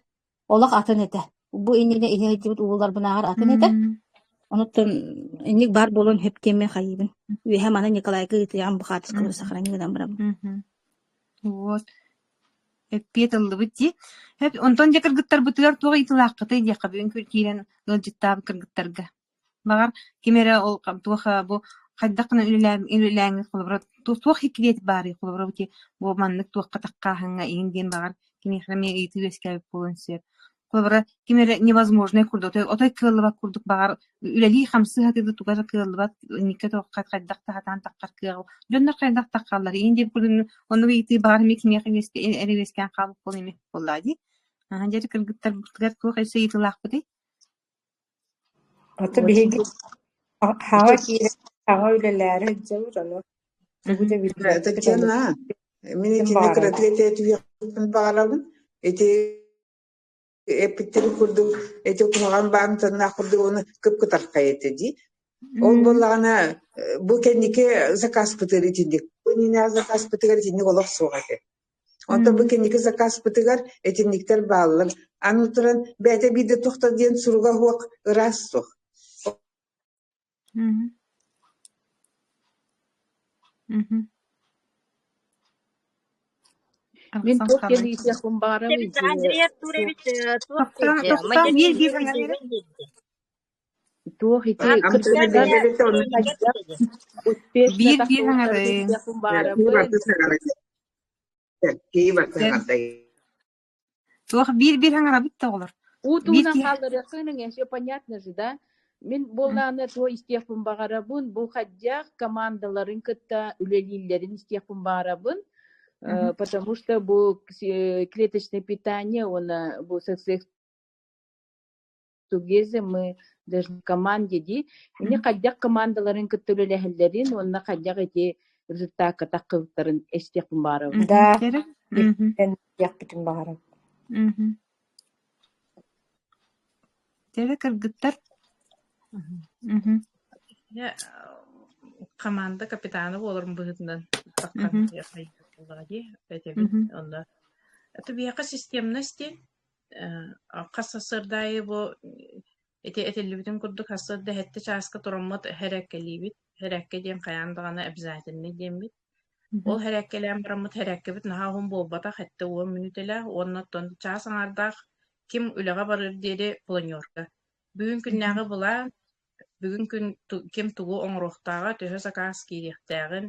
олох атын этэ. Бу иннинэ иһэ сылдьыбыт ууларбынааҕар атын этэ. Онуттан инник баар буолуон сөп диэммин хайыыбын. Үөһэ маны Николайга ыытыаҕым бу хаартыскалары сохранить гынан бараммын. Вот. Эппиэт ыллыбыт дии. Онтон дьэ кыргыттарбытыгар туох ыйытыылааххытый диэххэ бүгүн киирэн ыалдьыттаабыт кыргыттарга. Баҕар, ким эрэ ол туох бу хайдах гына үлэлээҥҥит холобура туох секрет баарый холобура бу бу маннык туохха таххааһыҥҥа иһин диэн баҕар кимиэхэ эмиэ ыйытыы үөскээбит буолуон сөп. Холобура, ким эрэ невозможнай курдук отой отой кыаллыбат курдук баҕар үлэлии-хамсыы сатыыр да туга эрэ кыаллыбат инникки туохха хайдах да сатаан таххар кыаҕа дьоннор хайдах таххаллар иһин диэн курдук оннук ыйытыы баҕар эмиэ кимиэхэ эрэ үөскээн хаалбыт буолуо эмиэ буоллаҕа дии. Аһа дьэ кыргыттарбытыгар туох өссө ыйытыылаахпытый? Ата биһиги хаҥа киирэн хаҥа үлэлээри сылдьабыт, ону тугу да билбэппит, ону Татьяна, мин ким итиннэ баҕарабыт. кыратык этэ түһүөхпүн баҕарабын. Ити эппиттэрин курдук, ити куһаҕан баамтаннаах курдук ону кып-кытархай этэ дии. Ол буоллаҕына, бу кэнники заказпытыгар итинник, бу иннинээҕи заказпытыгар итинник олох суох этэ. Онтон бу кэнники заказпытыгар итинниктэр бааллар. Аны туран, бэйэтэ биирдэ туохта диэн суруга суох, ыраас суох. Мин туох диэн ыйытыахпын баҕарабый Андрей Артурович туох Тохтоон, диэбитэ? тохтоон, биир биир саҥаран эрэ. Туох ити Амтана кыргыттар биллэрбитэ онно хайдах успешно Биир биир тахсыбыттарын саҥарыы. ыйытыахпын киһи баҕарабын. барыта саҥарар. Киһи барыта саҥарда. Туох биир биир саҥарабыт да оҕолор. Уу Биир туһунан киһи хаалларыаххын все понятно же, да? Мин буоллаҕына туох истиэхпин баҕарабын, бу хайдах командаларын кытта үлэлииллэрин истиэхпин баҕарабын, потому что бу клеточное питание уонна бу Тугезе мы даже в команде дии. Ини хайдах командаларын кытта үлэлэһэллэрин уонна хайдах ити результакка таххыбыттарын истиэхпин баҕарабын. Да, истиэхпитин баҕарабын. Дьэ кыргыттар. Команда капитана буоларым быһыытынан таххан дии этэбин. Онно это биһиэхэ системность диэн Хас сарсыарда аайы бу ити этиллибитин курдук сарсыарда сэттэ чааска тураммыт хэрээккэлиибит. Хэрээккэ диэн хайаан даҕаны обязательный диэммит. Ол хэрээккэлээн бараммыт хэрээккэбит наһаа уһун буолбатах, 70 мүнүүтэлээх уонна оттон чаас аҥаардаах ким үлэҕэ барыар диэри планерка. Бүгүн күннээҕи былаан Бүгүн күн ким тугу оҥоруохтааҕа, төһө сакаас киириэхтээҕин,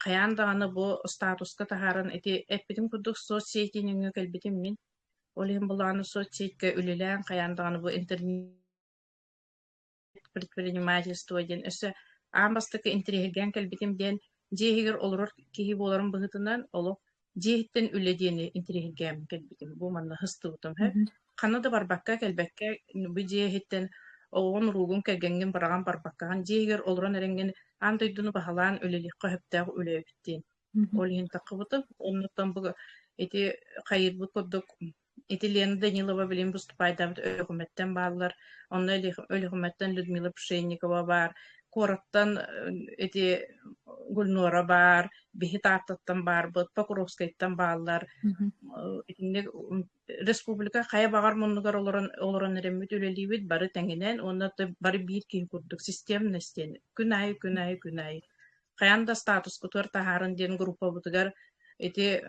хайаан даҕаны бу статуска таһааран ити эппитим курдук соцсети нөҥүө кэлбитим мин. Ол иһин былааны соцсетька үлэлээн хайаан даҕаны бу интернет предпринимательство диэн өссө аан бастакы интэриэһиргээн кэлбитим диэн дьиэ иһигэр олорор киһи буоларым быһыытынан олох Дьиэ иһиттэн үлэ диэни интэриэһиргээн кэлбитим. Бу манна сыстыбытым һэ. Ханна да барбакка, кэлбэккэ, бу дьиэ иһиттэн оҕоҕун, уруулгун, кэргэҥҥин быраҕан барбаккаҕын, дьиэ иһигэр олорон эрэҥҥин аан дойдуну баһылаан үлэлиэххэ сөптөөх үлэ эбит диэн. Ол иһин таххыбытым. Оннуттан бу ити хайыырбыт курдук Ити Лена Данилова билигин выступайдаабыт Өлүөхүмэттэн бааллар. Онно Өлүөхүмэттэн Людмила Пшенникова баар, куораттан ити Гульнора баар, биһи Тааттаттан баарбыт, Покровскайтан бааллар. Итинник республика хайа баҕар муннугар олорон олорон эрэммит үлэлиибит бары тэҥинэн уонна бары биир киһи курдук системность диэн күн аайы күн аайы күн аайы хайаан да статускутугар таһаарын диэн группабытыгар ити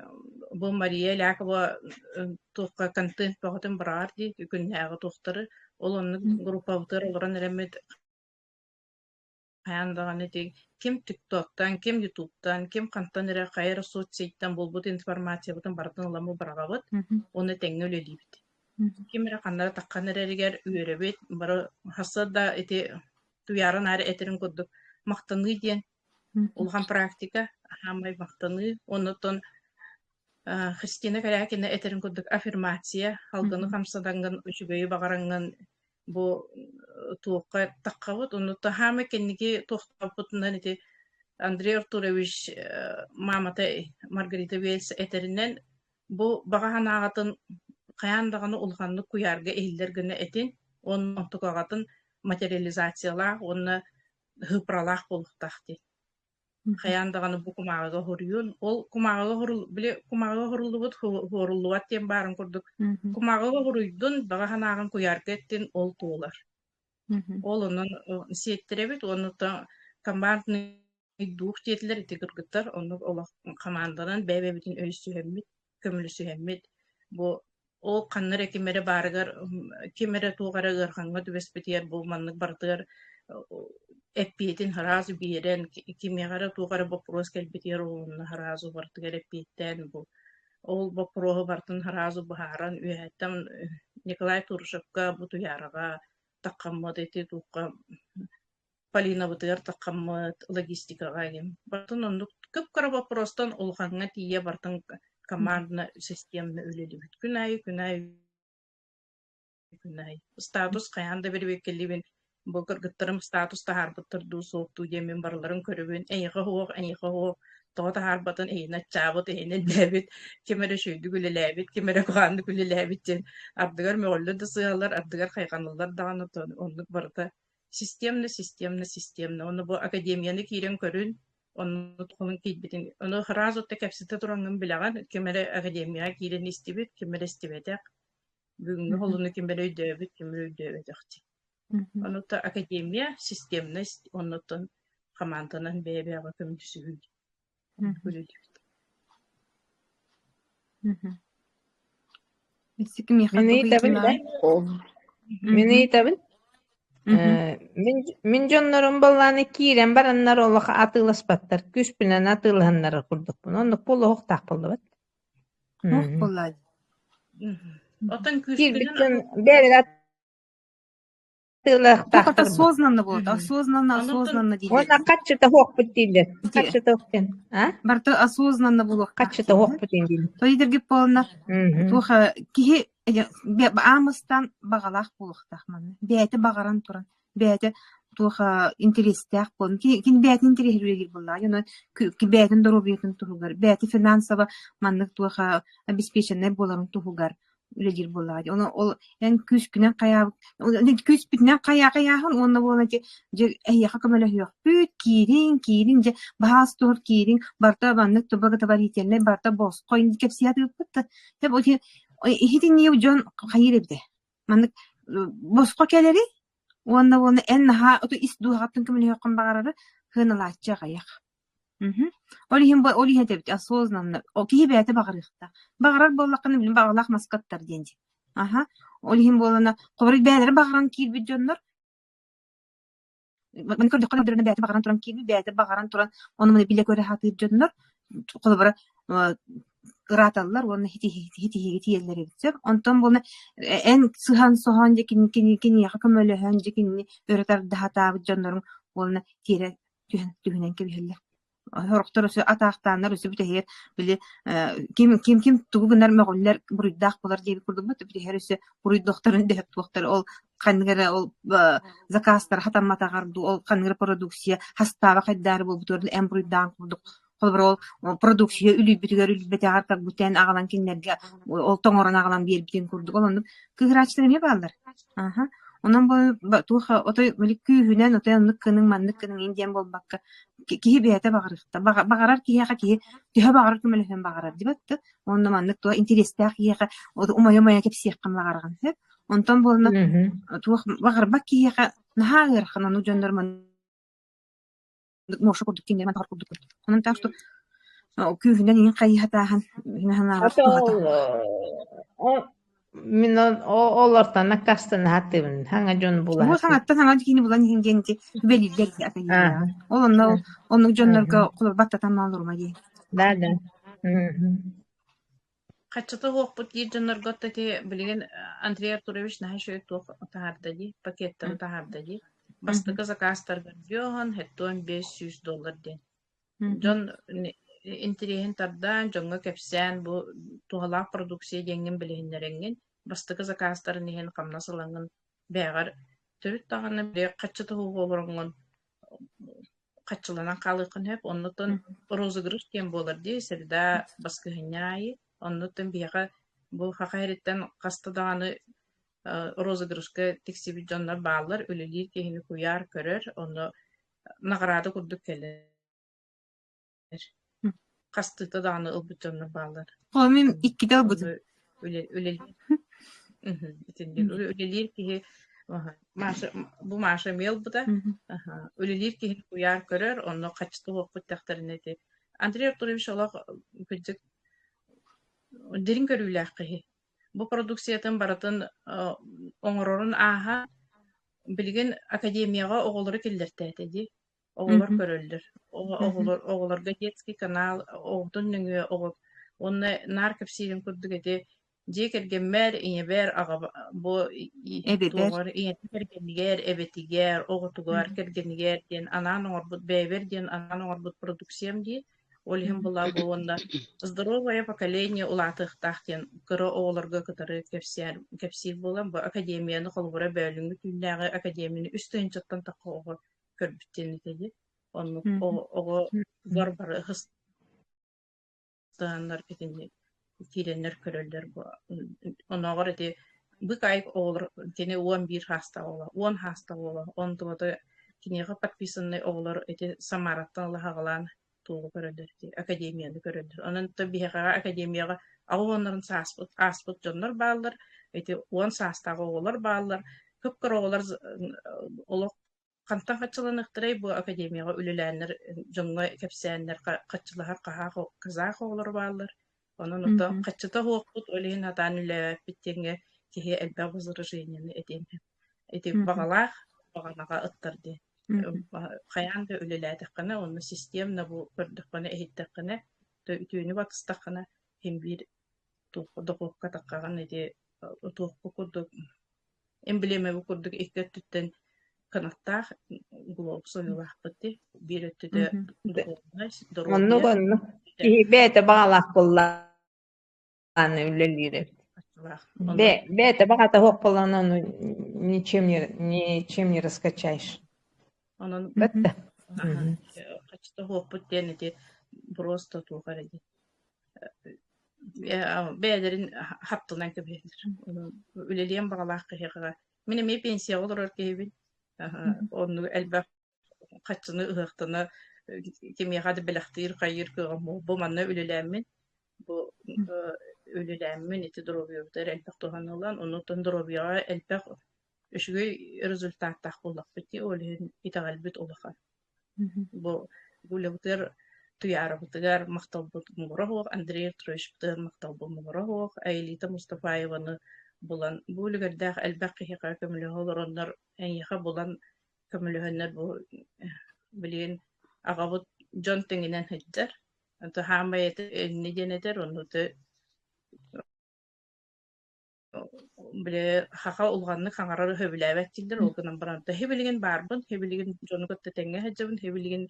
бу Мария Лякова туохха контент бөҕөтүн быраҕар дии күннээҕи туохтары ол оннук группабытыгар олорон эрэммит хайаан даҕаны ити ким тиктоктан, ким ютубтан, ким хантан эрэ хайа эрэ соцсетьтан булбут информациябытын барытын ыламмы быраҕабыт уонна тэҥҥэ үлэлиибит. Ким эрэ ханна эрэ таххан эрэригэр үөрэбит, бары сарсыарда ити Туйаара наар этэрин курдук махтаныы диэн улахан практика, аһаамай махтаныы. Оннуттан Христина Корякина этэрин курдук аффирмация, алгыны хамсатаҥҥын, үчүгэйи баҕараҥҥын. Бу туохха таххабыт, онно таһаама кэнники туохтаабытынан ити Андрей Артурович маамата Маргарита Вельс этэринэн бу баҕа санааҕытын хайаан даҕаны улаханнык куйаарга иһиллэр гына этин уонна онтукаҕытын материализациялаах уонна һыпралаах буолуохтаах диэн. Хайаан даҕаны бу кумааҕыга хоруйун. Ол кумааҕыга хорул били кумааҕыга хоруллубут хуоруллубат диэн баарын курдук кумааҕыга хоруйдун, баҕа санааҕын куйаарга эттин, ол туолар. Ол онон сиэттэрэбит уонна командный дух диэтилэр ити кыргыттар оннук олох хамаанданан бэйэ-бэйэбитин өйөсүһэммит, көмөлөсүһэммит бу ол ханна эрэ ким эрэ баарыгар ким эрэ туох эрэ ыарахаҥҥа түбэспитигэр бу маннык барытыгар эппиэтин сразу биэрэн кимиэхэ эрэ туох эрэ боппуруос кэлбитигэр ол онно сразу барытыгар эппиэттээн бу ол боппуруоһу барытын сразу быһааран үөһэттэн Николай Турушевка бу Туйаараҕа таххаммыт ити туохха Полинабытыгар таххаммыт логистикаҕа игин. Барытын оннук кып-кыра боппуруостан улахаҥҥа тиийэ барытын командно системно үлэлиибит. Күн аайы, күн аайы, күн аайы. Статус хайаан да бэрэбиэркэлиибин. Бу кыргыттарым статус таһаарбыттар дуу, суох дуу диэн мин барыларын көрөбүн. Эйиэхэ суох, эйиэхэ суох. Тоҕо таһаарбатын, эйиэнэ аччаабыт, эйиэнэ элбээбит, ким эрэ үчүгэйдик үлэлээбит, ким эрэ куһаҕаннык үлэлээбит диэн ардыгар мөҕүллэ да сыһаллар, ардыгар хайҕаналлар даҕаны, оннук барыта Системно, системно, системно. Ону бу академияны киирэн көрүн, онно туһунан киирбитин, ону сразу да кэпсэтэ тураҥҥын билэҕин, ким эрэ академияҕа киирэн истибит, ким эрэ истибэтэх. Бүгүҥҥү холуну ким эрэ өйдөөбүт, ким эрэ өйдөөбөтөх дии. Онута академия системность оннуттан хамаанданан бэйэ-бэйэҕэ көмөлөсүһүү үлэлиибит. Мин ыйытабын да? Мин ыйытабын. Мин мин дьоннорум баллааны киирэн бараннар олох атыыласпаттар, күүспүнэн атыылаһаннар курдукпун. Оннук буолуохтаах буоллубат. Туох буолла? Оттон Киирбит күүскүнэн дьон бэйэлэрэ Туох атыылаахтаахтар бу. осознанно буолуо, осознанно, осознанно дииллэр. Уонна хаччыта суохпут дииллэр. Ити Хаччыта суох диэн. А? барыта осознанно буолуохтаах Хаччыта диэн. суохпут диэн дииллэр. То идэргип буолна Мгм. туох киһи аамыстан баҕалаах буолуохтаах манна. Бэйэтэ баҕаран туран, бэйэтэ туох интэриэстээх буолан, кини бэйэтин интэриэһин үлэлиир буоллаҕа. Онон бэйэтин доруобуйатын туһугар, бэйэтэ финансово маннык туох обеспеченнай буоларын туһугар үлэлиир буоллаҕа дии. Ону ол эн күүскүнэн хайаабыт күүспүтүнэн хайаа хайааһын уонна буолан ити дьэ эһиэхэ көмөлөһүөхпүт, киириҥ, киириҥ, дьэ баһаас туһур киириҥ, барыта маннык благотворительнай, барыта босхо инник кэпсии сатыырбыт да иһитиннии дьон хайыыр эбитэ. Маннык босхо кэлэри уонна уонна эн наһаа ис дууһаҕыттан көмөлөһүөххүн баҕарары сыаналааччы аҕыйах. Мгм. Ол иһин бу ол иһин этэбит осознанно о киһи бэйэтэ баҕарыахтаах. Баҕарар буоллаххына билин баҕалаах маска ыттар диэн дии. Аһа. Ол иһин буолана холобур бэйэлэрэ баҕаран киирбит дьоннор маны көрдөххө көрдөрөнө бэйэтэ баҕаран туран киирбит, бэйэтэ баҕаран туран ону-маны билэ-көрө сатыыр дьоннор холобура ырааталлар уонна хитиһиигэ тиийэллэр эбит сөп. Онтон буолна эн сыһан-соһон дьэ кини киниэхэ көмөлөһөн дьэ кинини өрө тарда сатаабыт дьонноруҥ уонна тиэрэ түһэн түһүнэн кэбиһэллэр. Сорохтор өссө атаахтааннар өссө бүтэһигэр били ким ким ким тугу гынар мөҕүллэр буруйдаах буолар диэбит курдукпут бүтэһигэр өссө буруйдуохтарын дөһөп туохтар ол ханнык эрэ ол заказтара хатамматаҕар дуу ол ханнык эрэ продукция хастааба хайдаары буолбутугар эн буруйдаан курдук холобур ол продукция үлүйбүтүгэр үлүйбэтэҕэр как будто эн аҕалан кинилэргэ ол тоҥорон аҕалан биэрбитин курдук ол оннук кыыһырааччылар эмиэ бааллар аха Онон бу туох отой били күүһүнэн отой оннук гыныҥ, маннык гыныҥ иин диэн буолбакка, киһи бэйэтэ баҕарыахта. Баҕарар киһиэхэ киһи төһө баҕарар көмөлөһүөн баҕарар дибэт да. Уонна маннык туох интэриэстээх киһиэхэ умайа-умайа кэпсиэххин баҕараҕын сөп. Онтон буолна туох баҕарбат киһиэхэ наһаа ыарахан ону дьоннор маннык муоша курдук кинилэр мантаҕар курдук. Онон так что күүһүнэн иҥин хайыһатааһын мин Ата ол мин олортон аккастан хаттыбын хаҥа дьон була Бу саҥаттан саҥа киини булан иһин диэн ити сүбэлииллэр Ол онно оннук дьоннорго баттатан олорума диэн. Да да. Хаччата суохпут диир дьоннорго ити билигин Андрей Артурович наһаа үчүгэй туох таһаарда дии, пакеттары таһаарда дии. Бастакы заказтаргар дьон 7500 доллар диэн. Дьон интэриэһин тардаан, дьоҥҥо кэпсээн, бу туһалаах продукция диэҥҥин билиһиннэрэҥҥин, бастакы заказтарын иһин хамнас ылаҥҥын. Бэйэҕэр төрүт даҕаны били хаччы туһугу олороҥҥун хаччыланан хаалыаххын сөп. Оннуттан розыгрыш диэн буолар дии, среда баскыһынньа аайы. Оннуттан биһиэхэ бу Саха сириттэн хаста даҕаны розыгрышка тиксибит дьоннор бааллар, үлэлиир киһини куйаар көрөр, онно наҕараада курдук кэлэр. Хастыыта даҕаны ылбыт дьоннор бааллар. О, мин иккитэ ылбытым. Ону үлэ үлэлиир итинник үлэлиир киһи Маша бу Маша эмиэ ылбыта. Үлэлиир киһини куйаар көрөр, онно хаччыта уоппут тэхтэринэ ити Андрей Артурович олох кырдьык дириҥ көрүүлээх киһи. Бу продукциятын барытын оҥорорун ааһан билигин академияҕа оҕолору киллэртээтэ дии. Оҕолор көрөллөр. Оҕолор оҕолорго детский канал оҕотун нөҥүө оҕо уонна наар кэпсиирин курдук ити дьиэ кэргэммэр, ийэбэр, аҕабар бу Эбэбэр. туоҕар ийэтин кэргэнигэр, эбэтигэр, оҕотугар, кэргэнигэр диэн анаан оҥорбут, бэйэбэр диэн анаан оҥорбут продукциям дии. Ол иһин була бу уонна здоровое поколение улаатыахтаах диэн кыра оҕолорго кытары кэпсиэр кэпсиир буолан бу академияны холобура бөөлүҥҥү түүннээҕи академияны үс тыһыынчаттан тахха оҕо көрбүт диэн этэбит. Оннук оҕо оҕо бары ыһыстааннар итини киирэннэр көрөллөр бу онооҕор ити быыкаайык оҕолор кини 11 саастаах оҕо 10 саастаах оҕо онтубата киниэхэ подписанный оҕолор ити Самараттан ыла саҕалаан туоҕу көрөллөр ити академияны көрөллөр. Онон биһиэхэҕэ академияҕа аҕа уоннарын сааспыт ааспыт дьоннор бааллар, ити 10 саастаах оҕолор бааллар, кып-кыра оҕолор олох Хантан хаччыланыахтарай бу академияҕа үлэлээннэр, дьоҥҥо кэпсээннэр хаччылаһар хаһаах казах оҕолоро бааллар. Онон ото хаччыта суохпут, ол иһин сатаан үлэлээбэппит диэҥҥэ киһи элбэх возражениены этиэн сөп. Ити баҕалаах баҕанаҕа ыттар диэн. Хайаан да үлэлээтэххинэ, онно системно бу көрдөххүнэ, иһиттэххинэ, үтүөнү батыстаххына, син биир дохуокка таххаҕын ити туохпу курдук Эмблемэбит курдук икки өттүттэн кынаттаах глобус ойуулаахпыт дии. Биир өттүтэ духовность, Оннук доруобуйа, оннук. Киһи бэйэтэ баҕалаах буоллаҕына үлэлиир эбит. Баҕалаах. Онон Бэ бэйэтэ баҕата суох буоллаҕына ону ничем не ничем не раскачаешь. онон Бэтте. аха, хаччыта суохпут диэн ити просто туох эрэ диэн. Бэйэлэрин хаптынан кэбиһэллэр. Үлэлиэн баҕалаах киһиэхэ мин эмиэ пенсияҕа олорор киһибин. Оннук элбэх хаччыны ыһыахтана кимиэхэ да бэлэхтиир хайыыр кыаҕым суох. Бу манна үлэлээммин, бу үлэлээммин ити доруобуйабытыгар элбэх туһаны ылан, оннуттан доруобуйаҕа элбэх үчүгэй результаттаах буоллахпыт дии, ол иһин итэҕэлбит улахан. Бу Гулябытыгар, Туйаарабытыгар махталбыт муҥура суох, Андрей Петровичпытыгар махталбыт муҥура суох, Аэлита Мустафаеваны булан бу үлүгэрдээх элбэх киһиэхэ көмөлөһө олороннор, эйиэхэ булан көмөлөһөннөр бу билигин аҕабыт дьон тэҥинэн сылдьар. Хаамай инньэ диэн этэр, онну Били саха улаханнык хаҥарары сөбүлээбэт дииллэр, ол гынан баран һи билигин баарбын, һи билигин дьону кытта тэҥҥэ сылдьабын, һи билигин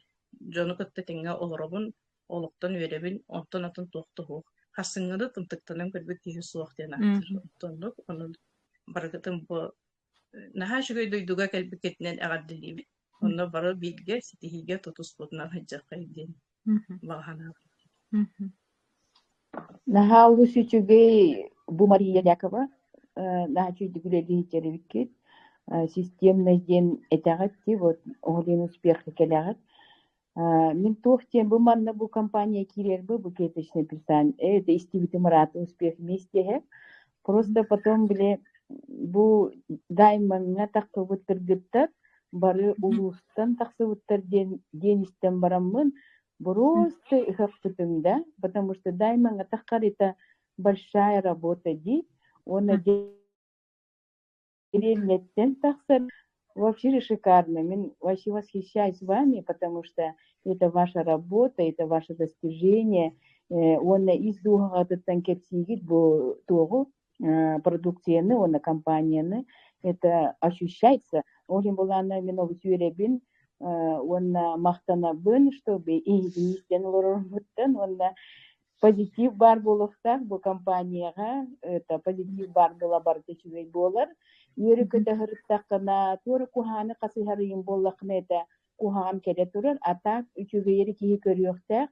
дьону кытта тэҥҥэ олоробун, олохтон үөрэбин, онтон атын туох да суох. Хассыҥҥыны тымтыктанан көрбүт киһи суох диэн ааттыыр. Оннук, онон барыгытын бу наһаа үчүгэй дойдуга кэлбиккитинэн эҕэрдэлиибит. Онно бары бииргэ ситиһиигэ тутуспутунан сылдьыаххай диэн баҕа санаабын. Наһаа олус үчүгэй бу Мария Дякова наһаа үчүгэйдик үлэлии сылдьар эбиккит. Системный диэн этэҕит дии, вот ол иһин успехка кэлэҕит. Мин туох диэн бу манна бу компания киирэрбэ бу клеточный питание это истибитим ыраата успех вместе иһэр. Просто потом били бу Даймоҥҥа тахсыбыт кыргыттар бары улуустан тахсыбыттар диэн диэн истэн бараммын Просто ыһаппытым да, потому что Даймоҥҥа таххар это большая работа дии, уонна дэриэбинэттэн тахсар вообще шикарно. Мин вообще восхищаюсь вами, потому что это ваша работа, это ваше достижение. Уонна ис дууһаҕытыттан кэпсиигит бу туоҕу продукцияны уонна компанияны это ощущается. Ол иһин былаана мин олус үөрэбин уонна махтанабын, чтобы эһигини истэн олорорбуттан уонна Позитив баар буолуохтаах бу компанияҕа, это позитив баар буола барыта үчүгэй буолар. Үөрэ-көтө сырыттаххына, туора куһаҕаны хасыһар ыйым буоллаххына это куһаҕан кэлэ турар, а так үчүгэйи киһи көрүөхтээх.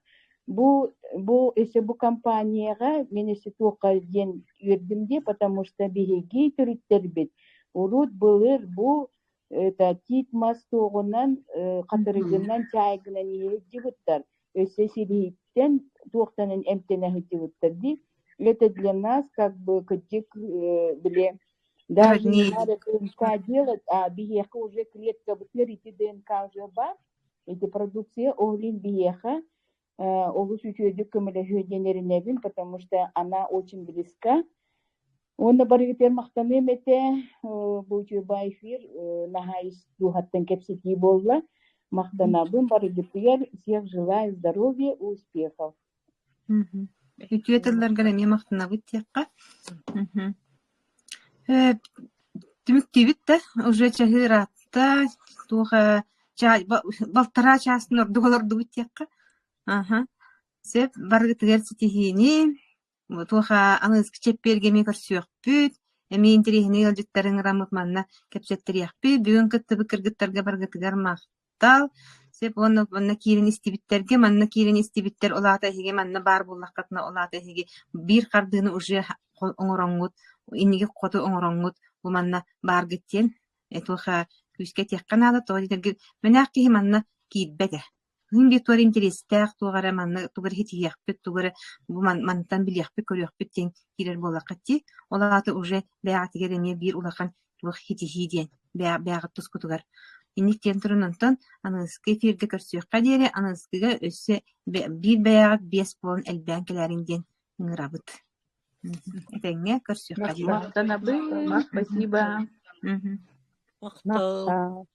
Бу бу өссө бу компанияҕа мин өссө туохха диэн үөрдүм дии, потому что биһиги төрүттэрбит урут былыр бу это тиит мас туоҕунан, хатырыгынан, чаайгынан иһэ сылдьыбыттар. Өссө силиһиттэн туохтанан эмтэнэ сылдьыбыттар дии. Это для нас как бы кырдьык били даже не надо ДНК делать, а биһиэхэ уже клеткабытыгар ити ДНК уже баар. Эти продукция ол иһин биһиэхэ олус үчүгэйдик көмөлөһүө диэн эрэнэбин, потому что она очень близка. Уонна барыгытыгар махтаныам этэ, бу үчүгэй эфир наһаа ис дууһаттан кэпсэтии буолла. Махтанабын барыгытыгар, всех желаю здоровья, успехов. Үтүө тылларгар эмиэ махтанабыт диэххэ. Түмүктүүбүт да, уже чаһы ыраатта, туох балтараа чаастан ордук олордубут диэххэ. Аха. Сөп, барыгытыгар ситиһиини, туох аныгыскы чэппиэргэ эмиэ көрсүөхпүт, эмиэ интэриэһинэй ыалдьыттары ыҥыраммыт манна кэпсэттэриэхпит. Бүгүн кыттыбыт кыргыттарга барыгытыгар махтал. Сөп уонна манна киирэн истибиттэргэ, манна киирэн истибиттэр, ол аата эһиги манна баар буоллаххытына, ол аата эһиги биир хардыыны уже оҥороҥҥут, инники хоту оҥороҥҥут бу манна бааргыт диэн туох күүскэ этиэххэ наада, тоҕо диэтэргит мэнээх киһи манна киирбэт ээ. Мин Виктория интэриэстээх туох эрэ манна тугу эрэ ситиһиэхпит, тугу эрэ бу мантан билиэхпит-көрүөхпүт диэн киирэр буоллаххыт дии. Ол аата уже бэйэҕитигэр эмиэ биир улахан туох ситиһии диэн бэйэҕит тускутугар. Инник диэн туран онтон аныгыскы эфиргэ көрсүөххэ диэри аныгыскыга өссө биир бэйэҕит биэс буолан элбээн кэлээриҥ диэн ыҥырабыт. Этэҥҥэ көрсүөххэ диэри. Махтанабын, спасибо. Махтал.